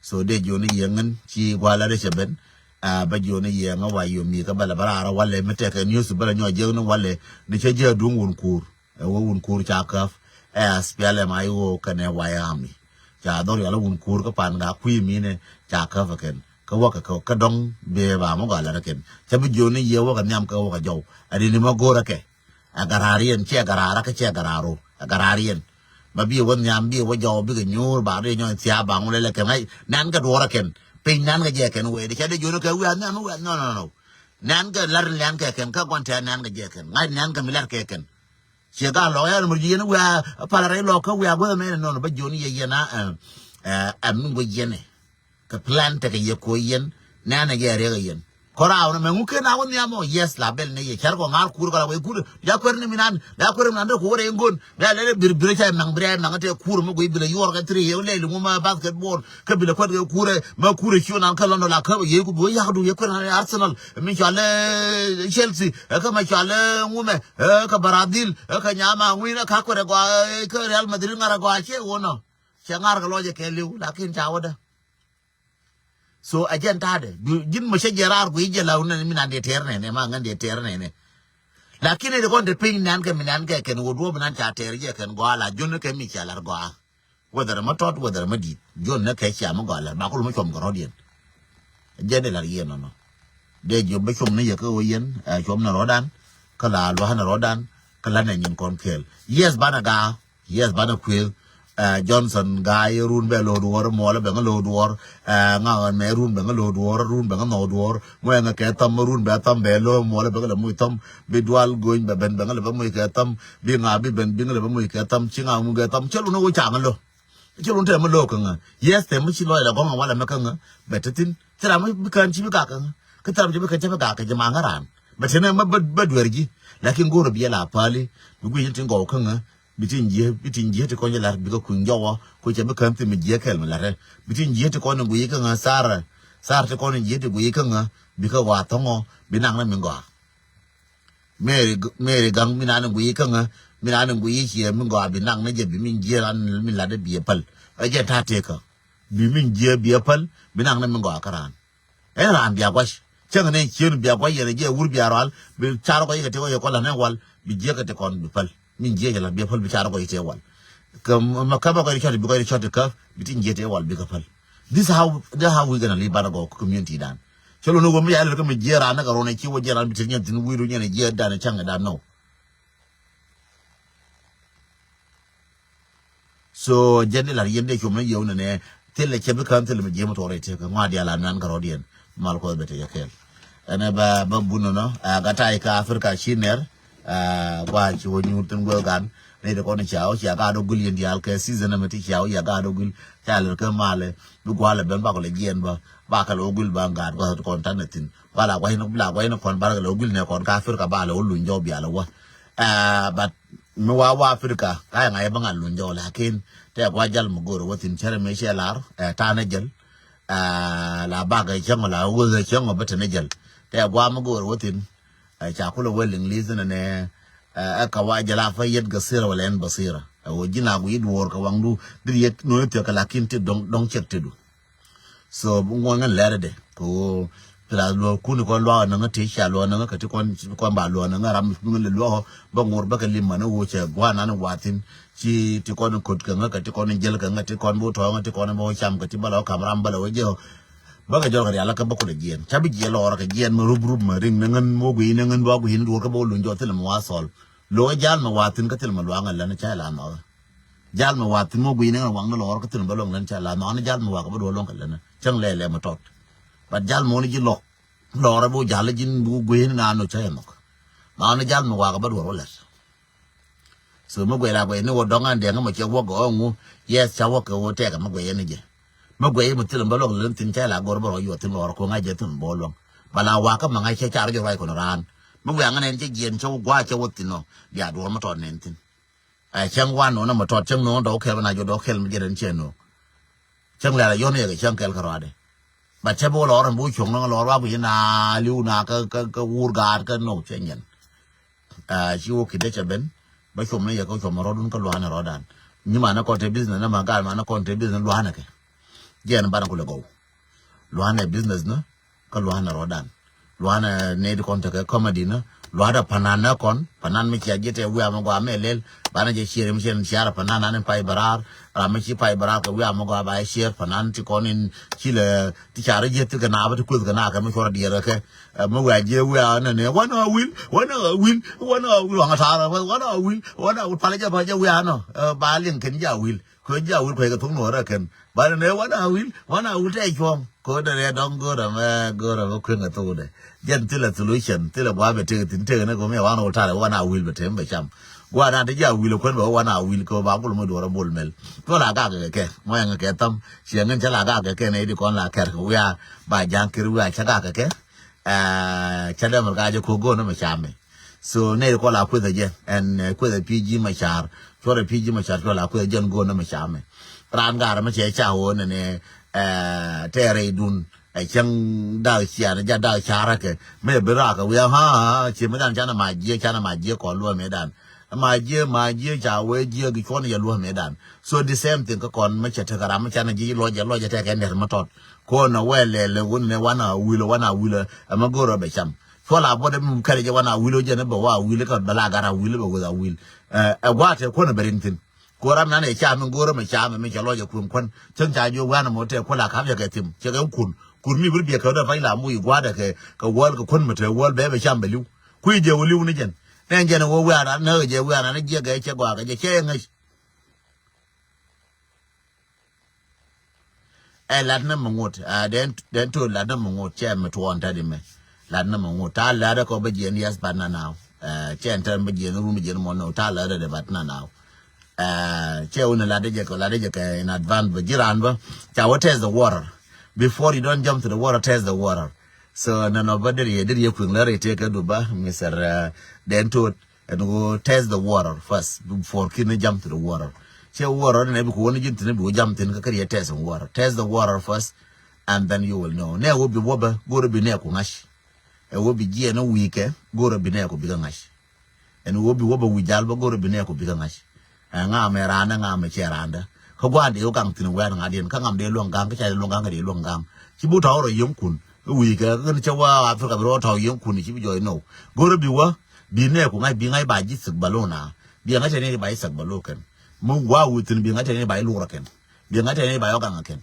So dee jiɔni yɛ ŋän ci gualɛ rɛ cɛ ben. Ɛ bɛ jiɔni yɛ ŋä wa yom mi kä bɛ lɛ bɛ raar walɛ mɛ tɛkɛ news bɛ lɛ nyɔ jiɛ ni walɛ ni cɛ jiɛ duŋ wun kuur. Ɛ wä wun kuur ca käp. Ɛ SPLM IO kɛnɛ White Army. Ca dhɔr yɔl wun kuur kä pan ga kui̱ minɛ ca käp ɛ kɛn. Kä wäkɛ kä dɔŋ bee ba mɔ gɔaa lɛt ɛ kɛn. Ca bi jiɔni yɛ wäkɛ nhiam kä wäkɛ jɔw. Ɛ ri ni mɔ go̱rä kɛ. Ɛ garaar yɛn ciɛ garaar kä ciɛ garaar ro. Ɛ garaar yɛn. Ma bi wä nhiam bi wä jɔw bikɛ nyuur ba ri nyɔ thia̱a̱ ba ŋu lɛlɛ kɛn ŋa̱c. Nɛn kɛ duɔrä kɛn. Piny nɛn kɛ jɛ kɛn wee di ca dee jiɔni kɛ wiaa nhiam wiaa no no no. Nɛn kɛ lar nɛn kɛ kɛn kä gua̱n tɛ̈ nɛn kɛ jɛ kɛn. Ŋa̱c nɛn kɛ mi lar kɛ kɛn. Ciɛ gal lɔk ya mur ji̱ yɛn wiaa pal rɛy lɔk kä wiaa guäth mɛn nɔn bä jiɔn yɛ yɛn a. Ɛm ni guic yɛn ɛ kɛ plan tekɛ yɛ kuɔ yɛn. Nɛn ɛ yɛ riɛk ɛ yɛn kɔr a wä mɛ ŋu ken a wä nhiam ɔ. Yes la bɛl ni yɛ cɛr kɔ ŋa̱r kur kɔla wä kur. Ya kuer ni mi nan la kuer mi nan dee kuɔr ɛ ŋon. Bɛ lɛ bir bir cɛ maŋ bir ɛ maŋ te kur mi guic bi lɛ yuɔr kɛ thiri yɛ lɛ li ŋu ma basketball. Kä bi lɛ kuɛt kɛ kur ɛ ma kur ɛ ciö nan kä lɔndɔ la kä yɛ ku bi wä yak du yɛ kuer nan Arsenal. Mi cɔal Chelsea ɛ kä ma cɔal ŋu mɛ. Ɛ kä Brazil ɛ kä nyama ŋuin ɛ kä kuɛrɛ gɔaa ɛ kä Real Madrid ŋarɛ gɔaa ciɛ wonɔ. Cɛ ŋar kɛ lɔcɛ kɛ liw lakin ca wädä. So ɛ jɛn ta̱a̱dɛ ji̱n mɔ cɛ jɛ raar guiy jɛ la wunɛ mi nan dee tɛɛr nɛnɛ ma ŋän dee tɛɛr nɛnɛ. Lakin ɛ dee kɔn te piny nan kɛ mi nan kɛ kɛn wä duɔ̱ɔ̱p mi nan ca tɛɛr jɛ kɛn gɔaa la jun kɛ mi ca lar gɔaa. Whether mɛ tɔt whether mɛ di̱t jiɔn nɛ kɛ cia mɛ gɔaa lɛr bakul mɛ cuɔm kɛ rɔ̱diɛn. Jɛn dee lar yiɛn nɔnɔ. Dee jiɔm bä cuɔm ni yɛ kä ɣöö yɛn ɛ cuɔm ni rɔ̱dan. Kä la lua̱k ni rɔ̱dan. Kä la nɛ nyin kɔn kɛɛl. Yes banɛ gaa. Yes banɛ kuëëth. Ɛ Johnson gaa yɛ run bɛ lo̱o̱ duɔ̱ɔ̱r muɔlɛ bɛ ŋä lo̱o̱ duɔ̱ɔ̱r. Ɛ ŋa̱ ɣän mɛ run bɛ ŋä lo̱o̱ duɔ̱ɔ̱r run bɛ ŋä nhɔw duɔ̱ɔ̱r. Muɛ ŋä kɛ thäm run bɛ thäm bɛ lo̱o̱ muɔlɛ bɛ ŋä lɛ muc thäm. Bi dual go̱ny bɛ ben bɛ ŋä lɛ bä muc kɛ thäm. Bi ŋa bi ben bi ŋä lɛ bä muc kɛ thäm ci ŋa muc kɛ thäm cä lun ɛ wä ca ŋä lo̱. Cä lun tɛmɛ lo̱ kä ŋä. Yes tɛmɛ ci lɔc la gɔŋ a walɛ mɛ kä ŋä. Bɛ te thin ci ram mi bi kään ci bi gak kä ŋä. Kä thil ram ci bi kään ci bi gak kä jɛ ma ŋä ran. Bɛ te nɛ mɛ bä duer ji̱. Lakin go̱o̱rä bi yɛ la pali bi guic ni tin gɔw kä ŋä. Bi tin jiɛ bi tin jiɛ ti kɔn jɛ lar bi kä kuny jɔwɔ. Ku cɛ bi kään thim mi jiɛ kɛl mi lar rɛ bi tin jiɛ ti kɔn in guic kä ŋä sar. Sar ti kɔn in jiɛ ti guic kä ŋä. Bi kä wa thɔŋɔ bi naŋ ni mi gɔaa. Mary, Mary gaŋ mi nani guiy käŋä mi nani guiy ciɛ mi gɔaa bi naŋ ni jɛ bi min jiɛ ran mi lat bi ɛ päl. Ɛ jɛ ta tekä bi min jiɛ bi ɛ päl bi naŋ ni mi gɔaa kä ran. Ɛn ran bia guac Cäŋ ni ciën bia gua̱c yɛn jiɛ wur bia rual bi car kɔc kɛ ti kɔc kɛ kɔl anɛ wal bi jiɛ kɛ ti kɔn bi päl. Min jiɛ jɛ la bia päl bi car kɔc ti wal. Kɛ ma käp kɔc ti cɔt bi kɔc ti cɔt ti käp bi ti jiɛ ti wal bi kɛ päl. This how, this how we gonna live bana gɔ community dan. Cɛ lo ni wä mi ya lɛ kɛ mi jiɛ ran ni kɛ run ci wä jiɛ ran bi ti nyɛn tin wi̱i̱ ru nyɛn jiɛ dan cäŋ dan no. So jɛn di lar yɛn dee cum ni yɛw ni nɛ thilɛ cɛ bi kään thilɛ mi jiɛ mi tuɔrɛ ti kɛ ŋɔa dial a nan kɛ rɔdiɛn mal kuɔth bɛ te yɛ kɛɛl. Ɛn ɛ ba ba bun nɔ ɛ gat tay kä Africa ci nɛr. Ɛ gua ci wä nyuur thin guɛ gan ni di kɔn cia wä cia gat wä gul yɛn dial kɛ season mi ti cia wä cia gat wä gul cia lɛ kɛ malɛ bi gua lɛ ben bakɔ lɛ jiɛn ba bakɛ lɛ wä gul ba gat gua kɔn tan ni thin ba la gua in la gua in kɔn barkɛ lɛ wä gul nɛ kɔn kä Africa ba lɛ wä luny jɔw bia lɛ wä. Ɛ but mi wa wa Africa ka yɛ ŋa yɛ bä ŋa luny jɔw lakin tɛ gua jal mi go̱o̱r wä thin cɛrɛ mi cɛ lar ɛ tanɛ jɛl. Ɛ la bakɛ cäŋ la wä cäŋ bä tɛnɛ jɛl tɛ gua mi go̱o̱r wä thin. Ɛ ca kulɛ wä liŋ li̱th nɛ nɛ ɛ ɛ ka wa jɛl a fa yet gä sira wala ɛn bä sira ɛ wä ji̱n a gui duɔɔr kɛ waŋdu dir yet nuni thiɔk kɛ lakin ti dɔŋ dɔŋ cɛk ti du. So bi ŋuɔ̱n ŋän lɛr dɛ kɛ ɣöö pila luɔ̱k kuni kɔn luaak näŋä ti ca luɔ̱k näŋä kɛ ti kɔn kɔn ba luɔ̱k näŋä ram mi lɛ luɔ̱k bä ŋur bä kɛ lim mani ɣöö cɛ gua̱a̱r nani wa̱a̱ thi̱n. Ci ti kɔn kot kɛ ŋä kɛ ti kɔn jel kɛ ŋä ti kɔn bi wä tɔ̱ɔ̱ŋä ti kɔn bi wä cam kɛ ti bä lɔ kam ram bä lɛ wä jɛ. Bä kɛ jɔl kɛ rial kä bä kulɛ jiɛn ca bi jiɛ lɔɔr kɛ jiɛn mi rup rup mi riŋ ni ŋän mi wä guiy ni ŋän bi wä guiy ni duɔ̱ɔ̱r kä bä wä luny jɔɔk thilɛ mi wa̱a̱ thɔl. Lo̱k jal mi wa̱a̱ thi̱n kä thilɛ mi luaak ŋän lɛn ca la nhɔk. Jal mi wa̱a̱ thi̱n mi guiy ni ŋän waŋ ni lɔɔr kä thilɛ mi bä luɔ̱ŋ lɛn ca la nhɔk ni jal mi wa̱a̱ kɛ bä duɔ̱ɔ̱r luɔ̱ŋ kɛ lɛn. Cäŋ lɛɛlɛ mi tɔt. But jal muɔ̱ni ji̱ lɔk lɔɔrä bi wä jal ji̱n bi wä gui̱ni naan nɔ cä yɛ nhɔk. Naan ni jal mi wakä bä duɔr wä lɛt. So mi guɛy la guɛy ni wä dɔŋ an dɛŋ mi cɛ wä gɔɔ ŋu. Yes ca wä kɛ wä tɛk mi guɛy ni jɛ. Mi guɛy mi thil mi bä luɔk lɛn thin cä la gɔr bä rɔ yuɔ thin lɔɔrä ko ŋa̱c jɛ thin bä luɔŋ. Ba la wakä mi ŋa̱c cɛ car jɔ ruac kɔn raan. Mi guɛy ŋä nɛn cɛ jiɛn cɛ wä gua̱a̱ cɛ wä thin nɔ bia duɔr mi tɔt nɛn thin. Ɛ cäŋ wan nɔ nä mɛ tɔt cäŋ nɔ dɔk kɛl bä na jɔ dɔk kɛl mi jɛ den cɛ nɔ. Cäŋ lɛl a yɔn yɛ kɛ cäŋ kɛl kɛ ruadɛ. But cɛ bi wä lɔr ɛn bi wä cuɔ̱ŋ nɔ lɔr wa bi na liw na kä kä kä wur gaat kä nɔ cɛ nyɛn. Ɛ ci wä kidɛ cɛ ben bä cuɔm ni yɛ kä cuɔm rɔdun kä luanɛ rɔdan. Nyi manɛ kɔn te business nä ma gaat manɛ kɔn te business luanɛ kɛ. Jɛ ɛn banɛ kulɛ gɔw. Luanɛ business nä kä lua̱nɛ rɔ̱dan. Lua̱nɛ nɛy ti kɔn tekɛ comedy ni lua̱dɛ panan nɛ kɔn panan mi cia ji̱ tɛ wiaa mi gɔaa mɛ lel. Banɛ jɛ cier mi cier ciar panan ani pay bɛ raar. Ram mi ci pay bɛ raar kɛ wiaa mi gɔaa ba cier panan ti kɔn in ci lɛ ti car ji̱ ti kɛ naap ti kueth kɛ naak kɛ mi cuɔr diɛɛr kɛ kɛ. Mi wiaa jiɛ wiaa nɛ nɛ wanɛ wil wanɛ wil wanɛ wil waŋ taar wanɛ wil wanɛ wil palɛ jɛ pa jɛ wiaa nɔ. Ba liŋ kɛn jɛ a wil. Kɛ jɛ a wil kuec kɛ thok nuɔɔrɛ kɛn. Banɛ nɛ wanɛ wil wanɛ wil tɛ cuɔ̱ŋ. Ko̱dɛ rɛ dɔ̱ŋ go̱rɛ mɛ go̱rɛ mɛ kueŋ ɛ thokdɛ. Jɛn thilɛ solution thilɛ gua̱a̱ bɛ tek thi̱n tek ni go̱m yɛ wan wä tarɛ wan a wil bɛ tem bɛ cam. Gua̱a̱ na ti jɛ a wil kuän bɛ wä wan a wil kɛ wä ba gul mi duɔrɛ bol mɛl. Thol a gak kɛ kɛ mɔ yɛŋ kɛ thäm. Ciɛ ŋän cä la gak kɛ kɛ nɛ idi kɔn la kɛr kɛ wiaa ba ja̱ŋ kir wiaa cä gak kɛ kɛ. Cä dɛmɛr ka jɛ ko̱ go̱n mɛ cam mi. So nɛy ti kɔn la kueth ɛ jɛ ɛn kueth ɛ pi̱i̱ ji̱ mɛ ca̱r. Cuɔrɛ pi̱i̱ ji̱ mɛ ca̱r cuɔr la kueth ɛ jɛn go̱n mɛ cam mi. Raan gaarä mi cɛ ca ɣöö nɛnɛ tɛɛrɛ idun. Ɛ cäŋ dak ciaarä ja dak caarä kɛ mi bi raakɛ wi̱i̱ ɣä cie mi dan canɛ ma jiɛ canɛ ma jiɛ kɔn luɔ̱ɔ̱ mi dan. Ma jiɛ ma jiɛ ca wee jiɛ gi cuɔn yɛ luɔ̱ɔ̱ mi dan. So the same thing kä kɔn mi cɛ tekɛ ram mi canɛ jiɛ lɔcɛ lɔcɛ tekɛ nɛr mi tɔt. Kɔn ɛ wee lɛl ɛ wun nɛ wan a wil wan a wil ɛ ma go̱rɛ bɛ cam. Cuɔl a buɔt ɛ mi kɛrɛ jɛ wan a wil ɔ jɛn ɛ bɛ wa wil kä bɛ la gat a wil bɛ weth a wil. Ɛ gua̱a̱t ɛ kuɔn ɛ bɛ riŋ thi̱n. Kuɔram nan ɛ ca mi go̱o̱r ɛmɛ ca mɛ mi cɛ lɔc ɛ kueŋ kuän cäŋ ca jiök wi̱i̱ anɔ mɔ tɛk kuäl a ka̱p yɛ kɛ thim cɛ kɛ kun. Kur mi wur biɛ käwdɛ pany la muc gua̱a̱dɛ kɛ kɛ wäl kɛ kuän mɛ te wäl bɛ bɛ cam bɛ li̱w. Kui̱ jɛ wä li̱w ni jɛn nɛn jɛn ɛ wä wi̱i̱ anɔ näk jɛ wi̱i̱ anɔ ni jiɛk ɛ cɛ gɔaa kɛ jɛ cɛ ɛ ŋäc. Ɛ lat ni mi ŋut den den to lat ni mi ŋut cɛ mi tuɔɔn tɛt imɛ. Lat ni mi ŋut ta lat kɔ bä jiɛn yɛs bat na naw. Cɛ ɛn tɛn bä jiɛn run bä jiɛn mɔ no ta lat de bat na naw. Cɛ wun lat de jɛ kɛ lat de jɛ kɛ in advance bä jiran bä ca wä test the water. Before you don't jump to the water, test the water. So nɛn ɔ bä der yɛ der yɛ kuiŋ lä rɛ tëë kɛ du bä mister den to. Ɛn ɣöö test the water first before kin ni jam to the water. Cɛ water ni nɛ bi ku wä ni ji̱n thi̱n bi wä jam thi̱n kä kɛ riɛ test in water. Test the water first and then you will know. Nɛ wä bi wä bä go̱rɛ bi nɛ ku ŋa̱c. Ɛ wä bi jiɛn ni wi̱i̱ kɛ go̱rɛ bi nɛ ku bikɛ ŋa̱c. Ɛn wä bi wä bä wi̱i̱ jal bä go̱rɛ bi nɛ ku bikɛ ŋa̱c. Ɛ ŋa mɛ randä ŋa mɛ cɛ randä. Kä gua̱a̱n dee wä gaŋ thi̱n wɛɛn ŋa̱diɛn kä ŋam dee luäŋ gaŋ kä ca dee luäŋ gaŋ kä dee luäŋ gaŋ. Ci bu tɔ̱ rɔ yieŋ kun. Wi̱i̱ kɛ kɛn cɛ wa Africa bi rɔ tɔ̱ yɛn kun ci bi jɔy nɔw. Go̱rɛ bi wa bi nɛ ku ŋa̱c bi ŋa̱c ba ji̱ thik ba lo na. Bi ŋa̱c tɛ ni ba ji̱ thik ba lo kɛn. Mi wa wi̱i̱ thin bi ŋa̱c tɛ ni ba ji̱ lurɛ kɛn. Bi ŋa̱c tɛ ni ba yɔ gaŋ kɛn.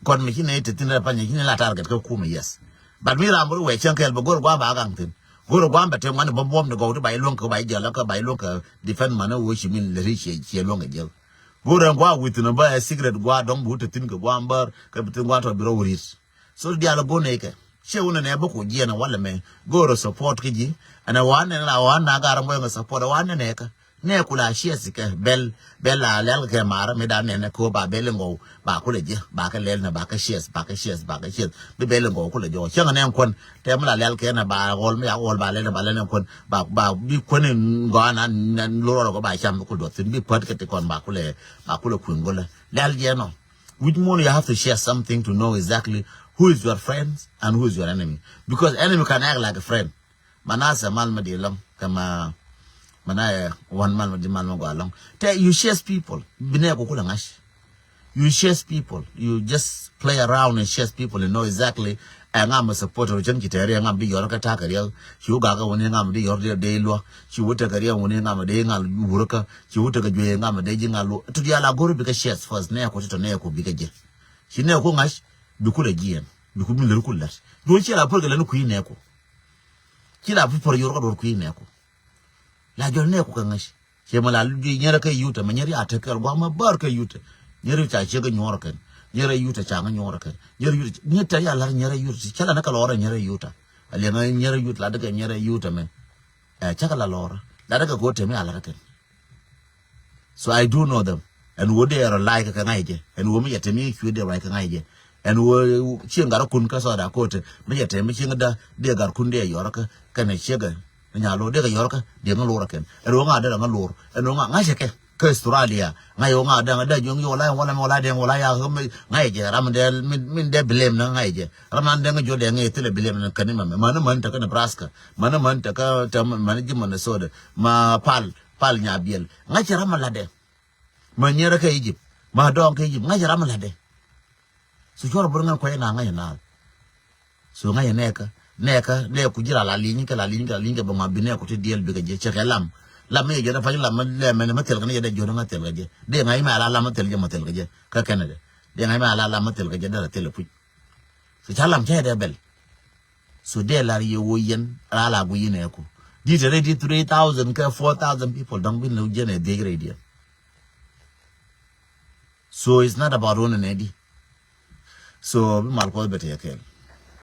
Kɔn mi ci nɛ te thin rɛ panyɛ ci nɛ la target kɛ kumɛ, yes. But mi ram bor wɛ cɛn kɛl bɛ go̱r guam ba gaŋ thin. Go̱r guam bɛ te ŋuan bä buɔm de gɔw ti ba iluɔŋ kɛ ba ijɛl kɛ ba iluɔŋ kɛ defend manɛ wo ci min lɛ ri ciɛ ciɛ luɔŋ kɛ jɛl. Go̱r ɛn gua wi̱thin bä ɛ secret gua dɔŋ bu te thin kɛ guam bär kɛ bi thin gua tɔ bi rɔ wurit. So dial go̱r nɛ kɛ ciɛ wunɛ nɛ bä ku jiɛn walɛ mɛ. Go̱r support kɛ ji ɛn ɛ wan nɛ la wan na gar mɔ yɛn support wan nɛ nɛ kɛ. Nɛ ku la shares kɛ bɛl bɛl la lɛl kɛ mara mi da nɛnɛ ko ba bɛl ngɔw ba kulɛ jɛ ba kɛ lɛl nɛ ba kɛ shares ba kɛ shares ba kɛ shares bi bɛl ngɔw kulɛ jɔ cɛŋ nɛ kuɔn tɛ mi la lɛl kɛ nɛ ba ɣɔl mi ya ɣɔl ba lɛl nɛ ba lɛl nɛ kuɔn ba ba bi kuɔn in gɔana nɛ lorɔ ko ba cam kul dɔthin bi pät kɛ ti kɔn ba kulɛ ba kulɛ kuiŋ gulɛ lɛl jɛ nɔ. Which one you have to share something to know exactly who is your friends and who is your enemy, because enemy can act like a friend. Manasɛ mal ma di lɔŋ kɛ ma manayɛ wan mal ma di mal ma gɔa lɔŋ. Tɛ you chase people bi nɛ ku kulɛ ŋa̱c. You chase people, you just play around and chase people and know exactly. Ɛ ŋa ma supporter cɛn ci tɛri ɛ ŋa bi yɔr kä takɛ riɛk. Ci wä gakɛ wuni ŋa ma di yɔr di dee luɔ. Ci wä tekɛ riɛk wuni ŋa ma di ŋa wurä kä. Ci wä tekɛ juey ŋa ma di ji ŋa luɔ. Tut yala go̱r bi kä chase first nɛ ku ti tɔ nɛ ku bi kä jɛ. Ci nɛ ku ŋa̱c bi kulɛ jiɛn bi ku mi lär ku lät. Duɔ̱n ci la pär kɛ län kui̱ nɛ ku. Ci la pi pär yor kä duɔ̱r kui̱ nɛ ku. La jɔl nɛ ku kɛ ŋäc. Ciɛ mɛ la luc nyɛrɛ kɛ yutɛ mɛ nyɛrɛ a tekɛl gua̱a̱ mɛ bär kɛ yutɛ. Nyɛrɛ ca ciɛ kɛ nyuɔrɛ kɛn. Nyɛrɛ yutɛ ca ŋä nyuɔrɛ kɛn. Nyɛrɛ yutɛ nyɛ tɛ ya lar nyɛrɛ yutɛ cɛ la nɛ kɛ lɔrɛ nyɛrɛ yutɛ. A liɛŋɛ nyɛrɛ yutɛ la dikɛ nyɛrɛ yutɛ mɛ. Ɛ cɛ kɛ la lɔrɛ la dikɛ kɛ wä tɛmɛ a lar kɛn. So I do know them. Ɛn wä dee rɔ like kɛ ŋa̱c jɛ ɛn wä mi yɛ tɛmɛ cuɛ dee rɔ like kɛ ŋa̱c jɛ. Ɛn wä cieŋ gat rɔ kun kä sɔda kote mi yɛ tɛmɛ cieŋ da dee gat kun dee yɔrɛ kɛ kɛn ɛ ciɛ kɛ. Nya lo̱r dee kɛ yɔrkä diɛ ŋä lo̱r akɛn ɛn ɣöö ŋa dee ŋä lo̱r ɛn ɣöö ŋa ŋa̱cä kɛ kä Australia. Ŋa̱c ɣöö ŋa dee ŋä dee jiɔŋ yio̱ la wala mɛ wala dee wala ya ɣä ŋa̱c jɛ ram dee min dee blame na ŋa̱c jɛ ram nan dee ŋä jiɔ dee ŋä thilɛ blame na kɛn mɛ mɛ mani mani tekä Nebraska mani mani tekä te mani ji̱ Minnesota ma pal pal nya biɛl ŋa̱cä ram la dee. Ma nyɛrɛ kä Egypt ma dɔɔŋ kä Egypt ŋa̱cä ram la dee. So cuɔr bur ŋän kuɛy na ŋa̱c na. So ŋa̱c nɛɛkä nɛɛkä nɛɛku ji̱ la la li̱ny kɛ la li̱ny kɛ la li̱ny kɛ bɛ ŋɔam bi nɛɛku ti diɛl bikɛ jɛ cɛ kɛ lam. Lam mi yɛ jɔt a pa̱ny lam mi lɛ mɛn mi thil kɛ ni yɛ dɛ jɔt ŋä thil kɛ jɛ dee ŋa̱c mɛ a la lam mi thil jɛ mɛ thil kɛ jɛ kä kɛnɛ dɛ dee ŋa̱c mɛ a la lam mi thil kɛ jɛ dee la thil ɛ puc. So ca lam cɛ dɛ bɛl. So dee lar yɛ wo yɛn ra la guiy nɛɛku di te rɛ di three thousand kɛ four thousand people dɔ̱ŋ bin lɛ jɛn ɛ dhiec rɛ diɛn. So it's not about wun nɛ di. So bi mal kuɔth bɛ tɛɛ kɛɛl.